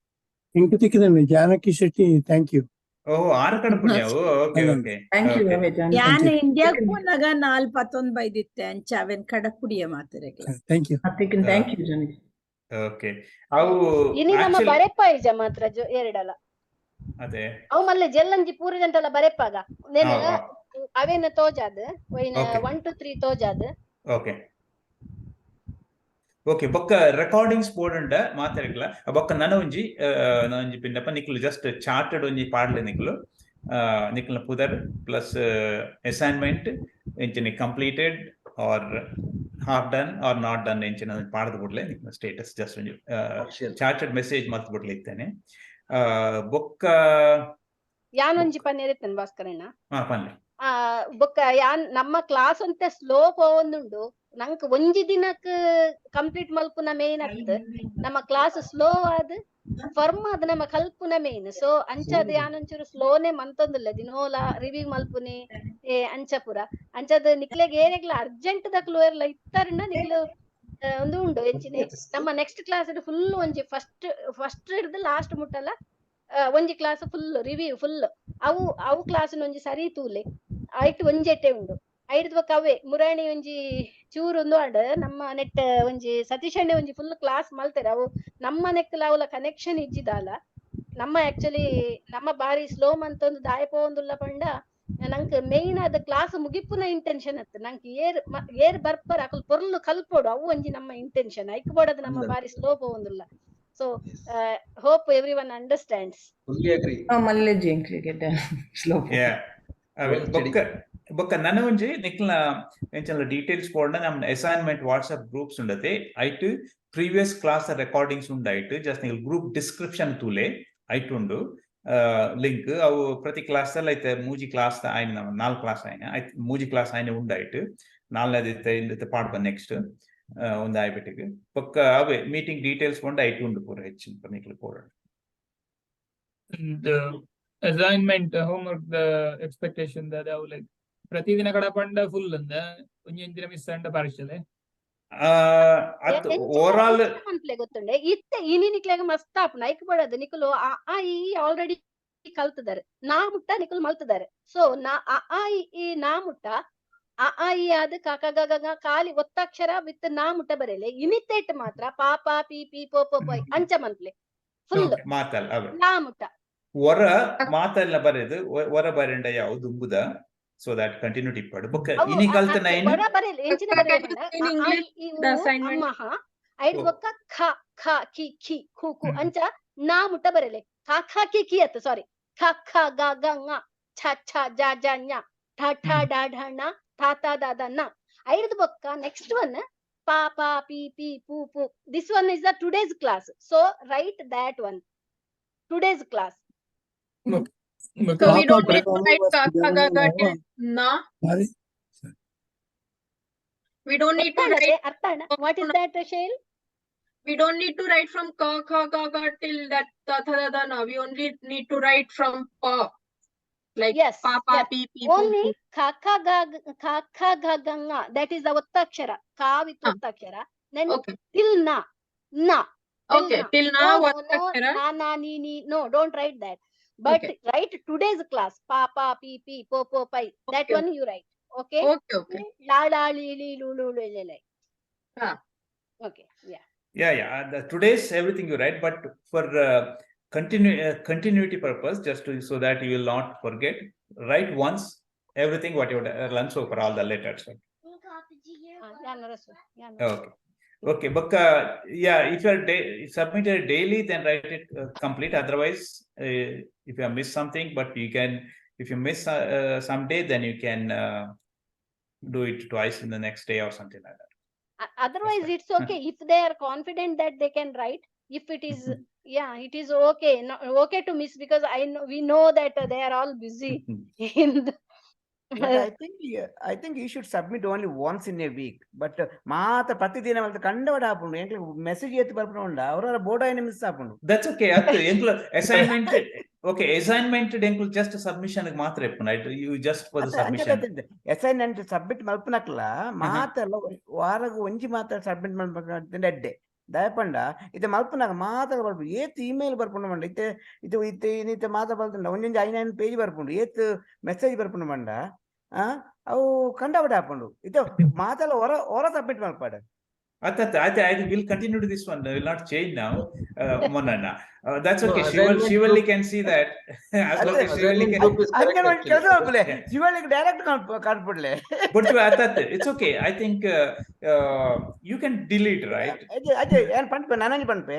ಎಂಕು ತಿಕ್ಕಿದನೆ Janaki Shetty, thank you. O R ಕಡಪುಡ್ದೆ. Okay okay. Thank you. Okay. ಯಾನ್ ಇಂಡಿಯಾಗ್ ಪೋನಾಗ ನಾಲ್ ಪತ್ತೊಂದ್ ಬೈದಿತ್ತೆ ಅಂಚ ಅವೆನ್ ಕಡಪುಡಿಯ ಮಾತೆರೆಗ್ಲ. Thank you. Thank you Janaki. Okay ಅವು ಇನಿ ನಮ್ಮ ಆಕ್ಚುಲಿ ಬರೆಪ್ಪ ಇಜ ಮಾತ್ರ ಎರಡಲ. ಅದೇ. ಅವು ಮಲ್ಲೆ ಜೆಲ್ಲಂಜಿ ಪೂರ ಜಂಟಲ ಬರೆಪ್ಪಾಗ ನೇನು ಅವೇನ ತೋಜಾದ್ ಒಯ್ನ ಓಕೆ. 1 2 3 ತೋಜಾದ್. ಓಕೆ. ಓಕೆ, ಬೊಕ್ಕ ರೆಕಾರ್ಡಿಂಗ್ಸ್ ಬೋರ್ಡ್ ಉಂಡ ಮಾತಾಡಿಲ್ಲ. ಬೊಕ್ಕ ನನ ಒಂಜಿ ಒಂಜಿ ಪಿನ್ನಪ್ಪ ನಿಕ್ಲು ಜಸ್ಟ್ ಚಾರ್ಟೆಡ್ ಒಂಜಿ ಪಾಡ್ಲೆ ನಿಕ್ಲು ನಿಕ್ಲ್ನ ಪುದರ್ ಪ್ಲಸ್ ಅಸೈನ್ಮೆಂಟ್ ಎಂಚಿನ completed or half done or not done ಎಂಚಿನ ಪಾಡ್ದು ಬುಡ್ಲೆ. ನಿಕ್ನ ಸ್ಟೇಟಸ್ ಜಸ್ಟ್ ಒಂಜಿ ಚಾರ್ಟೆಡ್ ಮೆಸೇಜ್ ಮಲ್ತ್ ಬುಡ್ಲೆ ಇತ್ತೇನೆ. ಬೊಕ್ಕ ಯಾನೊಂಜಿ ಪನ್ನೆರ್ ಭಾಸ್ಕರಣ್ಣ. ಹಾ, ಪನ್ಲೆ. ಆ ಬೊಕ್ಕ ಯಾನ್ ನಮ್ಮ ಕ್ಲಾಸ್ ಒಂತೆ ಸ್ಲೋ ಪೋವೊಂದುಂಡು. ನಂಕ್ ಒಂಜಿ ದಿನಕ್ ಕಂಪ್ಲೀಟ್ ಮಲ್ಪುನ ಮೇನ್ ಅತ್ತ್, ನಮ್ಮ ಕ್ಲಾಸ್ ಸ್ಲೋ ಆದ್ ಫರ್ಮ್ ಆದ್ ನಮ್ಮ ಕಲ್ಪುನ ಮೇನ್. ಸೊ ಅಂಚಾದ್ ಯಾನೊಂಚೂರು ಸ್ಲೋನೆ ಮಂತೊಂದುಲ್ಲ, ದಿನೋಲ ರಿವ್ಯೂ ಮಲ್ಪುನಿ ಏ ಅಂಚ ಪೂರ. ಅಂಚಾದ್ ನಿಕ್ಲೆಗ್ ಏರೆಗ್ಲ ಅರ್ಜೆಂಟ್ ದಕ್ಲು ಏರ್ಲ ಇತ್ತರ್ನ ನಿಕ್ಲು ಒಂದು ಉಂಡು ಎಂಚಿನೆ ನಮ್ಮ ನೆಕ್ಸ್ಟ್ ಕ್ಲಾಸ್ ಫುಲ್ ಒಂಜಿ ಫಸ್ಟ್ ಫಸ್ಟ್ ಹಿಡ್ದು ಲಾಸ್ಟ್ ಮುಟ್ಟಲ ಒಂಜಿ ಕ್ಲಾಸ್ ಫುಲ್ ರಿವ್ಯೂ ಫುಲ್. ಅವು ಅವು ಕ್ಲಾಸ್ ಒಂಜಿ ಸರಿ ತೂಲೆ ಐಟ್ ಒಂಜೆಟ್ಟೆ ಉಂಡು. ಐಡ್ದ್ ಬೊಕ್ಕ ಅವೇ ಮುರಾಣಿ ಒಂಜಿ ಚೂರು ಒಂದು ಆಂಡ್ ನಮ್ಮ ನೆಟ್ ಒಂಜಿ ಸತೀಶ್ ಅಣ್ಣೆ ಒಂಜಿ ಫುಲ್ ಕ್ಲಾಸ್ ಮಲ್ತೆರ್. ಅವು ನಮ್ಮ ನೆಕ್ಲ ಅವಲ ಕನೆಕ್ಷನ್ ಇಜ್ಜಿದಾಲ. ನಮ್ಮ ಆಕ್ಚುಲಿ ನಮ್ಮ ಬಾರಿ ಸ್ಲೋ ಮಂತೊಂದು ದಾಯ ಪೋವೊಂದುಲ್ಲ ಪಂಡ ನಂಕ್ ಮೇನ್ ಆದ ಕ್ಲಾಸ್ ಮುಗಿಪುನ ಇಂಟೆನ್ಷನ್ ಅತ್. ನಂಕ್ ಏರ್ ಏರ್ ಬರ್ಪರ್ ಅಕುಲು ಪೊರ್ಲು ಕಲ್ಪೊಡು, ಅವು ಒಂಜಿ ನಮ್ಮ ಇಂಟೆನ್ಷನ್. ಐಕ್ ಬೋಡದ್ ನಮ್ಮ ಬಾರಿ ಸ್ಲೋ ಪೋವೊಂದುಲ್ಲ. So hope everyone understands. Fully agree. ಮಲ್ಲೆಜ್ಜಿ ಎಂಕ್ಲೆಗ್ ಸ್ಲೋ. ಯಾ, ಬೊಕ್ಕ ಬೊಕ್ಕ ನನ ಒಂಜಿ ನಿಕ್ಲ್ನ ಎಂಚಲ ಡೀಟೇಲ್ಸ್ ಪೋಂಡ ನಮ್ಮ ಅಸೈನ್ಮೆಂಟ್ ವಾಟ್ಸ್ಆಪ್ ಗ್ರೂಪ್ಸ್ ಉಂಡತೆ. ಐಟ್ ಪ್ರೀವಿಯಸ್ ಕ್ಲಾಸ್ ರೆಕಾರ್ಡಿಂಗ್ಸ್ ಉಂಡು. ಐಟ್ ಜಸ್ಟ್ ನಿಕ್ಲ್ ಗ್ರೂಪ್ ಡಿಸ್ಕ್ರಿಪ್ಷನ್ ತೂಲೆ, ಐಟ್ ಉಂಡು ಲಿಂಕ್. ಅವು ಪ್ರತಿ ಕ್ಲಾಸ್ ಅಲ್ಲಿ ಐತೆ ಮೂಜಿ ಕ್ಲಾಸ್ ಆಯ್ನ, ನಮ್ಮ ನಾಲ್ಕು ಕ್ಲಾಸ್ ಆಯ್ನ ಐತ್, ಮೂಜಿ ಕ್ಲಾಸ್ ಆಯ್ನ ಉಂಡು. ಐಟ್ ನಾಲ್ನೇದು ಇತ್ತೆ ಪಾಡ್ಪ ನೆಕ್ಸ್ಟ್ ಒಂದು ಆಯ್ಬಿಟ್ಟಿಗೆ. ಬೊಕ್ಕ ಅವೇ ಮೀಟಿಂಗ್ ಡೀಟೇಲ್ಸ್ ಪೋಂಡ ಐಟ್ ಉಂಡು ಪೂರ ಹೆಚ್ಚಿನ ನಿಕ್ಲ್ ಪೋಡ. The assignment homework, the expectation that ಅವು ಲೈಕ್ ಪ್ರತಿದಿನ ಕಡಪಂಡ ಫುಲ್ ಅಂದ, ಒಂಜಿ ದಿನ ಮಿಸ್ ಅಂಡ ಪಾರ್ಶಲ್. ಅತ್ ಓವರ್ ಆಲ್ ಮನ್ಪ್ಲೆ ಗೊತ್ತುಂಡೆ ಇತ್ತೆ ಇನಿ ನಿಕ್ಲೆಗ್ ಮಸ್ತ್ ಆಪುಂಡು. ಐಕ್ ಬೋಡದು ನಿಕುಲು ಅ ಆ ಇ ಆಲ್ರೆಡಿ ಕಲ್ತದಾರೆ, ನಾ ಮುಟ್ಟ ನಿಕುಲು ಮಲ್ತದಾರೆ. ಸೊ ನಾ ಅ ಆ ಇ ಈ ನಾ ಮುಟ್ಟ ಅ ಆ ಇ ಆದ್ ಕ ಕ ಗ ಗ ಗ ಖಾಲಿ ಒತ್ತಾಕ್ಷರ ವಿತ್ ನಾ ಮುಟ್ಟ ಬರೆಲೆ. ಇನಿತೇಟ್ ಮಾತ್ರ ಪಾ ಪಾ ಪಿ ಪಿ ಪೋ ಪೋ ಪೊಯ್ ಅಂಚ ಮನ್ಪ್ಲೆ ಫುಲ್. ಮಾತಲ್ ಅವೇ ನಾ ಮುಟ್ಟ. ವರ ಮಾತೆಲ್ಲ ಬರೆದು ವರ ಬರೆಂಡ ಯಾವು ದುಂಬುದ, ಸೊ that continuity ಇಪ್ಪಡು. ಬೊಕ್ಕ ಅವು ಇನಿ ಕಲ್ತ ನೈನ್ ವರ ಬರೆಲೆ ಎಂಚಿನ Can ಬರೆಲೆ you ಪಂಡ say in a, ಆ, English E, E, the uh, assignment? ಅಮ್ಮ ಹ ಐಡ್ ಬೊಕ್ಕ ಖ ಖ ಕಿ ಖಿ ಖು ಕು ಅಂಚ ನಾ ಮುಟ್ಟ ಬರೆಲೆ. ಖ ಖ ಕಿ ಕಿ ಅತ್ತ, ಸಾರಿ, ಖ ಖ ಗ ಗ ङ ಛ ಛ ಜ ಜ ಞ ಠ ಠ ಡ ಢ ಣ ಥ ತ the the ನ. ಐಡ್ದ್ ಬೊಕ್ಕ ನೆಕ್ಸ್ಟ್ ಒನ್ ಪಾ ಪಾ ಪಿ ಪಿ ಪು ಪು. This one is the today's class, so write that one, today's class. So we don't need to write ka kha ga ga till na. ಬಾರಿ. We don't need to write. ಅರ್ಥ ಅಣ್ಣ, what is that, Shail? We don't need to write from ka kha ga ga till that ta tha da da na. We only need to write from pa. Like Yes, pa pa yes. Pi pi pu Only pu. kha kha ga kha kha ga ga nga, that is the ottakshara, ka with ottakshara, then Okay. till na na till Okay. na. Till na No, no, no, ottakshara. Na na ni ni, no, don't write that, but Okay. write today's class, pa pa pi pi po po pai, that Okay. one you write, okay? Okay, okay. La la li li lu lu lu le le. Okay, yeah. Yeah. Today's everything you write, but for continuity purpose, just to, so that you will not forget, write once everything what you have learned so for all the letters. Ah, yeah, yeah. Okay. But yeah, if you are submitted daily, then write it complete. Otherwise, if you have missed something, but you can, if you miss some day, then you can do it twice in the next day or something like that. Otherwise it's okay if they are confident that they can write. If it is, yeah, it is okay, no, okay to miss, because I know, we know that they are all busy in the But I think you should submit only once in a week. But ಮಾತ ಪ್ರತಿದಿನ ಮಲ್ತ ಕಂಡವಡ ಆಪುಂಡು ಎಂಕ್ಲೆ message ಎತ್ತು ಬರ್ಪುಂಡು ಉಂಡ ಅವರ board ಆಯ್ನ miss ಆಪುಂಡು. That's okay. ಅತ್ತು ಎಂಕ್ಲ ಅಸೈನ್ಮೆಂಟ್, ಓಕೆ, ಅಸೈನ್ಮೆಂಟ್ ಎಂಕ್ಲು ಜಸ್ಟ್ ಸಬ್ಮಿಷನ್ ಮಾತ್ರ ಇಪ್ಪುನ, you just for the submission. Assignment submit ಮಲ್ಪನಕ್ಲ ಮಾತೆಲ್ಲ ವಾರಗ್ ಒಂಜಿ ಮಾತ್ರ ಸಬ್ಮಿಟ್ ಮಲ್ಪನ ಎಡ್ಡೆ. ದಯಪಂಡ ಇತ್ತೆ ಮಲ್ಪನಾಗ ಮಾತ್ರ ಬರ್ಪುಂಡು ಏತ್ ಇಮೇಲ್ ಬರ್ಪುಂಡು ಮಂಡ ಇತ್ತೆ ಇತ್ತೆ ಇತ್ತೆ ಇತ್ತೆ ಮಾತ್ರ ಬಲ್ತುಂಡ ಒಂಜೊಂಜಿ ಐನ್ ಐನ್ ಪೇಜ್ ಬರ್ಪುಂಡು ಏತ್ ಮೆಸೇಜ್ ಬರ್ಪುಂಡು ಮಂಡ ಆ ಅವು ಕಂಡಪಟ್ಟೆ ಆಪುಂಡು. ಇತ್ತೆ ಮಾತೆಲ್ಲ ಹೊರ ಹೊರ ಸಬ್ಮಿಟ್ ಮಲ್ಪಾಡು. ಅತ್ತ I will continue to this one, will not change now, Monanna. That's No, okay. Assignment Shivalli group- can see that. As long ಅದೇ, as Shivalli assignment can. group is ಹಂಗೆ correct ನೋಡಿ actually. ಕೆಲಸ ಮಾಡ್ಬಿಡ್ಲೆ, ಶಿವಳ್ಳಿಗೆ direct ಕಾಣ್ಬಿಡ್ಲೆ. But ಅತ್ತ it's okay. I think you can delete, right? ಅದೇ ಅದೇ ಏನ್ ಪನ್ಪೆ ನಾನಂಜಿ ಪನ್ಪೆ.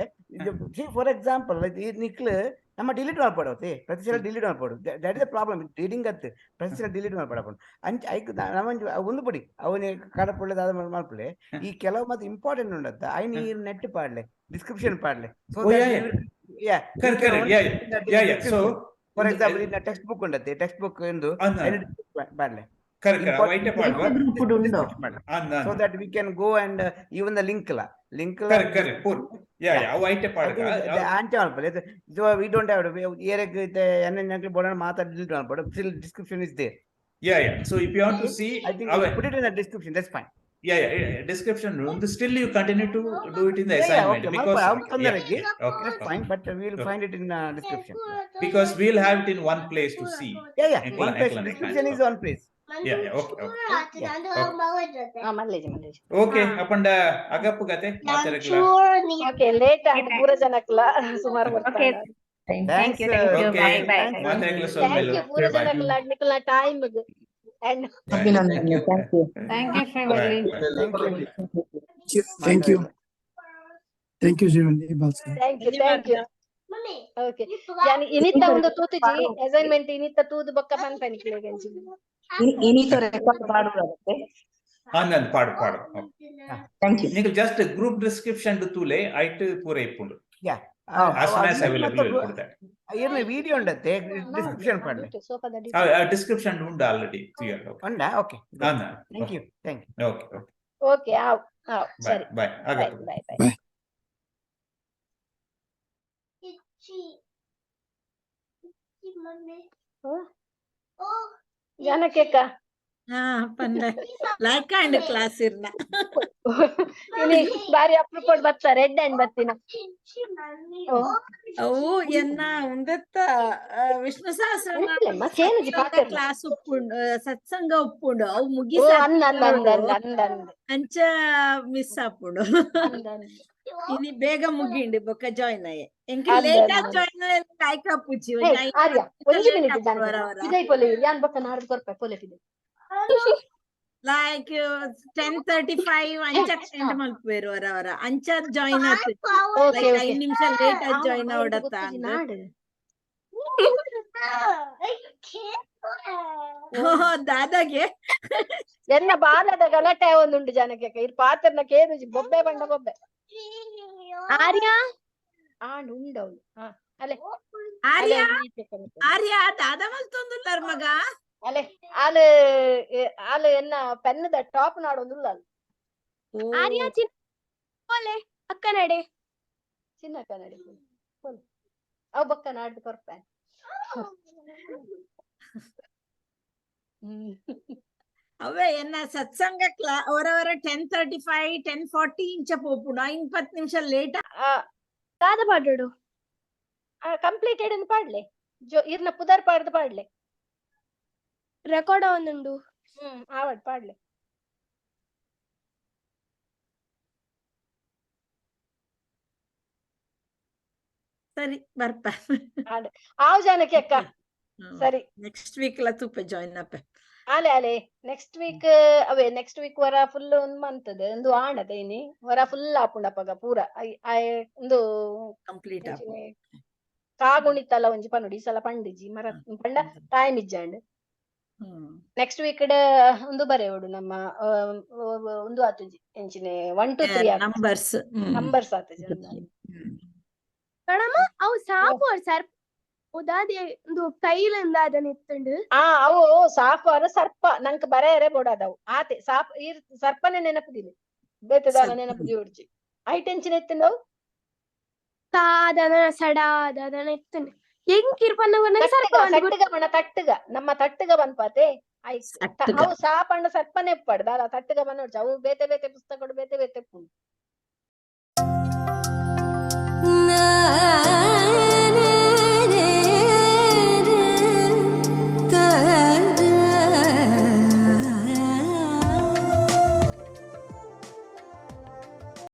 ಫಾರ್ ಎಕ್ಸಾಂಪಲ್, ಈ ನಿಕ್ಲು ನಮ್ಮ ಡಿಲೀಟ್ ಮಾಡ್ಪಾಡು, ಪ್ರತಿ ಸಲ delete ಮಾಡ್ಪಾಡು. That is the problem reading ಅತ್ತು, ಪ್ರತಿ ಸಲ ಡಿಲೀಟ್ ಮಾಡ್ಪಾಡಪ್ಪ. ಅಂಚ ಐಕ್ ನಮ್ಮಂಜಿ ಒಂದು ಪುಡಿ ಅವನೇ ಕಡಪುಳ್ಳೆ ಮಾಡ್ಪುಳೆ. ಈ ಕೆಲವು ಮತ್ತೆ ಇಂಪಾರ್ಟೆಂಟ್ ಉಂಡತ್ತ ಐನ್ ಈ ನೆಟ್ ಪಾಡ್ಲೆ, description ಪಾಡ್ಲೆ. So Oh, yeah, yeah. Yeah Correct, correct. Yeah. So, for example, ಇನ್ನ ಟೆಕ್ಸ್ಟ್ ಬುಕ್ ಉಂಡತ್ತೆ, ಟೆಕ್ಸ್ಟ್ ಬುಕ್ ಎಂದು ಅನ್ನ ಪಾಡ್ಲೆ. Correct, correct. Important ಐಟೆ Padwa. Group ಉಂಡು. ಅನ್ನ so that we can go and even the link la link la. Correct, correct. Poor. Yeah, ಅವು ಐಟೆ I ಪಾಡ್ಗ. think the ಅಂಚೆ ಮಲ್ಪಲೆ. So we don't have to ಏರೆಗ್ ಎನ್ನ ಎಂಕ್ಲು ಬೋಡಣ ಮಾತಾಡಿ delete ಮಲ್ಪಡು, still description is there. Yeah. So if you want to see, I think ಅವೆ put it in the description, that's fine. Yeah, description room. Still you continue to do it in the Yeah, assignment okay. because ಮಲ್ಪ ಅವು yeah, ತೊಂದರೆ ಇಜ್ಜಿ. yeah, okay, That's okay. fine, but we will Okay. find it in description. Because we'll have it in one place to see. Yeah, ಎಂಕ್ಲ one place ಎಂಕ್ಲ description is one place. Yeah, okay, okay. Ha, ಮಲ್ಲೇಜಿ ಮಲ್ಲೇಜಿ. Okay, ಅಪಂಡ ಅಗಪ್ಪು ಗತೆ ಮಾತಾಡಕ್ಲ. Okay, late ಆಂಡ್ ಪೂರ ಜನಕ್ಲ ಸುಮಾರು Okay. ಬರ್ತಾರೆ. Thank thank Thanks, you, thank you. Okay. Bye bye. Thanks. ಮಾತಾಡಕ್ಲ thank ಸೊಲ್ಮೆಲು. You ಪೂರ Bye. ಜನಕ್ಲ ನಿಕಲ್ನ time and Abhinandan, thank you. Thank you, Srivalli. Thank you. Thank you. Thank you, Shivalli Bhaskar. Thank you, thank you. Okay, ಯಾನ್ ಇನಿತ ಒಂದು ತೂತುಜಿ assignment, ಇನಿತ ತೂದು ಬೊಕ್ಕ ಪನ್ಪನಿಕ್ಲೆಗ್ ಅಂಚಿ. ಇನಿತ ರೆಕಾರ್ಡ್ ಪಾಡುವುದಾಗುತ್ತೆ. ಆನಂದ್ ಪಾಡು ಪಾಡು. Thank you. ನಿಂಗೆ ಜಸ್ಟ್ ಗ್ರೂಪ್ ಡಿಸ್ಕ್ರಿಪ್ಷನ್ ತೂಲೆ, ಐಟ್ ಪೂರ ಇಪ್ಪುಂಡು. Yeah. As soon as available will put that. ಏನ ವಿಡಿಯೋ ಉಂಡತ್ತೆ, ಡಿಸ್ಕ್ರಿಪ್ಷನ್ ಪಾಡ್ಲೆ. ಸೋಫಾದ ಡಿಸ್ಕ್ರಿಪ್ಷನ್ ಉಂಡು ಆಲ್ರೆಡಿ ಕ್ಲಿಯರ್. ಉಂಡಾ? Okay, ಆನ thank you, thank you. Okay okay. Okay, ಆವ್ ಆವ್. ಬಾಯ್. ಸರಿ. ಬಾಯ್. ಬಾಯ್. ಆಗಪ್ಪು. Bye bye. Bye. ಜಾನಕಿಯಕ್ಕ. ಹಾ, ಪಂಡ ಲೈಕ್ ಅಂಡ್ ಕ್ಲಾಸ್ ಇರ್ನ. ಇನಿ ಬಾರಿ ಅಪ್ರೂಪಡ್ ಬತ್ತ, ರೆಡ್ ಅಂಡ್ ಬತ್ತಿನ. ಓ. ಅವು ಎನ್ನ ಉಂದೆತ್ತ ವಿಷ್ಣು ಸಹಸ್ರನಾಮ ಉಂಡ್ಲೆಮ್ಮ, ಚೇನುಜಿ ಪಾತೆರ್ನ. ಕ್ಲಾಸ್ ಉಪ್ಪುಂಡು, ಸತ್ಸಂಗ ಉಪ್ಪುಂಡು, ಅವು ಓ ಮುಗಿಸ ಅಂದ ಅಂದ ಅಂದ ಅಂದ ಅಂದ ಅಂದ. ಅಂಚ ಮಿಸ್ ಆಪುಂಡು. ಅಂದ ಅಂದ. ಇನಿ ಬೇಗ ಮುಗಿಂಡು ಬೊಕ್ಕ ಜಾಯಿನ್ ಆಯೆ. ಎಂಕ್ ಅಂದ ಲೇಟ್ ಅಂದ. ಆದ್ ಜಾಯಿನ್ ಲೈಕ್ ಆಪುಜಿ. ಹೇ ಒಂಜಿ ಐದು ಆರ್ಯ, ಒಂಜಿ ಲೇಟ್ ಮಿನಿಟ್ ಆಪುಂಡು ಜಾನಕಿ. ವರ ವರ. ಇದೇ ಪೊಲೆ, ಯಾನ್ ಬೊಕ್ಕ ನಾಡ್ದು ಕೊರ್ಪೆ ಪೊಲೆ ಪಿದೆ. ಲೈಕ್ 10:35 ಅಂಚ ಎಂಡ್ ಮಲ್ಪುವೆರು ವರ ವರ, ಅಂಚ ಜಾಯಿನ್ ಆತು. ಓಕೆ. Like okay. 5 ನಿಮಿಷ ಲೇಟ್ ಆದ್ ಜಾಯಿನ್ ಆಯ್ತು, ಆವಡತ್ತ ಗೊತ್ತುಜಿ ಅಂದ್. ನಾಡು. ದಾದಾಗೆ. ಎನ್ನ ಬಾಲದ ಗಲಾಟೆ ಒಂದುಂಡು ಜಾನಕಿ, ಇರ್ ಪಾತ್ರನ ಕೇನುಜಿ, ಬೊಬ್ಬೆ ಬಂಡ ಬೊಬ್ಬೆ. ಆರ್ಯ. ಆಂಡ್ ಉಂಡವ್ಲು. ಹಾ, ಅಲೆ ಆರ್ಯ. ಅಲೆ ಒಂಜಿ ಕಣತೆ. ಆರ್ಯ, ದಾದ ಮಲ್ತೊಂದುಲ್ಲಾರ್ ಮಗ? ಅಲೆ ಆಲ್ ಆಲ್ ಎನ್ನ ಪೆನ್ನದ ಟಾಪ್ ನಾಡೊಂದುಲ್ಲ ಅಲ್. ಓ. ಆರ್ಯ ಚಿನ್ನ ಪೋಲೆ ಅಕ್ಕನಡೆ. ಚಿನ್ನ ಕನ್ನಡಿ ಪೋಲೆ. ಅವ್ ಬೊಕ್ಕ ನಾಡ್ದು ಕೊರ್ಪೆ. ಹ್ಮ್. ಅವೇ ಎನ್ನ ಸತ್ಸಂಗ ಕ್ಲಾ ಅವರವರ 10:35, 10:40 ಇಂಚ ಪೋಪುಂಡು, ಐನ್ ಪತ್ತು ನಿಮಿಷ ಲೇಟ್. ಆ ದಾದ ಪಾಡೋಡು. ಕಂಪ್ಲೀಟೆಡ್ ಅಂತ ಪಾಡ್ಲೆ ಜೋ, ಇರ್ನ ಪುದರ್ ಪಾಡ್ದು ಪಾಡ್ಲೆ. ರೆಕಾರ್ಡ್ ಒಂದುಂಡು. ಹ್ಮ್, ಆವಡ್ ಪಾಡ್ಲೆ. ಸರಿ, ಬರ್ಪ. ಆಂಡ್ ಆವ್ ಜಾನಕಿ ಅಕ್ಕ, ಸರಿ. ನೆಕ್ಸ್ಟ್ ವೀಕ್ ಲ ತೂಪೆ, ಜಾಯಿನ್ ಅಪ್ಪೆ. ಆಲೆ ಆಲೆ, ನೆಕ್ಸ್ಟ್ ವೀಕ್ ಅವೇ ನೆಕ್ಸ್ಟ್ ವೀಕ್ ವರ ಫುಲ್ ಒಂದ್ ಮಂತ್ ಒಂದು ಆಂಡತೆ ಇನಿ ವರ ಫುಲ್ ಆಪುಂಡು ಅಪಗ ಪೂರ ಒಂದು ಕಂಪ್ಲೀಟ್ ಆಪು. ಅಂಚನೆ ಕಾಗುಣಿತಲ ಒಂಜಿ ಪನೊಡು, ಈ ಸಲ ಪಂಡಿಜಿ ಮರ ಪಂಡ ಟೈಮ್ ಇಜ್ಜಾಂಡ್. ನೆಕ್ಸ್ಟ್ ವೀಕ್ ಡ್ ಒಂದು ಬರೆಯೋಡು ನಮ್ಮ ಒಂದು ಆತುಜಿ ಎಂಚಿನೆ 1 2 3 ನಂಬರ್ಸ್. ನಂಬರ್ಸ್ ಆತುಜಿ. ಕಣಮ್ಮ, ಅವು ಸಾಪು ಸರ್ ಉದಾದೆ ಒಂದು ಕೈಲಿಂದ ಅದನ್ನ ಎತ್ತುಂಡು. ಆ ಅವು ಸಾಫಾರ ಸರ್ಪ ನಂಕ್ ಬರೆಯರೆ ಬೋಡಾದವು ಆತೆ ಸಾಪ್ ಈರ್ ಸರ್ಪನೆ ನೆನಪುದಿಲ್ಲ, ಬೇತೆದಾಲ ನೆನಪುದಿ ಉಡ್ಜಿ. I tension ಎತ್ತಿನವು. ತಾದನ ಸಡಾದ ಅದನ್ನ ಎತ್ತುಂಡು ಎಂಕಿರ್ಪನ್ನ ಸರ್ಪ ತಟ್ಟುಗ ಒಂದು ತಟ್ಟುಗ ಬಣ್ಣ ತಟ್ಟುಗ ನಮ್ಮ ತಟ್ಟುಗ ಬನ್ಪಾತೆ ಐಕ್ ತಟ್ಟುಗ. ಅವು ಸಾಪಣ್ಣ ಸರ್ಪನೆ ಪಡ್ದ ಅಲ್ಲ, ತಟ್ಟುಗ ಬನ್ನೋಡ್ಚ ಅವು ಬೇತೆ ಬೇತೆ ಪುಸ್ತಕಡು ಬೇತೆ ಬೇತೆ ಉಪ್ಪುಂಡು.